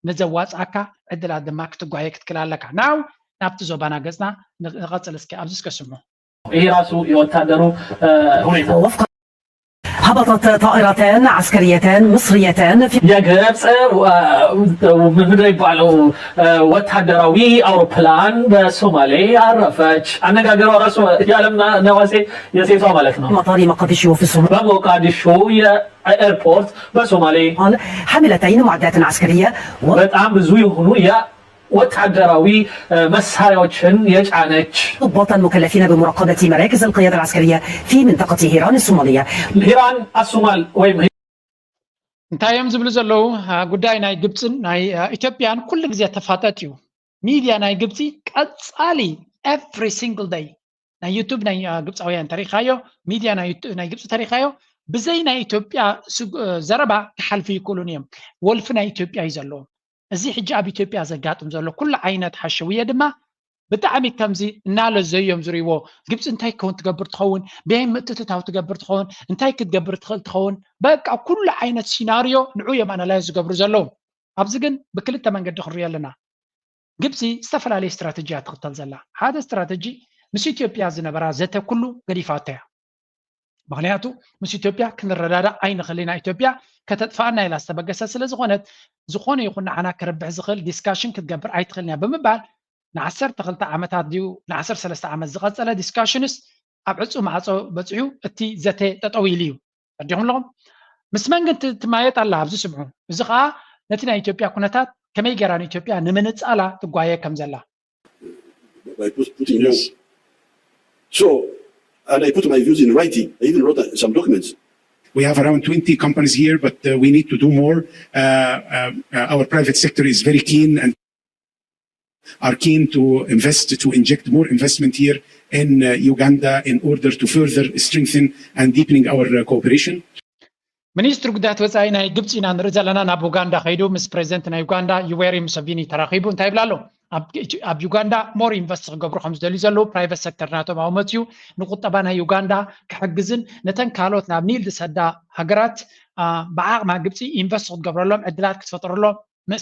ንዘዋፅኣካ ዕድላት ድማ ክትጓየ ክትክል ኣለካ። ናው ናብቲ ዞባና ገፅና ንቐፅል እስኪ ኣብዚ እስከ ስምዑ። ይሄ ራሱ የወታደሩ ሁኔታ ضبطت طائرة عسكرية مصرية في የግብፅ ምንድን ይባሉ ወታደራዊ አውሮፕላን በሶማሌ አረፈች። አነጋገሯ ራሱ የዓለም ነዋሴ የሴቷ ማለት ነው። مطار مقديشو في الصومال በሞቃዲሾ የኤርፖርት በሶማሌ حاملتين معدات عسكرية በጣም ብዙ የሆኑ ወታደራዊ መሳሪያዎችን የጫነች ضباطا مكلفين بمراقبة مراكز القيادة العسكرية في منطقة هيران الصومالية ሂራን አሱማል ወይም እንታይ እዮም ዝብሉ ዘለዉ ጉዳይ ናይ ግብፅን ናይ ኢትዮጵያን ኩሉ ግዜ ተፋጠጥ እዩ። ሚድያ ናይ ግብፂ ቀፃሊ every single day ናይ ዩቱብ ናይ ግብፃውያን ተሪካዮ፣ ሚድያ ናይ ግብፂ ተሪካዮ፣ ብዘይ ናይ ኢትዮጵያ ዘረባ ክሓልፉ ይክእሉን እዮም። ወልፊ ናይ ኢትዮጵያ እዩ ዘለዎም። እዚ ሕጂ ኣብ ኢትዮጵያ ዘጋጥም ዘሎ ኩሉ ዓይነት ሓሸውየ ድማ ብጣዕሚ ከምዚ እናለዘዩ እዮም ዝርእይዎ። ግብፂ እንታይ ክኸውን ትገብር ትኸውን፣ ብየይ ምትእትታው ትገብር ትኸውን፣ እንታይ ክትገብር ትኽእል ትኸውን። በቃ ኩሉ ዓይነት ሲናርዮ ንዑ እዮም ኣናላይዝ ዝገብሩ ዘለዉ። ኣብዚ ግን ብክልተ መንገዲ ክንሪኦ ኣለና። ግብፂ ዝተፈላለየ ስትራተጂ እያ ትኽተል ዘላ። ሓደ ስትራተጂ ምስ ኢትዮጵያ ዝነበራ ዘተ ኩሉ ገዲፋቶ እያ። ምክንያቱ ምስ ኢትዮጵያ ክንረዳዳእ ኣይንኽእል ኢና፣ ኢትዮጵያ ከተጥፍኣና ኢላ ዝተበገሰት ስለ ዝኾነት ዝኾነ ይኹን ንዓና ክረብሕ ዝኽእል ዲስካሽን ክትገብር ኣይትኽእልን እያ ብምባል ንዓሰርተ ክልተ ዓመታት ድዩ ንዓሰርተ ሰለስተ ዓመት ዝቐፀለ ዲስካሽንስ ኣብ ዕፁ ማዕፆ በፂሑ እቲ ዘተ ጠጠው ኢሉ እዩ። ረዲኹም ኣለኹም? ምስ መን ግን ትማየጥ ኣላ ኣብዚ ስምዑ። እዚ ከዓ ነቲ ናይ ኢትዮጵያ ኩነታት ከመይ ገይራ ንኢትዮጵያ ንምንፃላ ትጓየ ከም ዘላ by put- putting more. So, and I put my views in writing. I even wrote uh, some documents. We have around twenty companies here, but uh, we need to do more. Uh, uh, uh, our private sector is very keen and are keen to invest, to inject more investment here in uh, Uganda in order to further strengthen and deepening our uh, cooperation. ሚኒስትሪ ጉዳያት ወፃኢ ናይ ግብፂ ኢና ንርኢ ዘለና ናብ ኡጋንዳ ከይዱ ምስ ፕሬዚደንት ናይ ኡጋንዳ ዩዌሪ ሙሰቪኒ ተራኺቡ እንታይ ይብላ ኣሎ? ኣብ ዩጋንዳ ሞር ኢንቨስት ክገብሩ ከም ዝደልዩ ዘለዉ ፕራይቨት ሴክተር ናቶም ኣውመት እዩ። ንቁጠባ ናይ ዩጋንዳ ክሕግዝን ነተን ካልኦት ናብ ኒል ዝሰዳ ሃገራት ብዓቕማ ግብፂ ኢንቨስት ክትገብረሎም ዕድላት ክትፈጥረሎም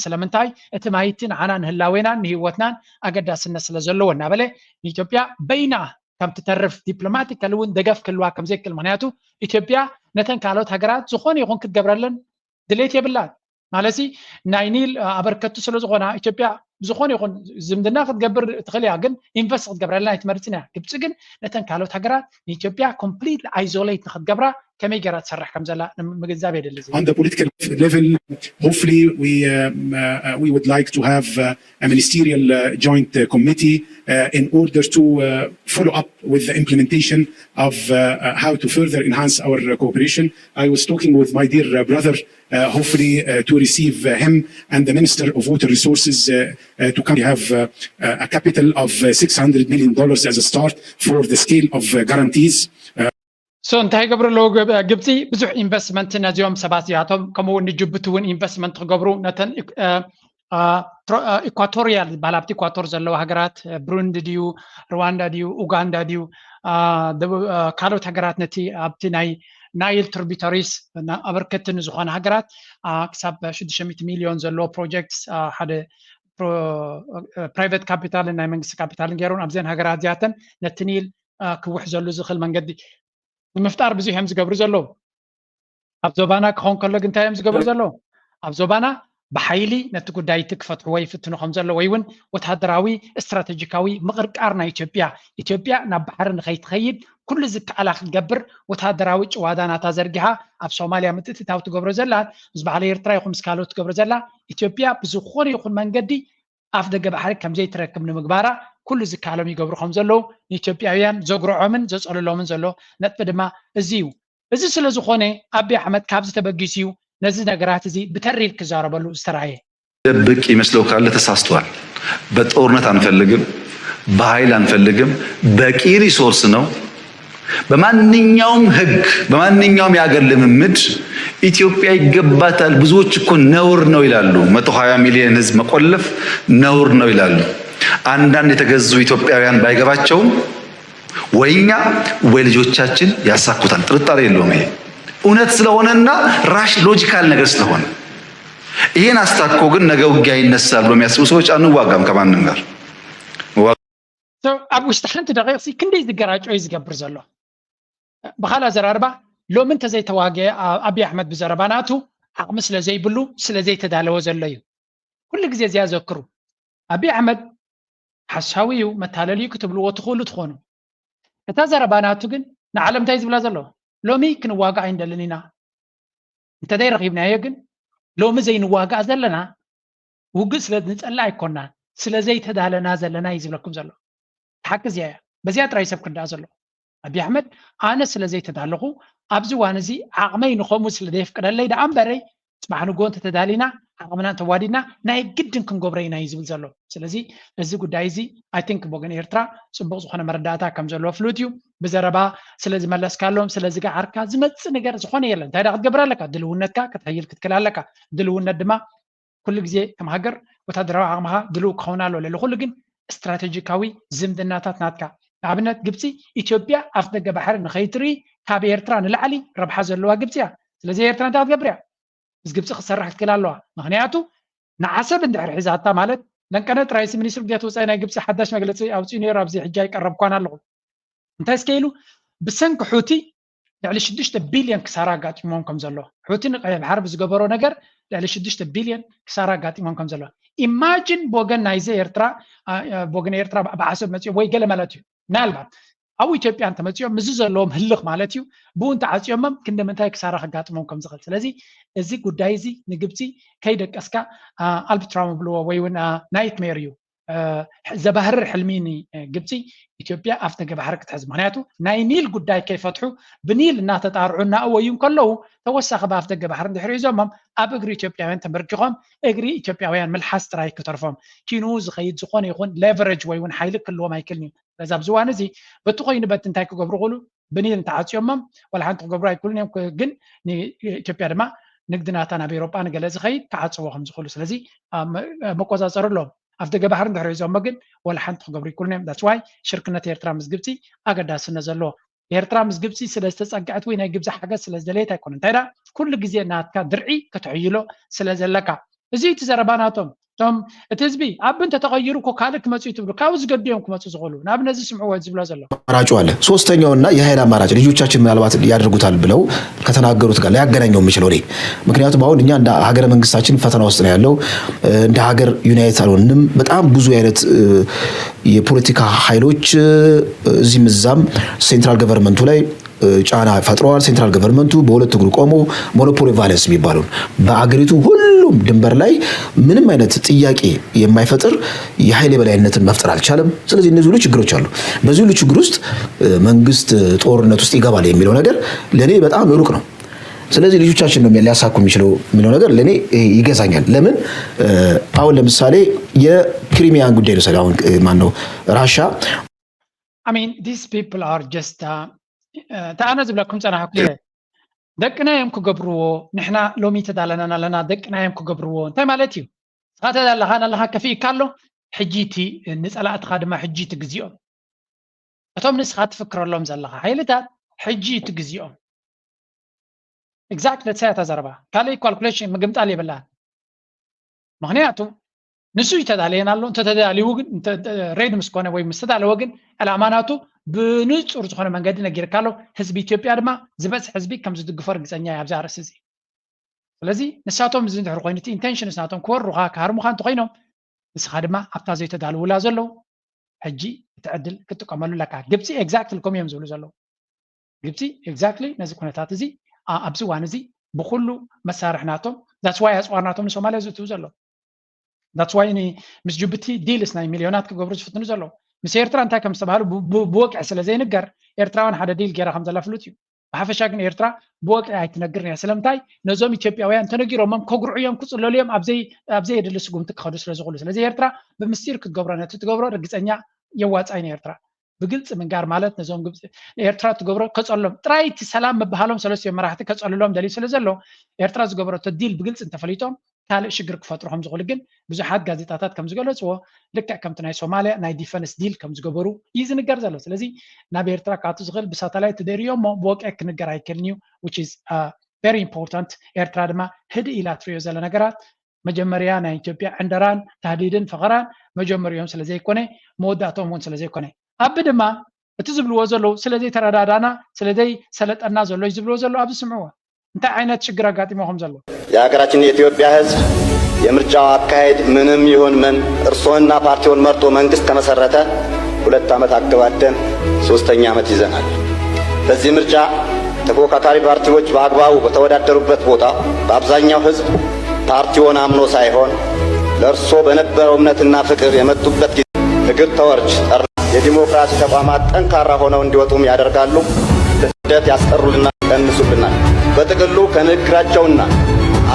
ስለምንታይ እቲ ማይቲ ንዓና ንህላዌናን ንህይወትናን ኣገዳስነት ስለ ዘለዎ እናበለ ንኢትዮጵያ በይና ከም ትተርፍ ዲፕሎማቲካሊ እውን ደገፍ ክህልዋ ከም ዘይክእል ምክንያቱ ኢትዮጵያ ነተን ካልኦት ሃገራት ዝኾነ ይኹን ክትገብረለን ድሌት የብላን። ማለትሲ ናይ ኒል ኣበርከቱ ስለ ዝኾና ኢትዮጵያ ዝኾነ ይኹን ዝምድና ክትገብር ትኽእል እያ፣ ግን ኢንቨስት ክትገብረለን ኣይትመርፅን እያ። ግብፂ ግን ነተን ካልኦት ሃገራት ንኢትዮጵያ ኮምፕሊት ኣይዞሌት ንክትገብራ ከመይ ገይራ ትሰርሕ ከም ዘላ ምግንዛብ የድሊ። On the political level, hopefully we, um, uh, we would like to have uh, a ministerial uh, joint uh, committee uh, in order to uh, follow up with the implementation of uh, uh, how to further enhance our uh, cooperation. I was talking with my dear uh, brother, uh, hopefully uh, to receive uh, him and the Minister of Water Resources uh, uh, to come. We have uh, uh, a capital of uh, six hundred million dollars as a start for the scale of uh, guarantees. Uh, so እንታይ ይገብሩ ኣለዉ? ግብፂ ብዙሕ ኢንቨስትመንት ነዚኦም ሰባት እዚኣቶም ከምኡ እውን ንጅቡቲ እውን ኢንቨስትመንት ክገብሩ ነተን ኢኳቶሪያል ዝበሃል ኣብቲ ኢኳቶር ዘለዋ ሃገራት ብሩንዲ ድዩ ሩዋንዳ ድዩ ኡጋንዳ ድዩ ካልኦት ሃገራት ነቲ ኣብቲ ናይ ናይል ትሪቢዩተሪስ ኣበርከቲ ንዝኾነ ሃገራት ክሳብ ሽዱሽተ ሚእቲ ሚልዮን ዘለዎ ፕሮጀክት ሓደ ፕራይቨት ካፒታልን ናይ መንግስቲ ካፒታልን ገይሮም ኣብዘን ሃገራት እዚኣተን ነቲ ኒል ክውሕዘሉ ዝኽእል መንገዲ ንምፍጣር ብዙሕ እዮም ዝገብሩ ዘለዉ። ኣብ ዞባና ክኸውን ከሎ ግን እንታይ እዮም ዝገብሩ ዘለዉ? ኣብ ዞባና ብሓይሊ ነቲ ጉዳይ እቲ ክፈትሕዎ ይፍትኑ ከም ዘሎ ወይ እውን ወታደራዊ ስትራተጂካዊ ምቕርቃር ናይ ኢትዮጵያ ኢትዮጵያ ናብ ባሕሪ ንኸይትኸይድ ኩሉ ዝከኣላ ክትገብር ወታደራዊ ጭዋዳ ናታ ዘርጊሓ ኣብ ሶማልያ ምትእትታው ትገብሮ ዘላ ምስ በዓል ኤርትራ ይኹን ምስ ካልኦት ትገብሮ ዘላ ኢትዮጵያ ብዝኾነ ይኹን መንገዲ ኣፍ ደገ ባሕሪ ከም ዘይትረክብ ንምግባራ ኩሉ ዝከኣሎም ይገብሩ ከም ዘለዉ ንኢትዮጵያውያን ዘጉርዖምን ዘፀልሎምን ዘሎ ነጥቢ ድማ እዚ እዩ። እዚ ስለ ዝኾነ ኣቢ ኣሕመድ ካብዚ ተበጊሱ እዩ ነዚ ነገራት እዚ ብተሪር ክዛረበሉ ዝተራእየ። ደብቅ ይመስለው ካለ ተሳስቷል። በጦርነት አንፈልግም፣ በኃይል አንፈልግም። በቂ ሪሶርስ ነው። በማንኛውም ህግ፣ በማንኛውም የአገር ልምምድ ኢትዮጵያ ይገባታል። ብዙዎች እኮ ነውር ነው ይላሉ። መቶ ሃያ ሚሊዮን ህዝብ መቆለፍ ነውር ነው ይላሉ። አንዳንድ የተገዙ ኢትዮጵያውያን ባይገባቸውም ወይ እኛ ወይ ልጆቻችን ያሳኩታል። ጥርጣሬ የለውም። ይሄ እውነት ስለሆነና ራሽ ሎጂካል ነገር ስለሆነ ይሄን አስታኮ ግን ነገ ውጊያ ይነሳል ብሎ የሚያስቡ ሰዎች አንዋጋም ከማንም ጋር። ኣብ ውሽጢ ሓንቲ ደቂቕ ሲ ክንደይ ዝገራጮ እዩ ዝገብር ዘሎ? ብኻልእ ኣዘራርባ ሎሚ እንተዘይተዋገ ኣብይ ኣሕመድ ብዘረባ ናቱ ዓቕሚ ስለ ዘይብሉ ስለ ዘይተዳለወ ዘሎ እዩ። ኩሉ ግዜ እዚኣ ዘክሩ። ኣብይ ኣሕመድ ሓሳዊ እዩ፣ መታለሊ እዩ ክትብልዎ ትኽእሉ ትኾኑ። እታ ዘረባ ናቱ ግን ንዓለም እንታይ ዝብላ ዘሎ? ሎሚ ክንዋጋእ ኣይንደልን ኢና፣ እንተዘይ ረኺብናዮ ግን ሎሚ ዘይንዋጋእ ዘለና ውግእ ስለ ንጸላ ኣይኮናን፣ ስለ ዘይተዳለና ዘለና እዩ ዝብለኩም ዘሎ። ሓቂ እዚኣ እያ። በዚኣ ጥራይ ሰብ ክርዳእ ዘሎ። ኣብይ ኣሕመድ ኣነ ስለ ዘይተዳለኹ ኣብዚ እዋን እዚ ዓቕመይ ንኸምኡ ስለ ዘየፍቅደለይ ደኣ እምበረይ ጽባሕ ንግሆ እንተተዳሊና ዓቕምና እንተዋዲድና ናይ ግድን ክንገብሮ ኢና እዩ ዝብል ዘሎ። ስለዚ እዚ ጉዳይ እዚ I think ብወገን ኤርትራ ጽቡቕ ዝኾነ መረዳእታ ከም ዘለዎ ፍሉጥ እዩ። ብዘረባ ስለ ዝመለስካሎም ስለ ዝገዓርካ ዝመጽእ ነገር ዝኾነ የለን። እንታይ ደኣ ክትገብር ኣለካ? ድልውነትካ ከተሕይል ክትክእል ኣለካ። ድልውነት ድማ ኩሉ ግዜ ከም ሃገር ወታደራዊ ዓቕምኻ ድልው ክኸውን ኣለዎ። ልዕሊ ኩሉ ግን ስትራቴጂካዊ ዝምድናታት ናትካ። ንኣብነት ግብፂ ኢትዮጵያ ኣፍ ደገ ባሕሪ ንኸይትርኢ ካብ ኤርትራ ንላዕሊ ረብሓ ዘለዋ ግብፂ እያ። ስለዚ ኤርትራ እንታይ ክትገብር እያ? ምስ ግብፂ ክትሰርሕ ክትክእል ኣለዋ። ምክንያቱ ንዓሰብ እንድሕር ሒዛታ ማለት ለንቀነ ጥራይሲ ሚኒስትሪ ጉዳያት ወፃኢ ናይ ግብፂ ሓዳሽ መግለፂ ኣውፂኡ ነይሩ። ኣብዚ ሕጂ ኣይቀረብኳን ኣለኹ። እንታይ እስከ ኢሉ ብሰንኪ ሑቲ ልዕሊ ሽዱሽተ ቢልዮን ክሳራ ኣጋጢሞም ከም ዘሎ፣ ሑቲ ንቀይሕ ባሕሪ ብዝገበሮ ነገር ልዕሊ ሽዱሽተ ቢልዮን ክሳራ ኣጋጢሞም ከም ዘሎ ኢማጂን ብወገን ናይዚ ኤርትራ አ- አ- ብወገን ኤርትራ ብዓሰብ መፅኦም ወይ ገለ ማለት እዩ። ምናልባት ኣብ ኢትዮጵያ እንተመፅኦም ምስዚ ዘለዎም ህልኽ ማለት እዩ ብኡ እንተዓፅዮሞም ክንዲ ምንታይ ክሳራ ከጋጥሞም ከም ዝኽእል። ስለዚ እዚ ጉዳይ እዚ ንግብፂ ከይደቀስካ ኣልብትራም ብልዎ ወይ እውን ናይትሜር እዩ። ዘባህርር ሕልሚ ንግብፂ ኢትዮጵያ ኣፍ ደገ ባሕሪ ክትሕዝ። ምክንያቱ ናይ ኒል ጉዳይ ከይፈትሑ ብኒል እናተጣርዑ እናእወዩ እንከለዉ ተወሳኺ ብኣፍ ደገ ባሕሪ እንድሕር ሒዞሞም ኣብ እግሪ ኢትዮጵያውያን ተንበርኪኾም እግሪ ኢትዮጵያውያን ምልሓስ ጥራይ ክተርፎም ኪኑ ዝኸይድ ዝኾነ ይኹን ሌቨሬጅ ወይ እውን ሓይሊ ክህልዎም ኣይክልን እዩ። ስለዚ ኣብዚ እዋን እዚ በቲ ኮይኑ በቲ እንታይ ክገብሩ ክእሉ ብኒል እንተዓፅዮሞም ዋላ ሓንቲ ክገብሩ ኣይክእሉን እዮም። ግን ንኢትዮጵያ ድማ ንግዲ ናታ ናብ ኤሮጳ ንገለ ዝኸይድ ክዓፅዎ ከም ዝኽእሉ ስለዚ መቆፃፀሪ ኣለዎም። ኣፍ ደገ ባሕሪ እንድሕር ሒዞሞ ግን ዋላ ሓንቲ ክገብሩ ይክእሉን እዮም። That's why ሽርክነት ኤርትራ ምስ ግብፂ ኣገዳስነት ዘለዎ። ኤርትራ ምስ ግብፂ ስለ ዝተፀግዐት ወይ ናይ ግብፂ ሓገዝ ስለ ዝደለየት ኣይኮነ። እንታይ ዳ ኩሉ ግዜ ናትካ ድርዒ ከተሕይሎ ስለ ዘለካ እዚ እቲ ዘረባ ናቶም። እቶም እቲ ህዝቢ ኣብ እንተተቐይሩ እኮ ካልእ ክመፁ እዩ ትብሉ ካብኡ ዝገዱ እዮም ክመፁ ዝኽእሉ። ንኣብነት እዚ ስምዕዎ ዝብሎ ዘሎ ኣማራጩ አለ። ሶስተኛውና የኃይል አማራጭ ልጆቻችን ምናልባት ያደርጉታል ብለው ከተናገሩት ጋር ሊያገናኘው የሚችለው እኔ ምክንያቱም አሁን እኛ እንደ ሀገረ መንግስታችን ፈተና ውስጥ ነው ያለው። እንደ ሀገር ዩናይት አልሆንም። በጣም ብዙ አይነት የፖለቲካ ኃይሎች እዚህም እዛም ሴንትራል ገቨርንመንቱ ላይ ጫና ፈጥረዋል። ሴንትራል ገቨርንመንቱ በሁለት እግሩ ቆሞ ሞኖፖሊ ቫለንስ የሚባለውን በአገሪቱ ሁሉም ድንበር ላይ ምንም አይነት ጥያቄ የማይፈጥር የኃይል የበላይነትን መፍጠር አልቻለም። ስለዚህ እነዚህ ሁሉ ችግሮች አሉ። በዚህ ሁሉ ችግር ውስጥ መንግስት ጦርነት ውስጥ ይገባል የሚለው ነገር ለእኔ በጣም ሩቅ ነው። ስለዚህ ልጆቻችን ነው ሊያሳኩ የሚችለው የሚለው ነገር ለእኔ ይገዛኛል። ለምን አሁን ለምሳሌ የክሪሚያን ጉዳይ ልውሰድ። አሁን ማን ነው ራሻ I mean, these people are just እታ ኣነ ዝብለኩም ፀናሕኩ ደቅና እዮም ክገብርዎ። ንሕና ሎሚ ተዳለናና ኣለና ደቅና እዮም ክገብርዎ እንታይ ማለት እዩ? ንስኻ ተዳለኻ ናለኻ ከፊእካ ኣሎ። ሕጂ እቲ ንፀላእትኻ ድማ ሕጂ እቲ ግዜኦም እቶም ንስኻ ትፍክረሎም ዘለኻ ሓይልታት ሕጂ እቲ ግዜኦም። Exactly እታ ዘረባ ካልእ calculation ምግምጣል የብላን። ምክንያቱ ንሱ እዩ ተዳልየና ኣሎ። እንተተዳልዩ ግን ሬድ ምስ ኮነ ወይ ምስ ተዳለወ ግን ዕላማ ናቱ ብንፁር ዝኾነ መንገዲ ነጊርካ ኣሎ። ህዝቢ ኢትዮጵያ ድማ ዝበፅሕ ህዝቢ ከም ዝድግፎ ርግፀኛ እዩ ኣብዚ ኣርእስቲ እዚ። ስለዚ ንሳቶም እዚ እንድሕር ኮይኑ እቲ ኢንቴንሽንስ ናቶም ክወሩኻ ክሃርሙኻ እንተኮይኖም ንስኻ ድማ ኣብታ ዘይተዳልውላ ዘለዉ ሕጂ እቲ ዕድል ክትጥቀመሉ ኣለካ። ግብፂ exactly ከምኡ እዮም ዝብሉ ዘለዉ። ግብፂ exactly ነዚ ኩነታት እዚ ኣብዚ እዋን እዚ ብኩሉ መሳርሒ ናቶም that's why ኣፅዋር ናቶም ንሶማልያ ዝእትዉ ዘለዉ that's why ምስ ጅቡቲ ዲልስ ናይ ሚልዮናት ክገብሩ ዝፍትኑ ዘለዉ ምስ ኤርትራ እንታይ ከም ዝተባሃሉ ብወግዒ ስለ ዘይንገር ኤርትራውያን ሓደ ዲል ገይራ ከም ዘላ ፍሉጥ እዩ። ብሓፈሻ ግን ኤርትራ ብወግዒ ኣይትነግርን እያ። ስለምንታይ ነዞም ኢትዮጵያውያን ተነጊሮሞም ከጉርዑ እዮም ክፅለሉ እዮም። ኣብ ዘየድሊ ስጉምቲ ክኸዱ ስለ ዝኽእሉ ስለዚ ኤርትራ ብምስጢር ክትገብሮ ነቲ ትገብሮ ርግፀኛ የዋፃይ ንኤርትራ ብግልፂ ምንጋር ማለት ነዞም ግብፂ ንኤርትራ ትገብሮ ከፀሎም ጥራይ እቲ ሰላም ምብሃሎም ሰለስቲኦም መራሕቲ ከፀልሎም ደልዩ ስለ ዘሎ ኤርትራ ዝገበረቶ ዲል ብግልፂ እንተፈሊጦም ካልእ ሽግር ክፈጥሩ ከም ዝኽእሉ ግን ብዙሓት ጋዜጣታት ከም ዝገለፅዎ ልክዕ ከምቲ ናይ ሶማልያ ናይ ዲፈንስ ዲል ከም ዝገበሩ እዩ ዝንገር ዘሎ። ስለዚ ናብ ኤርትራ ክኣቱ ዝኽእል ብሳተላይት ተደርዮ እሞ ብወቅዒ ክንገር ኣይክእልን እዩ which is very important። ኤርትራ ድማ ህድእ ኢላ ትሪኦ ዘለ ነገራት መጀመርያ ናይ ኢትዮጵያ ዕንደራን ታህዲድን ፈኸራን መጀመሪኦም ስለ ዘይኮነ መወዳእቶም እውን ስለ ዘይኮነ ኣቢ ድማ እቲ ዝብልዎ ዘለዉ ስለ ዘይተረዳዳና ስለ ዘይሰለጠና ዘሎ እዩ ዝብልዎ ዘለዉ። ኣብዚ ስምዕዎ እንታይ ዓይነት ሽግር ኣጋጢሞ ከም ዘሎ። የሀገራችን የኢትዮጵያ ህዝብ የምርጫው አካሄድ ምንም ይሁን ምን እርስዎንና ፓርቲውን መርጦ መንግስት ከመሰረተ ሁለት ዓመት አገባደን ሶስተኛ ዓመት ይዘናል። በዚህ ምርጫ ተፎካካሪ ፓርቲዎች በአግባቡ በተወዳደሩበት ቦታ በአብዛኛው ህዝብ ፓርቲውን አምኖ ሳይሆን ለእርሶ በነበረው እምነትና ፍቅር የመጡበት ጊዜ እግር ተወርች ጠር የዲሞክራሲ ተቋማት ጠንካራ ሆነው እንዲወጡም ያደርጋሉ። ስደት ያስቀሩልናል፣ ይቀንሱልናል። በጥቅሉ ከንግግራቸውና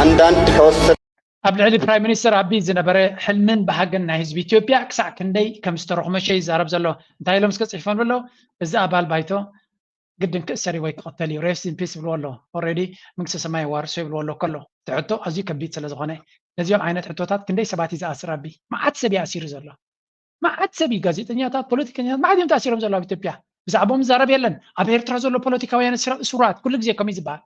አንዳንድ ከወሰድ ኣብ ልዕሊ ፕራይም ሚኒስተር ኣቢይ ዝነበረ ሕልምን ባህግን ናይ ህዝቢ ኢትዮጵያ ክሳዕ ክንደይ ከም ዝተረኽመሸ ይዛረብ ዘሎ። እንታይ ኢሎም እስከ ጽሒፎም ኣለዉ? እዚ ኣባል ባይቶ ግድን ክእሰር እዩ ወይ ክቕተል እዩ። Rest in peace ይብልዎ ኣለዉ። Already መንግስተ ሰማይ የዋርሶ ይብልዎ ኣለዉ። ከሎ እቲ ሕቶ ኣዝዩ ከቢድ ስለ ዝኾነ ነዚኦም ዓይነት ሕቶታት ክንደይ ሰባት እዩ ዝኣስር ኣቢይ? መዓት ሰብ እዩ ኣሲሩ ዘሎ። መዓት ሰብ እዩ፣ ጋዜጠኛታት፣ ፖለቲከኛታት መዓት እዮም ተኣሲሮም ዘለዉ ኣብ ኢትዮጵያ። ብዛዕባኦም ዝዛረብ የለን። ኣብ ኤርትራ ዘሎ ፖለቲካውያን እስራ- እሱራት ኩሉ ግዜ ከምኡ እዩ ዝበሃል።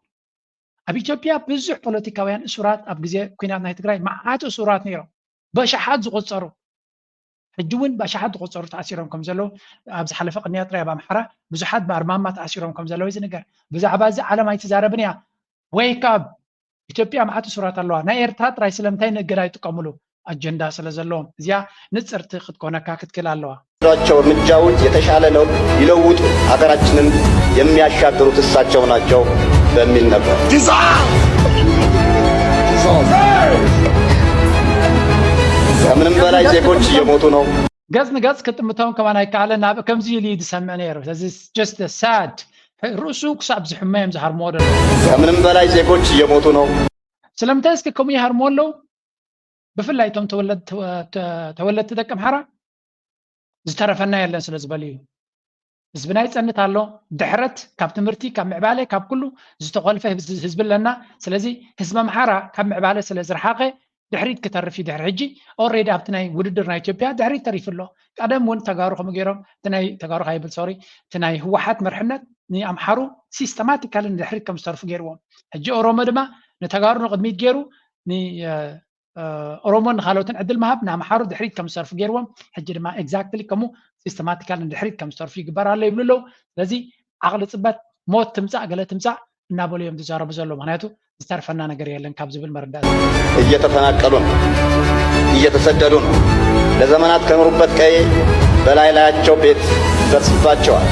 ኣብ ኢትዮጵያ ብዙሕ ፖለቲካውያን እሱራት ኣብ ግዜ ኲናት ናይ ትግራይ መዓት እሱራት ነይሮም። በሽሓት ዝቑጸሩ ሕጂ እውን በሽሓት ዝቑጸሩ ተኣሲሮም ከም ዘለዉ ኣብ ዝሓለፈ ቅንያ ጥራይ ኣብ ኣምሓራ ብዙሓት ብኣርማማ ተኣሲሮም ከም ዘለዉ እዩ ዝንገር። ብዛዕባ እዚ ዓለም ኣይትዛረብን እያ። Wake up! ኢትዮጵያ መዓት እሱራት ኣለዋ። ናይ ኤርትራ ጥራይ ስለምንታይ ንእገዳ ይጥቀምሉ? ኣጀንዳ ስለ ዘለዎም። እዚኣ ንጽርቲ ክትኮነካ ክትክእል ኣለዋ። ቸው እርምጃዎች የተሻለ ለውጥ ይለውጡ፣ ሀገራችንን የሚያሻግሩት እሳቸው ናቸው በሚል ነበር። ከምንም በላይ ዜጎች እየሞቱ ነው። ገጽ ንገጽ ክጥምቶም ከማን ኣይከኣለን። ኣብ ከምዚ ኢሉ እዩ ዝሰምዕ ነይሩ። ስለዚ just sad። ርእሱ ክሳብ ዝሕመ እዮም ዝሃርምዎ ደለዉ። ከምንም በላይ ዜጎች እየሞቱ ነው። ስለምንታይ እስኪ ከምኡ ይሃርምዎ ኣለዉ? ብፍላይ እቶም ተወለድ- ተወ- ተ- ተወለድቲ ደቂ ኣምሓራ ዝተረፈና የለን ስለ ዝበሉ እዩ። ህዝብና ይጸንት ኣሎ። ድሕረት ካብ ትምህርቲ፣ ካብ ምዕባለ፣ ካብ ኩሉ ዝተኾልፈ ህዝቢ ኣለና። ስለዚ ህዝቢ ኣምሓራ ካብ ምዕባለ ስለ ዝረሓቐ ድሕሪት ክተርፍ እዩ። ድሕሪ ሕጂ already ኣብቲ ናይ ውድድር ናይ ኢትዮጵያ ድሕሪት ተሪፉ ኣሎ። ቀደም እውን ተጋሩ ከምኡ ገይሮም እቲ ናይ ተጋሩ ካይብል ሶሪ እቲ ናይ ህወሓት መርሕነት ንኣምሓሩ ሲስተማቲካሊ ንድሕሪት ከም ዝተርፉ ገይርዎም። ሕጂ ኦሮሞ ድማ ንተጋሩ ንቕድሚት ገይሩ ን ኦሮሞን ንካልኦትን ዕድል ምሃብ ንኣምሓሩ ድሕሪት ከም ዝሰርፉ ገይርዎም። ሕጂ ድማ exactly ከምኡ ሲስተማቲካል ንድሕሪት ከም ዝሰርፉ ይግበር ኣሎ ይብሉ ኣለዉ። ስለዚ ዓቕሊ ፅበት ሞት ትምፃእ ገለ ትምፃእ እናበሉ እዮም ዝዛረቡ ዘለዉ። ምክንያቱ ዝተርፈና ነገር የለን ካብ ዝብል መረዳእታ። እየተፈናቀሉ ነው፣ እየተሰደዱ ነው። ለዘመናት ከኖሩበት ቀዬ በላይ ላያቸው ቤት ይፈርስባቸዋል፣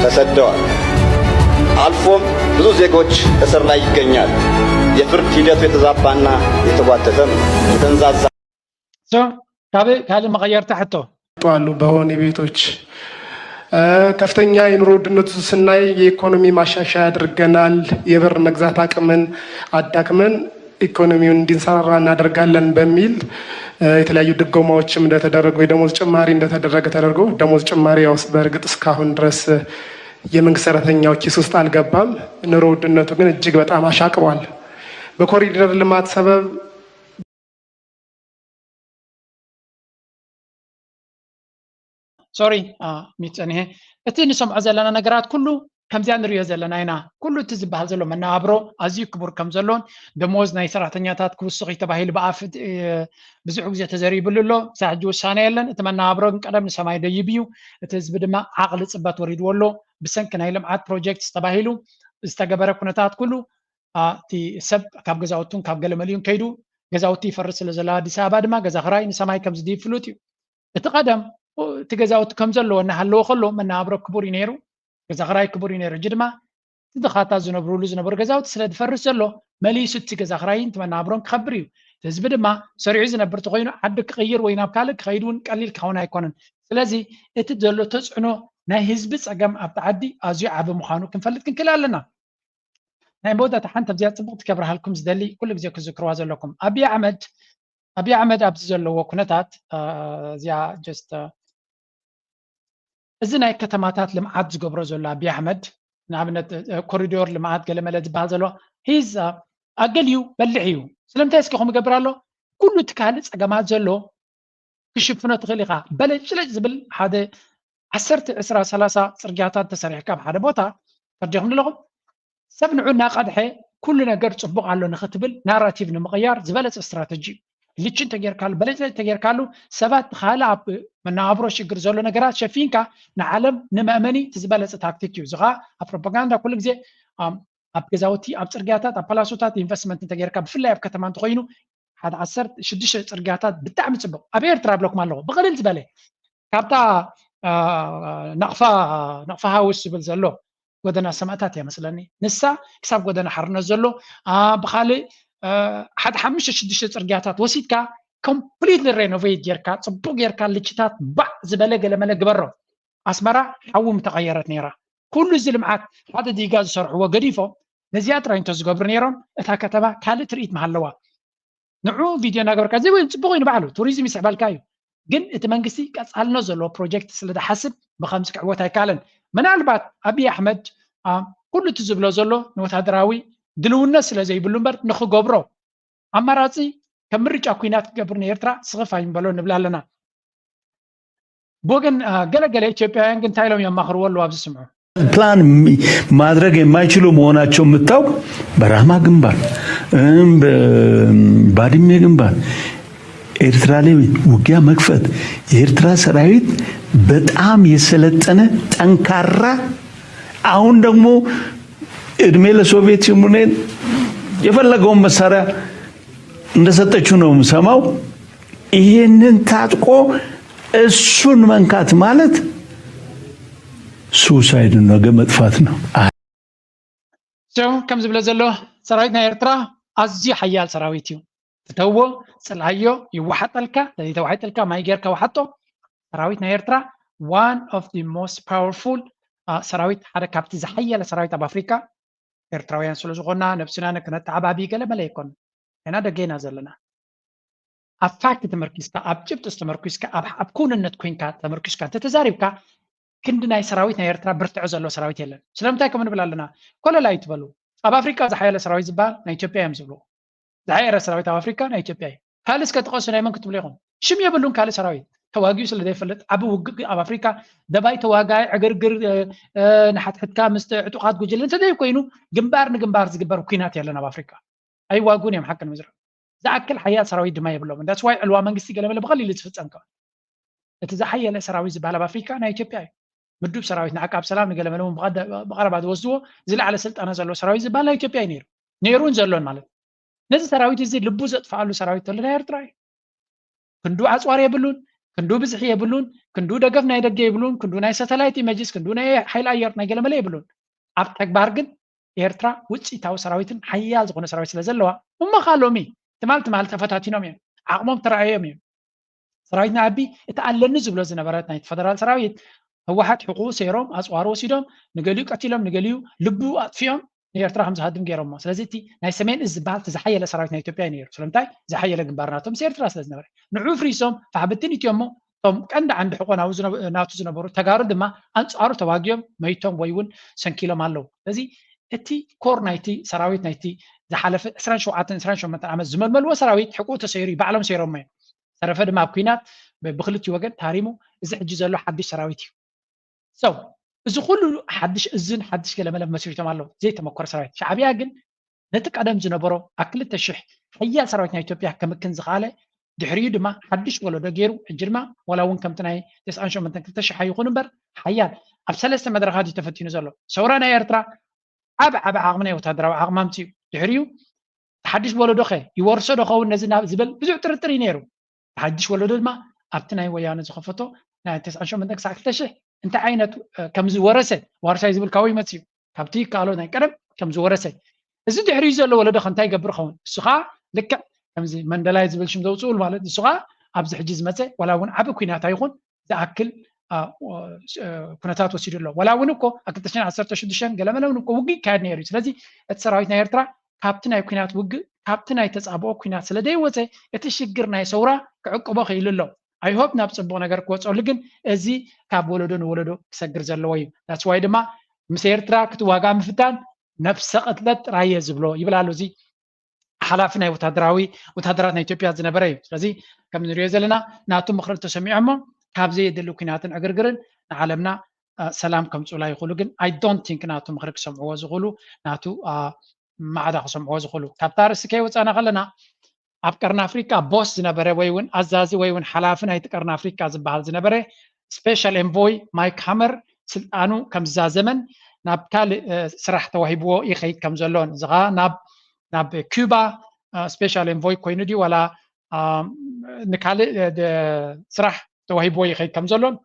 ተሰደዋል። አልፎም ብዙ ዜጎች እስር ላይ ይገኛሉ። የፍርድ ሂደቱ የተዛባና የተጓተተ ነው፣ የተንዛዛ። So ካብ ካልእ መቐየርታ ሕቶ አሉ በሆነ ቤቶች ከፍተኛ የኑሮ ውድነቱ ስናይ የኢኮኖሚ ማሻሻያ አድርገናል። የብር መግዛት አቅምን አዳክመን ኢኮኖሚውን እንዲንሰራራ እናደርጋለን በሚል የተለያዩ ድጎማዎችም እንደተደረጉ የደሞዝ ጭማሪ እንደተደረገ ተደርጎ ደሞዝ ጭማሪ ያው በእርግጥ እስካሁን ድረስ የመንግስት ሰራተኛው ኪስ ውስጥ አልገባም። ኑሮ ውድነቱ ግን እጅግ በጣም አሻቅቧል። በኮሪደር ልማት ሰበብ ሶሪ ሚት ጸኒሐ እቲ ንሰምዖ ዘለና ነገራት ኩሉ ከምዚኣ ንሪኦ ዘለና ኢና። ኩሉ እቲ ዝበሃል ዘሎ መነባብሮ ኣዝዩ ክቡር ከም ዘሎን ደሞዝ ናይ ሰራሕተኛታት ክውስኽ እዩ ተባሂሉ ብኣፍ ብዙሕ ግዜ ተዘሪብሉ ኣሎ። ክሳብ ሕጂ ውሳነ የለን። እቲ መነባብሮ ግን ቀደም ንሰማይ ደይብ እዩ። እቲ ህዝቢ ድማ ዓቕሊ ጽበት ወሪድዎ ኣሎ። ብሰንኪ ናይ ልምዓት ፕሮጀክትስ ተባሂሉ ዝተገበረ ኩነታት ኩሉ እቲ ሰብ ካብ ገዛውቱን ካብ ገለ መሊኡን ከይዱ ገዛውቲ ይፈርስ ስለ ዘሎ ኣዲስ ኣበባ ድማ ገዛ ክራይ ንሰማይ ከም ዝድይብ ፍሉጥ እዩ። እቲ ቀደም እቲ ገዛውቲ ከም ዘለዎ እናሃለወ ከሎ መነባብሮ ክቡር እዩ ነይሩ፣ ገዛ ክራይ ክቡር እዩ ነይሩ። ሕጂ ድማ እቲ ድኻታት ዝነብሩሉ ዝነበሩ ገዛውቲ ስለ ዝፈርስ ዘሎ መሊሱ እቲ ገዛ ክራይን እቲ መነባብሮን ክኸብር እዩ። እቲ ህዝቢ ድማ ሰሪዑ ዝነብር ተኾይኑ ዓዲ ክቕይር ወይ ናብ ካልእ ክኸይድ እውን ቀሊል ክኸውን ኣይኮነን። ስለዚ እቲ ዘሎ ተፅዕኖ ናይ ህዝቢ ፀገም ኣብቲ ዓዲ ኣዝዩ ዓቢ ምዃኑ ክንፈልጥ ክንክእል ኣለና። ናይ መወዳእታ ሓንቲ ኣብዚኣ ፅብቕቲ ከብርሃልኩም ዝደሊ ኩሉ ግዜ ክዝክርዋ ዘለኩም ኣብይ ኣሕመድ ኣብይ ኣሕመድ ኣብዚ ዘለዎ ኩነታት እዚኣ just እዚ ናይ ከተማታት ልምዓት ዝገብሮ ዘሎ ኣብይ ኣሕመድ ንኣብነት ኮሪዶር ልምዓት ገለመለ ዝበሃል ዘሎ ሂዝ ኣገሊዩ በልሕ እዩ። ስለምንታይ እስኪ ከምኡ ይገብር ኣሎ? ኩሉ እቲ ካልእ ፀገማት ዘሎ ክሽፍኖ ትኽእል ኢኻ። በለጭለጭ ዝብል ሓደ ዓሰርተ ዕስራ ሰላሳ ፅርግያታት ተሰሪሕካ ኣብ ሓደ ቦታ ተርዲኹም ኣለኹም ሰብ ንዑ እናቐድሐ ኩሉ ነገር ፅቡቕ ኣሎ ንኽትብል ናራቲቭ ንምቕያር ዝበለፀ ስትራተጂ እዩ። ልቺ እንተጌርካሉ በለፀ እንተጌርካሉ ሰባት ካልእ ኣብ መነባብሮ ሽግር ዘሎ ነገራት ሸፊንካ ንዓለም ንመእመኒ እቲ ዝበለፀ ታክቲክ እዩ። እዚ ከዓ ኣብ ፕሮፓጋንዳ ኩሉ ግዜ ኣብ ገዛውቲ ኣብ ፅርግያታት ኣብ ፓላሶታት ኢንቨስትመንት እንተጌርካ ብፍላይ ኣብ ከተማ እንተኮይኑ ሓደ ዓሰርተ ሽዱሽተ ፅርግያታት ብጣዕሚ ፅቡቅ ኣብ ኤርትራ ብለኩም ኣለኹ ብቅልል ዝበለ ካብታ ናቕፋ ናቕፋ ሃውስ ዝብል ዘሎ ጎደና ሰማእታት እያ መስለኒ ንሳ ክሳብ ጎደና ሓርነት ዘሎ ብካልእ ሓደ ሓሙሽተ ሽዱሽተ ፅርግያታት ወሲድካ ኮምፕሊትሊ ሬኖቬት ጌርካ ፅቡቅ ጌርካ ልችታት ባዕ ዝበለ ገለመለ ግበሮ ኣስመራ ሓዊ ምተቀየረት ነይራ ኩሉ እዚ ልምዓት ሓደ ዲጋ ዝሰርሕዎ ገዲፎም ነዚኣ ጥራይ እንተዝገብሩ ነይሮም እታ ከተማ ካልእ ትርኢት ምሃለዋ ንዑ ቪድዮ እናገበርካ እዚ እውን ፅቡቅ እዩ ንባዕሉ ቱሪዝም ይስሕበልካ እዩ ግን እቲ መንግስቲ ቀፃልነት ዘለዎ ፕሮጀክት ስለ ዝሓስብ ብከምዚ ክዕወት ኣይከኣለን ምናልባት ኣብይ ኣሕመድ ኩሉ እቲ ዝብሎ ዘሎ ንወታደራዊ ድልውነት ስለ ዘይብሉ እምበር ንክገብሮ ኣማራፂ ከም ምርጫ ኩናት ክገብር ንኤርትራ ስኽፍ ኣይንበሎ ንብል ኣለና ብወገን ገለገለ ኢትዮጵያውያን ግን እንታይ ኢሎም የማኽርዎ ኣለዉ ኣብዚ ስምዑ ፕላን ማድረግ የማይችሉ መሆናቸው የምታውቅ በራህማ ግንባር ባድሜ ግንባር ኤርትራ ላይ ውጊያ መክፈት የኤርትራ ሰራዊት በጣም የሰለጠነ ጠንካራ አሁን ደግሞ እድሜ ለሶቪየት ዩኒየን የፈለገውን መሳሪያ እንደሰጠችው ነው የምሰማው። ይሄንን ታጥቆ እሱን መንካት ማለት suicide ነው፣ ነገ መጥፋት ነው። ከም ዝብለ ዘሎ ሰራዊት ናይ ኤርትራ ኣዝዩ ሓያል ሰራዊት እዩ። ፍተዎ፣ ጽልኣዮ፣ ይወሓጠልካ፣ ዘይተዋሒጠልካ ማይ ጌርካ ወሓጦ። ሰራዊት ናይ ኤርትራ one of the most powerful ሰራዊት ሓደ ካብቲ ዝሓየለ ሰራዊት ኣብ ኣፍሪካ ኤርትራውያን ስለ ዝኾና ነብስና ክነተዓባቢ ገለ መለ ኣይኮን ኢና ደገ ኢና ዘለና ኣብ ፋክት ተመርኪስካ ኣብ ጭብጥስ ተመርኪስካ ኣብ ኣብ ክውንነት ኮይንካ ተመርኪስካ እንተተዛሪብካ ክንዲ ናይ ሰራዊት ናይ ኤርትራ ብርትዖ ዘለዎ ሰራዊት የለን ስለምንታይ ከም ንብል ኣለና ኮለል ኣይትበሉ ኣብ ኣፍሪቃ ዝሓየለ ሰራዊት ዝበሃል ናይ ኢትዮጵያ እዮም ዝብልዎ ዝሓየረ ሰራዊት ኣብ ኣፍሪካ ናይ ኢትዮጵያ እዩ ካልእ እስከ ጥቀሱ ናይ መን ክትብሉ ኢኹም ሽም የብሉን ካልእ ሰራዊት ተዋጊኡ ስለ ዘይፈልጥ ዓቢ ውግእ ኣብ ኣፍሪካ ደባይ ተዋጋይ ዕግርግር ንሓትሕትካ ምስ ዕጡቃት ጉጅለ እንተዘይኮይኑ ግንባር ንግንባር ዝግበር ኩናት የለን ኣብ ኣፍሪካ ኣይዋጉን እዮም ሓቂ ንምዝራብ ዝኣክል ሓያል ሰራዊት ድማ የብሎምን that's why ዕልዋ መንግስቲ ገለመለ ብቀሊሉ ዝፍፀም ከ እቲ ዝሓየለ ሰራዊት ዝበሃል ኣብ ኣፍሪካ ናይ ኢትዮጵያ እዩ ምዱብ ሰራዊት ንዓቃብ ሰላም ንገለመለ እውን ብቐረባ ዝወስድዎ ዝለዓለ ስልጠና ዘለዎ ሰራዊት ዝበሃል ናይ ኢትዮጵያ እዩ ነይሩ ነይሩን ዘሎን ማለት ነዚ ሰራዊት እዚ ልቡ ዘጥፍኣሉ ሰራዊት ተሎ ናይ ኤርትራ እዩ ክንዱ ኣፅዋር የብሉን ክንዱ ብዝሒ የብሉን ክንዱ ደገፍ ናይ ደገ የብሉን ክንዱ ናይ ሳተላይት ኢመጅስ ክንዱ ናይ ሓይሊ ኣየር ናይ ገለመለ የብሉን ኣብ ተግባር ግን ኤርትራ ውፅኢታዊ ሰራዊትን ሓያል ዝኾነ ሰራዊት ስለ ዘለዋ እሞ ከዓ ሎሚ ትማል ትማል ተፈታቲኖም እዮም ዓቕሞም ተረኣዮም እዮም ሰራዊትና ኣቢ እቲ ኣለኒ ዝብሎ ዝነበረት ናይ ፈደራል ሰራዊት ህወሓት ሕቁ ሰይሮም ኣፅዋር ወሲዶም ንገሊኡ ቀቲሎም ንገሊኡ ልቡ ኣጥፊኦም ንኤርትራ ከም ዝሃድም ገይሮሞ ስለዚ እቲ ናይ ሰሜን እዝ ዝበሃል እቲ ዝሓየለ ሰራዊት ናይ ኢትዮጵያ እዩ ነይሩ ስለምንታይ ዝሓየለ ግንባር ናቶም ምስ ኤርትራ ስለ ዝነበረ ንዑ ፍሪሶም ፋሕብትን ኢትዮ እሞ እቶም ቀንዲ ዓንዲ ሕቆ ናቱ ዝነበሩ ተጋሩ ድማ ኣንፃሩ ተዋጊኦም መይቶም ወይ እውን ሰንኪሎም ኣለዉ ስለዚ እቲ ኮር ናይቲ ሰራዊት ናይቲ ዝሓለፈ ዕስራን ሸውዓተን ዕስራን ሸሞንተን ዓመት ዝመልመልዎ ሰራዊት ሕቁ ተሰይሩ እዩ ባዕሎም ሰይሮሞ እዮም ዝተረፈ ድማ ኣብ ኩናት ብክልቲኡ ወገን ታሪሙ እዚ ሕጂ ዘሎ ሓድሽ ሰራዊት እዩ ሰው እዚ ኩሉ ሓድሽ እዝን ሓድሽ ገለመለ መስሪቶም ኣለዉ ዘይተመኮረ ሰራዊት ሻዕብያ ግን ነቲ ቀደም ዝነበሮ ኣብ ክልተ ሽሕ ሓያል ሰራዊት ናይ ኢትዮጵያ ከምክን ዝኸኣለ ድሕሪኡ ድማ ሓድሽ ወለዶ ገይሩ ሕጂ ድማ ዋላ እውን ከምቲ ናይ ተስዓን ሸሞንተን ክልተ ሽሕ ኣይኹን እምበር ሓያል ኣብ ሰለስተ መድረኻት እዩ ተፈቲኑ ዘሎ ሰውራ ናይ ኤርትራ ዓብ ዓብ ዓቕሚ ናይ ወታደራዊ ዓቕሚ ኣምፅኡ ድሕሪኡ ሓድሽ ወለዶ ኸ ይወርሶ ዶ ኸውን ነዚ ናብ ዝብል ብዙሕ ጥርጥር እዩ ነይሩ ሓድሽ ወለዶ ድማ ኣብቲ ናይ ወያነ ዝኸፈቶ ናይ ተስዓን ሸሞንተን ክሳዕ ክልተ ሽሕ እንታይ ዓይነት ከም ዝወረሰ ዋርሳይ ዝብል ካብኡ ይመፅእ እዩ ካብቲ ይከኣሎ ናይ ቀደም ከም ዝወረሰ እዚ ድሕሪኡ ዘሎ ወለዶ ከ እንታይ ይገብር ኸውን እሱ ከዓ ልክዕ ከምዚ መንደላይ ዝብል ሽም ዘውፅኡሉ ማለት እሱ ከዓ ኣብዚ ሕጂ ዝመፀ ዋላ እውን ዓብ ኩናት ኣይኹን ዝኣክል ኩነታት ወሲዱ ኣሎ ዋላ እውን እኮ ኣብ ክልተ ሽሕን ዓሰርተ ሽዱሽተን ገለመለ እውን እኮ ውግእ ይካየድ ነይሩ እዩ ስለዚ እቲ ሰራዊት ናይ ኤርትራ ካብቲ ናይ ኩናት ውግእ ካብቲ ናይ ተፃብኦ ኩናት ስለ ዘይወፀ እቲ ሽግር ናይ ሰውራ ክዕቅቦ ክኢሉ ኣሎ ኣይሆፕ ናብ ፅቡቅ ነገር ክወፀሉ ግን እዚ ካብ ወለዶ ንወለዶ ክሰግር ዘለዎ እዩ that's why ድማ ምስ ኤርትራ ክትዋጋ ምፍታን ነብሰ ቅትለት ጥራየ ዝብሎ ይብል ኣሎ እዚ ሓላፊ ናይ ወታደራዊ ወታደራት ናይ ኢትዮጵያ ዝነበረ እዩ ስለዚ ከም ንሪኦ ዘለና ናቱ ምክሪ ተሰሚዖሞ ካብ ዘየድሊ ኩናትን ዕግርግርን ንዓለምና ሰላም ከምፅኡላ ይኽእሉ ግን I don't think ናቱ ምክሪ ክሰምዕዎ ዝኽእሉ ናቱ ማዕዳ ክሰምዕዎ ዝኽእሉ ካብታ ርእሲ ከይወፃና ከለና ኣብ ቀርኒ ኣፍሪካ ቦስ ዝነበረ ወይ እውን ኣዛዚ ወይ እውን ሓላፊ ናይቲ ቀርኒ ኣፍሪካ ዝበሃል ዝነበረ ስፔሻል ኤንቮይ ማይክ ሃመር ስልጣኑ ከም ዝዛዘመን ናብ ካልእ ስራሕ ተዋሂብዎ ይኸይድ ከም ዘሎን፣ እዚ ከዓ ናብ ናብ ኩባ ስፔሻል ኤንቮይ ኮይኑ ድዩ ዋላ ንካልእ ስራሕ ተዋሂብዎ ይኸይድ ከም ዘሎን፣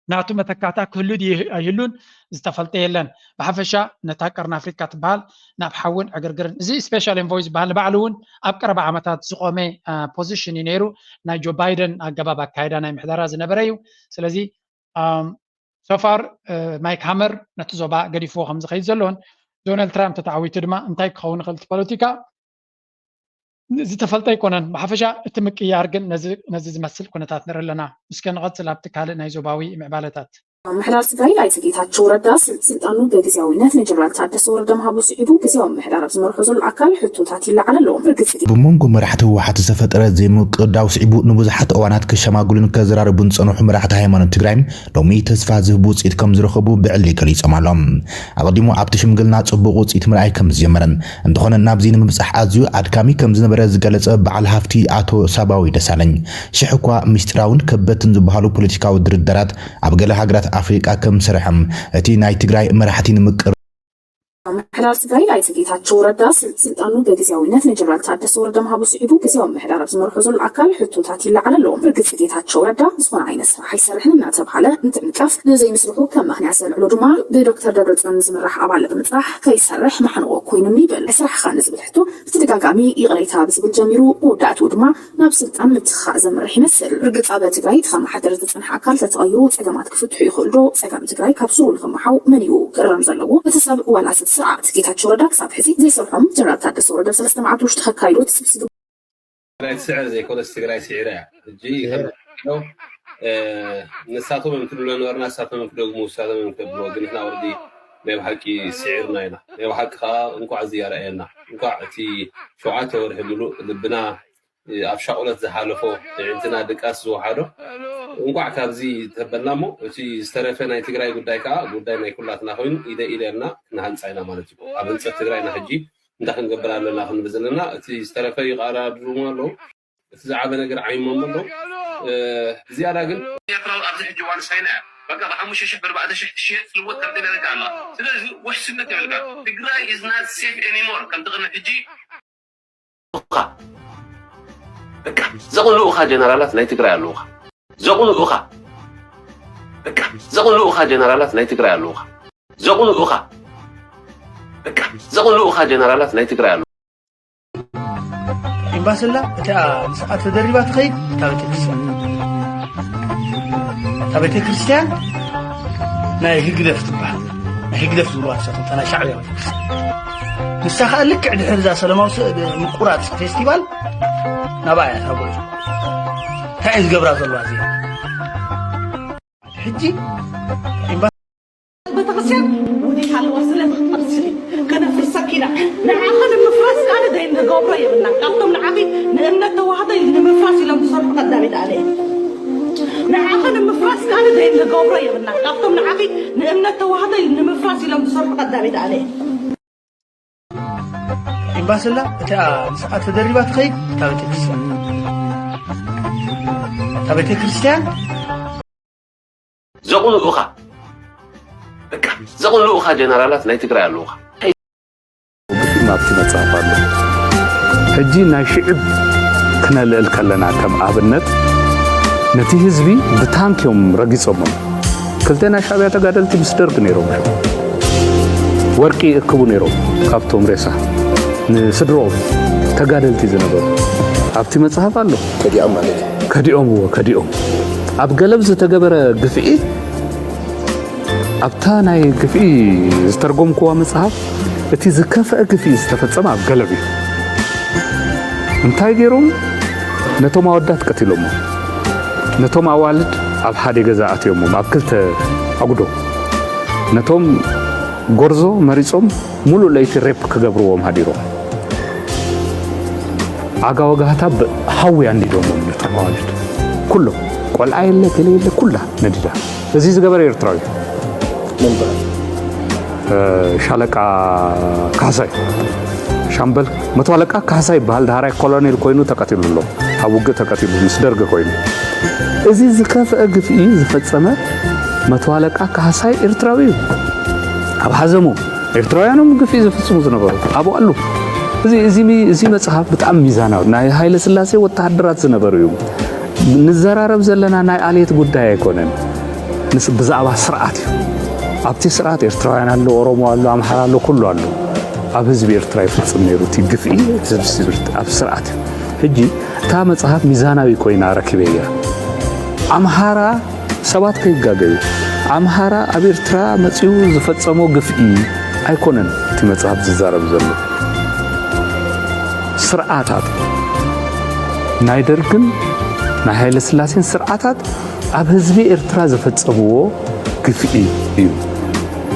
ናቱ መተካእታ ክህሉ ድዩ ኣይህሉን ዝተፈልጠ የለን። ብሓፈሻ ነታ ቀርኒ ኣፍሪካ ትበሃል ናብ ሓውን ዕግርግርን፣ እዚ ስፔሻል ኤንቮይ ዝበሃል ንባዕሉ እውን ኣብ ቀረባ ዓመታት ዝቆመ ፖዚሽን እዩ ነይሩ። ናይ ጆ ባይደን ኣገባብ ኣካይዳ ናይ ምሕደራ ዝነበረ እዩ። ስለዚ ሶፋር ማይክ ሃመር ነቲ ዞባ ገዲፍዎ ከም ዝኸይድ ዘሎን፣ ዶናልድ ትራምፕ ተተዓዊቱ ድማ እንታይ ክኸውን ይኽእል እቲ ፖለቲካ ዝተፈልጠ ኣይኮነን። ብሓፈሻ እቲ ምቅያር ግን ነዚ ዝመስል ኩነታት ንርኢ ኣለና። እስከ ንቐፅል ኣብቲ ካልእ ናይ ዞባዊ ምዕባለታት። ምምሕዳር ትግራይ ኣይተ ጌታቸው ረዳ ስልጣኑ በግዜያዊነት ንጀነራል ታደሰ ወረደ ምሃቡ ስዒቡ፣ ግዜያዊ ምምሕዳር ኣብ ዝመርሖ ዘሎ ኣካል ሕቶታት ይለዓል ኣሎ። ርግፅ ብመንጎ መራሕቲ ህወሓት ዝተፈጠረ ዘይምቅዳው ስዒቡ ንብዙሓት እዋናት ክሸማግሉን ከዘራርቡን ዝፀንሑ መራሕቲ ሃይማኖት ትግራይ ሎሚ ተስፋ ዝህብ ውፅኢት ከም ዝረኸቡ ብዕሊ ገሊፆም ኣለዉ። ኣቐዲሙ ኣብቲ ሽምግልና ፅቡቕ ውፅኢት ምርኣይ ከም ዝጀመረን እንተኾነ ናብዚ ንምብፃሕ ኣዝዩ ኣድካሚ ከም ዝነበረ ዝገለፀ በዓል ሃፍቲ ኣቶ ሳባዊ ደሳለኝ፣ ሽሕ እኳ ምስጢራውን ከበድትን ዝበሃሉ ፖለቲካዊ ድርድራት ኣብ ገለ ሃገራት ኣፍሪቃ ከም ዝሰርሐም እቲ ናይ ትግራይ መራሕቲ ንምቅር ምምሕዳር ትግራይ ኣይተ ጌታቸው ረዳ ስልጣኑ በግዜያዊነት ንጀነራል ታደሰ ወረደ ምሃቡ ስዒቡ ግዜያዊ ምምሕዳር ኣብ ዝመርሖ ዘሎ ኣካል ሕቶታት ይለዓል ኣሎ። ርግፅ ጌታቸው ረዳ ዝኾነ ዓይነት ስራሕ ኣይሰርሕን እናተብሃለ እንትዕንቀፍ ንዘይምስርሑ ከም ምኽንያት ዘልዕሎ ድማ ብዶክተር ደብረፅዮን ዝምራሕ ኣባል ብምፅራሕ ከይሰርሕ ማሕንቖ ኮይኑኒ ይብል። ስራሕኻ ንዝብል ሕቶ ብተደጋጋሚ ይቕሬታ ብዝብል ጀሚሩ መወዳእትኡ ድማ ናብ ስልጣን ምትኻእ ዘምርሕ ይመስል። ርግፅ ኣብ ትግራይ ተኸማሓደር ዝፀንሐ ኣካል ተተቐይሩ ፀገማት ክፍትሑ ይኽእሉ ዶ? ፀገም ትግራይ ካብ ስሩ ንኽመሓው መን እዩ ክእረም ዘለዎ? እቲ ሰብ ዋላስ እቲ ስርዓት? ጌታቸው ረዳ ክሳብ ሕዚ ዘይሰርሖም ጀነራል ታደሰ ወረደ ኣብ ሰለስተ መዓልቲ ውሽጢ ከካይዶ ትፅቢት ዝግበ ትግራይ ትስዕር ዘይኮነስ ትግራይ ስዒራ እያ። ሕጂ ከም ንሕና ንሳቶም እዮም ትብሎ ነበርና፣ ንሳቶም እዮም ክደግሙ፣ ንሳቶም እዮም ክደግምዎ፣ ግን ንሕና ወርዲ ናይ ብሓቂ ስዒርና ኢና። ናይ ብሓቂ ከዓ እንኳዕ እዚ ኣርኣየና፣ እንኳዕ እቲ ሸውዓተ ወርሒ ምሉእ ልብና ኣብ ሻቑለት ዝሓለፎ፣ ኣዒንትና ድቃስ ዝወሓዶ፣ እንኳዕ ካብዚ ተበልና እሞ እቲ ዝተረፈ ናይ ትግራይ ጉዳይ ከዓ ጉዳይ ናይ ኩላትና ኮይኑ ኢደ ኢደ ኢልና ክንሃንፃ ኢና ማለት እዩ። ኣብ ህንፀት ትግራይና ሕጂ እንታይ ክንገብር ኣለና ክንብል ዘለና፣ እቲ ዝተረፈ ይቓዳድሙ ኣለዉ። እቲ ዝዓበ ነገር ዓይሞም ኣሎ። ዝያዳ ግን ኤርትራዊ ኣብዚ ሕጂ እዋን ሳይና እያ። በቃ ብሓሙሽተ ሽሕ ብኣርባዕተ ሽሕ ትሽየጥ ትልወጥ ከምቲ ነገር ኣላ። ስለዚ ውሕስነት የብልካ። ትግራይ is not safe anymore ከምቲ ቅድሚ ሕጂ ኡኻ በቃ ዘቕንኡኻ ጀነራላት ናይ ትግራይ ኣለዉኻ። ዘቕንኡኻ በቃ ዘቕንኡኻ ጀነራላት ናይ ትግራይ ኣለዉኻ። ዘቕንኡኻ በቃ ዘቕንኡኻ ጀነራላት ናይ ትግራይ ኣለዉ። ኤምባስላ እቲኣ ምስኣ ተደሪባ ትኸይድ እታ ቤተክርስትያን እታ ቤተክርስትያን ናይ ህግደፍ ትበሃል ናይ ህግደፍ ዝብልዋ ንሳቶም እታ ናይ ሻዕብያ ቤተክርስትያን ንሳ ከዓ ልክዕ ድሕሪ እዛ ሰለማዊ ምቁራፅ ፌስቲቫል ናብኣ እያ እታ ጉዕዞ እንታይ እየ ዝገብራ ዘለዋ እዚኣ ሕጂ ቤተክርስትያን ውዲት ኣለዋ ስለ ትኽተል ስኒ ከነፍርሰኪ ኢና ንዓኺ ንምፍራስ ካነ ደይ ንገብሮ የብልና ካብቶም ንዓኺ ንእምነት ተዋህዶ ንምፍራስ ኢሎም ዝሰርሑ ቀዳሚት ኣነ ንዓኺ ንምፍራስ ካነ ደይ ንገብሮ የብልና ካብቶም ንዓኺ ንእምነት ተዋህዶ ንምፍራስ ኢሎም ዝሰርሑ ቀዳሚት ኣነ ኤምባስላ እቲኣ ምስኣ ተደሪባ ትኸይድ እታ ቤተክርስትያን እታ ቤተክርስትያን ዘቕንኡኻ በቃ ዘቕንኡኻ ጀነራላት ናይ ትግራይ ኣለዉኻ። ግጥም ኣብቲ መጽሓፍ ኣሎ። ሕጂ ናይ ሽዕብ ክነልዕል ከለና ከም ኣብነት ነቲ ህዝቢ ብታንክ እዮም ረጊጾሞ። ክልተ ናይ ሻዕብያ ተጋደልቲ ምስ ደርግ ነይሮም እዮም። ወርቂ ይእክቡ ነይሮም ካብቶም ሬሳ ንስድሮኦም ተጋደልቲ ዝነበሩ ኣብቲ መጽሓፍ ኣሎ። ከዲኦም ማለት እዩ። ከዲኦምዎ ከዲኦም ኣብ ገለብ ዝተገበረ ግፍዒ ኣብታ ናይ ግፍዒ ዝተርጎምክዋ መጽሓፍ እቲ ዝከፍአ ግፍዒ ዝተፈጸመ ኣብ ገለብ እዩ። እንታይ ገይሮም? ነቶም ኣወዳት ቀቲሎሞም። ነቶም ኣዋልድ ኣብ ሓደ ገዛ ኣትዮሞም ኣብ ክልተ ኣጉዶ። ነቶም ጎርዞ መሪጾም ሙሉእ ለይቲ ሬፕ ክገብርዎም ሃዲሮም። ዓጋ ወጋህታ ብሃዊ ኣንዲዶሞም ነቶም ኣዋልድ ኩሎም ቆልዓ የለ ገለ የለ ኩላ ነዲዳ። እዚ ዝገበረ ኤርትራዊ ሻለቃ ካሕሳይ ሻምበል መቶ ኣለቃ ካሕሳ ይበሃል። ዳሕራይ ኮሎኔል ኮይኑ ተቀቲሉ ኣሎ። ኣብ ውግእ ተቀቲሉ ምስ ደርጊ ኮይኑ። እዚ ዝከፍአ ግፍኢ ዝፈጸመ መቶ ኣለቃ ካሕሳይ ኤርትራዊ እዩ። ኣብ ሓዘሙ ኤርትራውያኖም ግፍኢ ዝፍጽሙ ዝነበሩ ኣብኡ ኣሉ። እዚ፣ እዚ፣ እዚ መጽሓፍ ብጣዕሚ ሚዛናዊ ናይ ሃይለ ስላሴ ወተሃደራት ዝነበሩ እዩ። ንዘራረብ ዘለና ናይ ኣልየት ጉዳይ ኣይኮነን። ምስ ብዛዕባ ስርዓት እዩ። ኣብቲ ስርዓት ኤርትራውያን ኣሎ፣ ኦሮሞ ኣሎ፣ ኣምሓራ ኣሎ፣ ኩሉ ኣሎ። ኣብ ህዝቢ ኤርትራ ይፍጽም ነይሩ እቲ ግፍዒ፣ ህዝቢ ስርዓት እዩ። ሕጂ እታ መጽሓፍ ሚዛናዊ ኮይና ረኪበያ። ኣምሓራ ሰባት ከይጋገዩ፣ ኣምሓራ ኣብ ኤርትራ መጺኡ ዝፈጸሞ ግፍዒ ኣይኮነን እቲ መጽሓፍ ዝዛረብ ዘሎ። ስርዓታት ናይ ደርግን ናይ ሃይለ ስላሴን ስርዓታት ኣብ ህዝቢ ኤርትራ ዝፈጸምዎ ግፍዒ እዩ።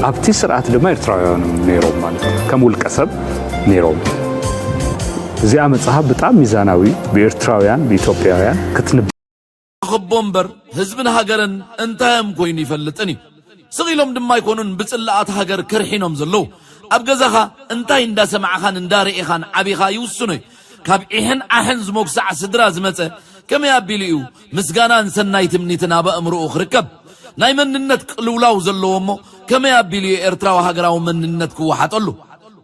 ኣብቲ ስርዓት ድማ ኤርትራውያን ነይሮም ማለት እዩ። ከም ውልቀ ሰብ ነይሮም። እዚኣ መጽሓፍ ብጣም ሚዛናዊ ብኤርትራውያን ብኢትዮጵያውያን ክትንብ ክቦ እምበር ህዝብን ሃገርን እንታይ እዮም ኮይኑ ይፈልጥን እዩ። ስቕ ኢሎም ድማ ኣይኮኑን ብጽላኣት ሃገር ከርሒኖም ዘለዉ። ኣብ ገዛኻ እንታይ እንዳሰማዕኻን እንዳርኤኻን ዓቢኻ ይውስኖ እዩ። ካብ ዒሕን ዓሕን ዝሞግሳዕ ስድራ ዝመጸ ከመይ ኣቢሉ እዩ ምስጋናን ሰናይ ትምኒትን ኣብ ኣእምሮኡ ክርከብ? ናይ መንነት ቅልውላው ዘለዎ እሞ ከመይ ኣቢሉ እዩ ኤርትራዊ ሃገራዊ መንነት ክወሓጠሉ?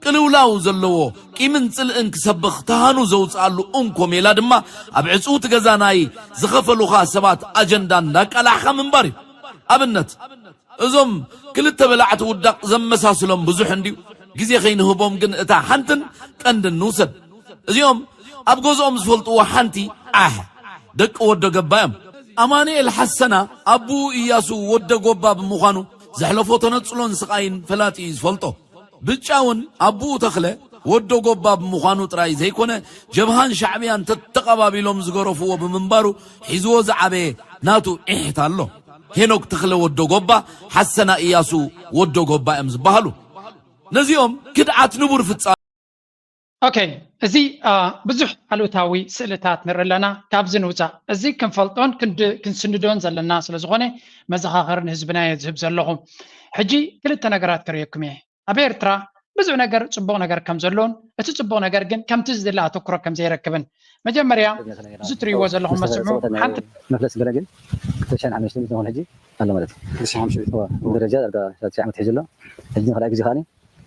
ቅልውላው ዘለዎ ቂምን ጽልእን ክሰብኽ ተሃኑ ዘውጽኣሉ እንኮ ሜላ ድማ ኣብ ዕጽውቲ ገዛ ናይ ዝኸፈሉኻ ሰባት ኣጀንዳ እንዳቃላሕኻ ምንባር እዩ። ኣብነት እዞም ክልተ በላዕቲ ውዳቕ ዘመሳስሎም ብዙሕ እንድዩ። ግዜ ከይንህቦም ግን እታ ሓንትን ቀንድን ንውሰድ። እዚኦም ኣብ ገዝኦም ዝፈልጥዎ ሓንቲ ዓሕ ደቂ ወዶ ገባ እዮም። ኣማኑኤል ሓሰና ኣቡኡ እያሱ ወደ ጎባ ብምዃኑ ዘሕለፎ ተነጽሎን ስቓይን ፈላጢ እዩ ዝፈልጦ። ብጫ እውን ኣቡኡ ተኽለ ወዶ ጎባ ብምዃኑ ጥራይ ዘይኮነ ጀብሃን ሻዕብያን ተተቓባቢሎም ዝገረፍዎ ብምንባሩ ሒዝዎ ዝዓበየ ናቱ ዒሕት ኣሎ። ሄኖክ ተኽለ ወዶ ጎባ፣ ሓሰና እያሱ ወዶ ጎባ እዮም ዝበሃሉ። ነዚኦም ክድዓት ንቡር ፍጻ ኦኬ፣ እዚ ብዙሕ ኣሉታዊ ስእልታት ንርኢ ኣለና። ካብዚ ንውፃእ፣ እዚ ክንፈልጦን ክንስንዶን ዘለና ስለዝኾነ መዘኻኸሪ ንህዝብና እየ ዝህብ ዘለኹ። ሕጂ ክልተ ነገራት ክርእየኩም እየ። ኣብ ኤርትራ ብዙሕ ነገር፣ ፅቡቕ ነገር ከም ዘሎን እቲ ፅቡቕ ነገር ግን ከምቲ ዝድለ ኣተኩሮ ከም ዘይረክብን። መጀመርያ፣ እዚ ትርእይዎ ዘለኹም መስርሑ ሓንቲ መፍለስ ገለ ግን ክልተ ሽሕን ሓሙሽተን ዝኾነ ሕጂ ኣሎ ማለት እዩ። ክልተ ሽሕን ሓሙሽተን ደረጃ ዳርጋ ትሽዓተ ዓመት ሒዙ ኣሎ። ሕጂ ንኻልኣይ ግዜ ከኣ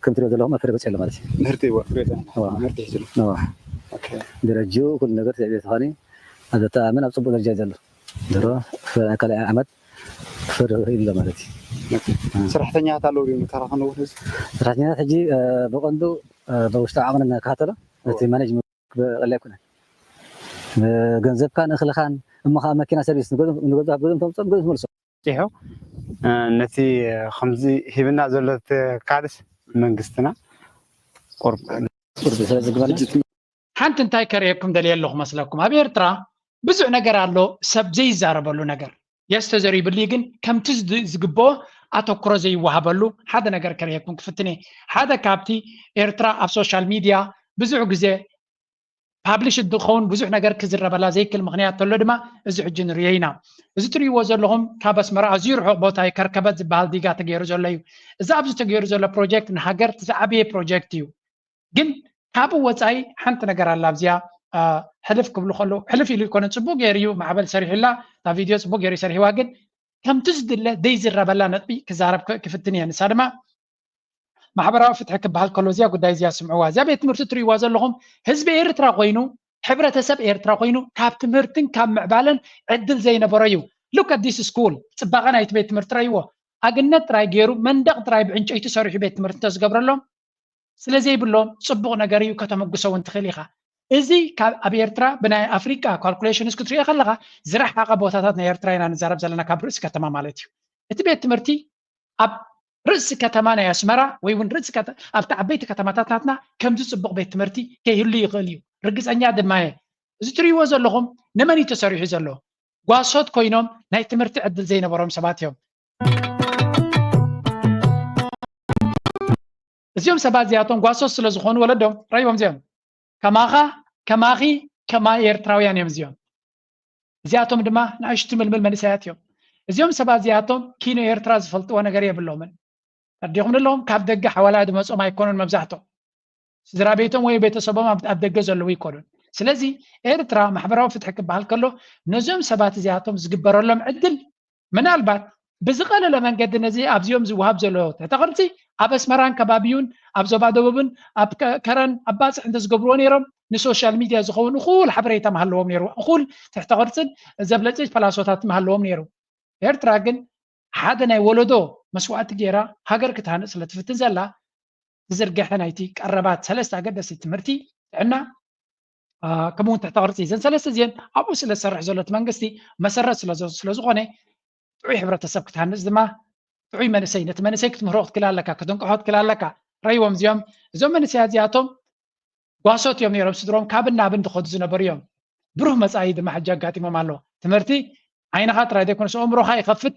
ከም ትሪኦ ዘለኹም ኣብ ፍረ ገፅ ኣሎ ማለት እዩ። ምህርቲ እዎ፣ ፍረ ገፅ እዎ። ምህርቲ ሒዙ ኣሎ። እዎ። ኦኬ። ደረጃኡ ኩሉ ነገር ትዕብየት ተኻኒ ኣብ ዘተኣማምን ኣብ ፅቡቕ ደረጃ እዩ ዘሎ። ድሮ ፍረ ናይ ካልኣይ ዓመት ፍረ ሂሉ ኣሎ ማለት እዩ። ሰራሕተኛታት ኣለዉ ድዮም? ተራ ክንነብር ህዝቢ ሰራሕተኛታት ሕጂ ብቐንዱ ብውሽጣዊ ዓቕሚ እናተኸታተሎ ነቲ ማኔጅ ክበቕል ኣይኮነን። ገንዘብካን እኽልኻን እሞ ከዓ መኪና ሰርቪስ ንገዝኦም ተምፅኦም ገዝኦም ትመልሶም። በፂሑ ነቲ ከምዚ ሂብና ዘሎ ትካልስ መንግስትና ቁርብ ቁርብ ስለ ዝግበና ሓንቲ እንታይ ከርእየኩም ደልየ ኣለኹ መስለኩም? ኣብ ኤርትራ ብዙሕ ነገር ኣሎ ሰብ ዘይዛረበሉ ነገር። የስ ተዘሪብሉ እዩ፣ ግን ከምቲ ዝድ- ዝግብኦ ኣተኩሮ ዘይወሃበሉ ሓደ ነገር ከርእየኩም ክፍትን እየ። ሓደ ካብቲ ኤርትራ ኣብ ሶሻል ሚድያ ብዙሕ ግዜ ፓብሊሽ እንትኸውን ብዙሕ ነገር ክዝረበላ ዘይክል ምኽንያት ተሎ ድማ እዚ ሕጂ ንርእዮ ኢና። እዚ ትርእይዎ ዘለኹም ካብ ኣስመራ ኣዝዩ ርሑቕ ቦታ እዩ፣ ከርከበት ዝበሃል ዲጋ ተገይሩ ዘሎ እዩ። እዚ ኣብዚ ተገይሩ ዘሎ ፕሮጀክት ንሃገር እቲ ዝዓበየ ፕሮጀክት እዩ። ግን ካብኡ ወፃኢ ሓንቲ ነገር ኣላ ኣብዚኣ ሕልፍ ክብሉ ከለዉ ሕልፍ ኢሉ ይኮነ ፅቡቅ ገይሩ እዩ ማዕበል ሰሪሑላ እታ ቪድዮ ፅቡቅ ገይሩ ሰሪሕዋ ግን ከምቲ ዝድለ ደይዝረበላ ነጥቢ ክዛረብ ክፍትን እየ ንሳ ድማ ማሕበራዊ ፍትሒ ክበሃል ከሎ እዚኣ ጉዳይ እዚኣ ስምዕዋ እዚኣ ቤት ትምህርቲ ትርእይዋ ዘለኹም ህዝቢ ኤርትራ ኮይኑ ሕብረተሰብ ኤርትራ ኮይኑ ካብ ትምህርትን ካብ ምዕባለን ዕድል ዘይነበሮ እዩ look at this school ፅባቐ ናይቲ ቤት ትምህርቲ ረይዎ ኣግነት ጥራይ ገይሩ መንደቕ ጥራይ ብዕንጨይቲ ሰሪሑ ቤት ትምህርቲ እንተዝገብረሎም ስለዘይብሎም ፅቡቕ ነገር እዩ ከተመጉሶ እውን ትኽእል ኢኻ። እዚ ካብ ኣብ ኤርትራ ብናይ ኣፍሪቃ ካልኩሌሽንስ ክትሪኦ ከለኻ ዝረሓቐ ቦታታት ናይ ኤርትራ ኢና ንዛረብ ዘለና ካብ ርእሲ ከተማ ማለት እዩ። እቲ ቤት ትምህርቲ ኣብ ርእሲ ከተማ ናይ ኣስመራ ወይ እውን ርእሲ ኣብቲ ዓበይቲ ከተማታት ናትና ከምዚ ፅቡቕ ቤት ትምህርቲ ከይህሉ ይኽእል እዩ። ርግፀኛ ድማ እየ። እዚ ትሪእዎ ዘለኹም ንመን እዩ ተሰሪሑ ዘሎ? ጓሶት ኮይኖም ናይ ትምህርቲ ዕድል ዘይነበሮም ሰባት እዮም። እዚኦም ሰባት እዚኣቶም ጓሶት ስለ ዝኾኑ ወለዶም ረይቦም እዚኦም ከማኻ ከማኺ ከማይ ኤርትራውያን እዮም እዚኦም። እዚኣቶም ድማ ንኣሽቱ ምልምል መንእሰያት እዮም። እዚኦም ሰባት እዚኣቶም ኪኖ ኤርትራ ዝፈልጥዎ ነገር የብሎምን። ተረዲኹም ኣለኹም? ካብ ደገ ሓዋላ ዝመጾም ኣይኮኑን መብዛሕትኦም። ስድራ ቤቶም ወይ ቤተሰቦም ኣብ ደገ ዘለዉ ኣይኮኑን። ስለዚ ኤርትራ ማሕበራዊ ፍትሒ ክበሃል ከሎ ነዞም ሰባት እዚኣቶም ዝግበረሎም ዕድል ምናልባት ብዝቐለለ መንገዲ ነዚ ኣብዚኦም ዝወሃብ ዘሎ ትሕተ ቅርጺ ኣብ ኣስመራን ከባቢኡን ኣብ ዞባ ደቡብን ኣብ ከረን ኣብ ባፅሕ እንተዝገብርዎ ነይሮም ንሶሻል ሚድያ ዝኸውን እኹል ሓበሬታ ምሃለዎም ነይሩ፣ እኹል ትሕተ ቅርፅን ዘብለፀ ፓላሶታት ምሃለዎም ነይሩ። ኤርትራ ግን ሓደ ናይ ወለዶ መስዋእቲ ገይራ ሃገር ክትሃንፅ ስለትፍትን ዘላ ዝዝርግሐ ናይቲ ቀረባት ሰለስተ ኣገደስቲ ትምህርቲ፣ ጥዕና፣ ከምኡውን ትሕተ ቅርፂ እዘን ሰለስተ እዚአን ኣብኡ ስለ ዝሰርሕ ዘሎ እቲ መንግስቲ መሰረት ስለዝኾነ ጥዑይ ሕብረተሰብ ክትሃንፅ ድማ ጥዑይ መንእሰይ ነቲ መንእሰይ ክትምህሮ ክትክል ኣለካ፣ ክትንቅሖ ክትክል ኣለካ። ረይዎም እዚኦም እዞም መንእሰያት እዚኣቶም ጓሶት እዮም ነይሮም፣ ስድሮም ካብን ናብን ዝኸዱ ዝነበሩ እዮም። ብሩህ መፃኢ ድማ ሕጂ ኣጋጢሞም ኣሎ። ትምህርቲ ዓይንኻ ጥራይ ዘይኮነስ ኣእምሮኻ ይኸፍት፣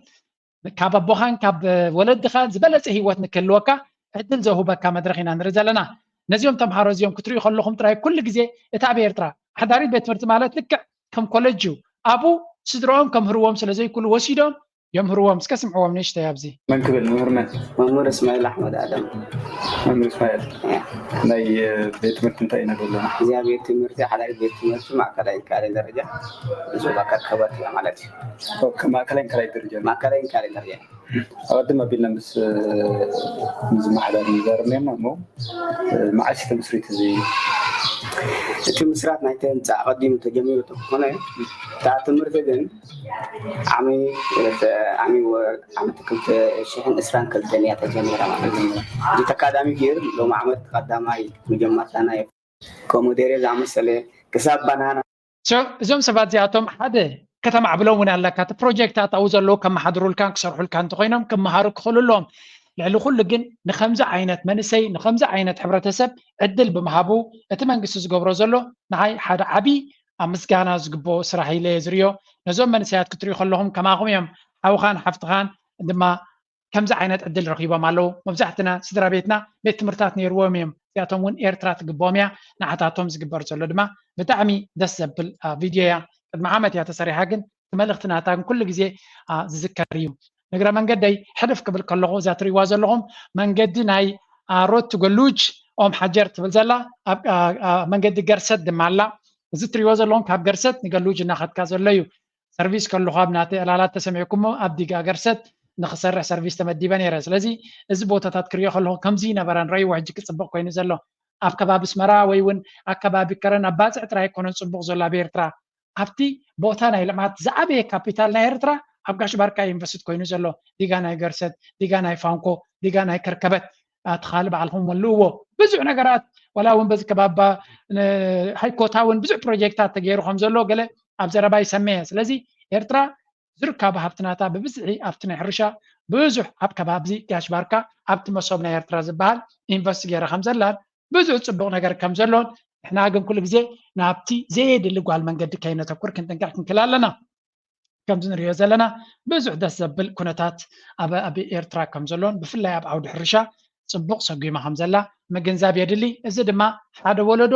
ካብ ኣቦኻን ካብ ወለድኻን ዝበለፀ ህይወት ንክህልወካ ዕድል ዘውህበካ መድረኽ ኢና ንርኢ ዘለና። ነዚኦም ተምሃሮ እዚኦም ክትሪኡ ከለኹም ጥራይ ኩሉ ግዜ እቲ ኣብ ኤርትራ ሓዳሪት ቤት ትምህርቲ ማለት ልክዕ ከም ኮለጅ እዩ። ኣብኡ ስድራኦም ከምህርዎም ስለ ዘይክእሉ ወሲዶም የምህርዎም። እስከ ስምዕዎም ንእሽተይ ኣብዚ። መን ክብል? መምህር መን? መምህር እስማኤል ኣሕመድ ኣደም። መምህር እስማኤል፣ ናይ ቤት ትምህርቲ እንታይ ኢና ዘለና? እዚኣ ቤት ትምህርቲ ሓዳሪት ቤት ትምህርቲ ማእከላይ ካልኣይ ደረጃ ንጹባ ከርከበት እያ ማለት እዩ። ማእከላይ ካልኣይ ደረጃ። ማእከላይ ካልኣይ ደረጃ። ኣቐድም ኣቢልና ምስ ዝመሓዳር ንዛረብ ነርና እሞ መዓስ ተመስሪቱ እዚ? እቲ ምስራት ናይቲ ህንፃ ኣቐዲሙ ተጀሚሩ ተኾነ እታ ትምህርቲ ግን ዓሚ ዓሚ ዓሚ ክልተ ሽሕን ዕስራን ክልተን እያ ተጀሚራ ማለት እዩ። እዚ ተካዳሚ ገይሩ ሎም ዓመት ቀዳማይ መጀመርታ ናይ ኮሞዴሬ ዝኣመሰለ ክሳብ ባናና እዞም ሰባት እዚኣቶም ሓደ ከተማዕብሎም እውን ኣለካ። እቲ ፕሮጀክታት ኣብኡ ዘለዉ ከመሓድሩልካን ክሰርሑልካ እንተኮይኖም ክመሃሩ ክኽእሉ ኣለዎም። ልዕሊ ኩሉ ግን ንከምዚ ዓይነት መንእሰይ ንከምዚ ዓይነት ሕብረተሰብ ዕድል ብምሃቡ እቲ መንግስቲ ዝገብሮ ዘሎ ንዓይ ሓደ ዓብዪ ኣብ ምስጋና ዝግብኦ ስራሕ ኢለ እየ ዝርእዮ። ነዞም መንእሰያት ክትሪኡ ከለኹም ከማኹም እዮም። ሓውኻን ሓፍትኻን ድማ ከምዚ ዓይነት ዕድል ረኺቦም ኣለዉ። መብዛሕትና ስድራ ቤትና ቤት ትምህርታት ነይርዎም እዮም። እዚኣቶም እውን ኤርትራ ትግብኦም እያ። ንዓታቶም ዝግበር ዘሎ ድማ ብጣዕሚ ደስ ዘብል ቪድዮ እያ። ቅድሚ ዓመት እያ ተሰሪሓ፣ ግን እቲ መልእኽቲ ናታ ግን ኩሉ ግዜ ዝዝከር እዩ። ንግረ መንገደይ ሕልፍ ክብል ከለኹ እዛ ትሪእዋ ዘለኹም መንገዲ ናይ ሮት ገሉጅ ኦም ሓጀር ትብል ዘላ መንገዲ ገርሰት ድማ ኣላ። እዚ ትሪእዎ ዘለኹም ካብ ገርሰት ንገሉጅ እናኸድካ ዘሎ እዩ። ሰርቪስ ከለኹ ኣብ ናተይ ዕላላት ተሰሚዕኩሞ ኣብ ዲጋ ገርሰት ንክሰርሕ ሰርቪስ ተመዲበ ነይረ። ስለዚ እዚ ቦታታት ክሪኦ ከለኹ ከምዚ ይነበረን ረይዎ ሕጂ ክፅብቕ ኮይኑ ዘሎ ኣብ ከባቢ ኣስመራ ወይ እውን ኣከባቢ ከረን ኣብ ባፅዕ ጥራይ ኣይኮነን ፅቡቕ ዘሎ ኣብ ኤርትራ። ኣብቲ ቦታ ናይ ልምዓት ዝዓበየ ካፒታል ናይ ኤርትራ ኣብ ጋሽ ባርካ ኢንቨስት ኮይኑ ዘሎ ዲጋ ናይ ገርሰት፣ ዲጋ ናይ ፋንኮ፣ ዲጋ ናይ ከርከበት ትኻሊ ባዕልኹም መልእዎ ብዙሕ ነገራት ወላ እውን በዚ ከባባ ሃይኮታ እውን ብዙሕ ፕሮጀክታት ተገይሩ ከም ዘሎ ገለ ኣብ ዘረባ ይሰመየ። ስለዚ ኤርትራ ዝርካቡ ሃብትናታ ብብዝሒ ኣብቲ ናይ ሕርሻ ብዙሕ ኣብ ከባብዚ ጋሽ ባርካ ኣብቲ መሶብ ናይ ኤርትራ ዝበሃል ኢንቨስት ገይራ ከም ዘላን ብዙሕ ፅቡቕ ነገር ከም ዘሎን ንሕና ግን ኩሉ ግዜ ናብቲ ዘየድሊ ጓል መንገዲ ከይነተኩር ክንጥንቀቅ ክንክል ኣለና። ከምዚ ንሪኦ ዘለና ብዙሕ ደስ ዘብል ኩነታት ኣብ ኣብ ኤርትራ ከም ዘሎን ብፍላይ ኣብ ዓውዲ ሕርሻ ፅቡቕ ሰጒማ ከም ዘላ ምግንዛብ የድሊ። እዚ ድማ ሓደ ወለዶ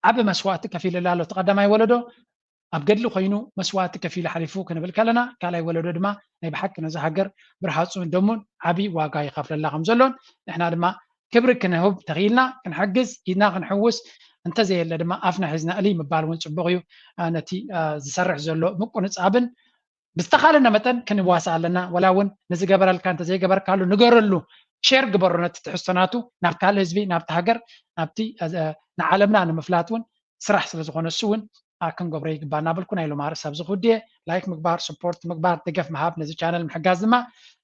ዓቢ መስዋእቲ ከፊልላ ኣሎ። እቲ ቀዳማይ ወለዶ ኣብ ገድሊ ኮይኑ መስዋእቲ ከፊሉ ሓሊፉ ክንብል ከለና ካልኣይ ወለዶ ድማ ናይ ብሓቂ ነዚ ሃገር ብርሃፁን ደሙን ዓቢ ዋጋ ይኸፍለላ ከም ዘሎን ንሕና ድማ ክብሪ ክንህብ ተኽኢልና ክንሕግዝ ኢድና ክንሕውስ እንተዘየለ ድማ ኣፍና ሒዝና እልይ ምባል እውን ፅቡቕ እዩ። ነቲ ዝሰርሕ ዘሎ ምቁንፃብን ብዝተኻለና መጠን ክንዋሳእ ኣለና። ወላ እውን ንዝገበረልካ እንተዘይገበርካሉ ንገረሉ፣ ሼር ግበሮ ነቲ ትሕዝቶ ናቱ ናብ ካልእ ህዝቢ ናብቲ ሃገር ናብቲ ንዓለምና ንምፍላጥ እውን ስራሕ ስለ ዝኾነ እሱ እውን ክንገብሮ ይግባእ እናበልኩ ናይ ሎም ኣርእስቲ ኣብዚ ክውድየ። ላይክ ምግባር፣ ስፖርት ምግባር፣ ደገፍ ምሃብ ነዚ ቻነል ምሕጋዝ ድማ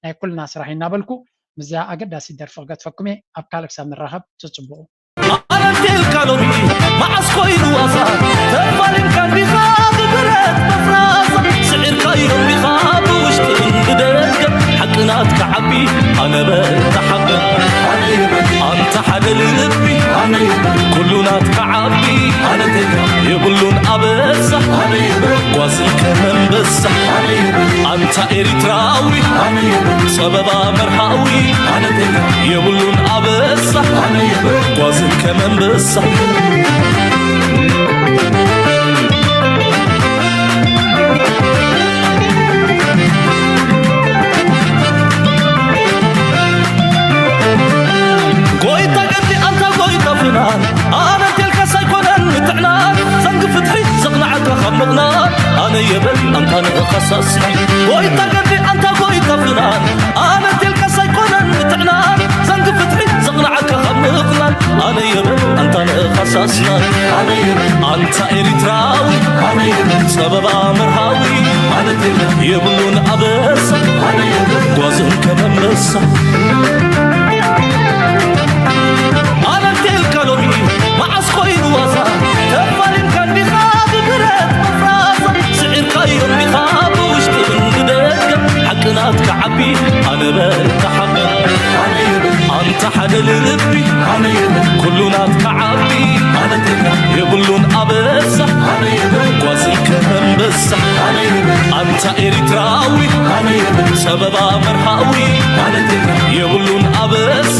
ናይ ኩልና ስራሕ እዩ እናበልኩ ምስዛ ኣገዳሲት ደርፊ ክገድፈኩም እየ። ኣብ ካልእ ክሳብ ንራኸብ ትፅብቑ። ኣረቴልካ ሎሚ መዓስ ኮይኑ ዋዛ ተፋሊምካ እንዲኻ ብብረት መፍራዛ ስዒርካዮ እንዲኻ ብውሽጥን ብደገ ሓቂ ናትካ ዓቢ ኣነ በታ ሓቂ ኣንታ ሓደ ልቢ ኩሉ ናትካ ዓቢ የብሉን ኣበሳ ጓዝን ከመንበሳ ኣንታ ኤሪትራዊ ጸበባ መርሃዊ የብሉን ኣበሳ ጓዝን ከመንበሳ ጎይታ ገዲ ኣንታ ጎይታ ፍናን ጎይታ ገዲ ኣንታ ጎይታ ፍናን ኣነ ቴልካስ ኣይኮነን ምትዕናን ዘንጊ ፍትሒ ዘቕንዓካ ካብ ምቕናን ኣነ የበል ኣንታ ንእኻስ ኣስናን ኣነ የበል ኣንታ ኤሪትራዊ ኣነ የበል ጸበባ መርሃዊ ኣነ ቴል የብሉን ኣበሳ ኣነ የበል ጓዝን ከመመሳ ኣነ ቴልካ ሎሚ መዓስ ኮይኑ ዋዛ ተፋሊምካ እንዲኻ ብብረት መፍራዛ ስዒርካዮ እንዲኻ ብውሽጥን ብደገ ሓቂ ናትካ ዓቢ ኣነ በልካ ሓቂ ኣንታ ሓደ ልቢ ኩሉ ናትካ ዓቢ የብሉን ኣበሳ ጓዝን ከመንበሳ ኣንታ ኤሪትራዊ ጸበባ መርሃዊ የብሉን ኣበሳ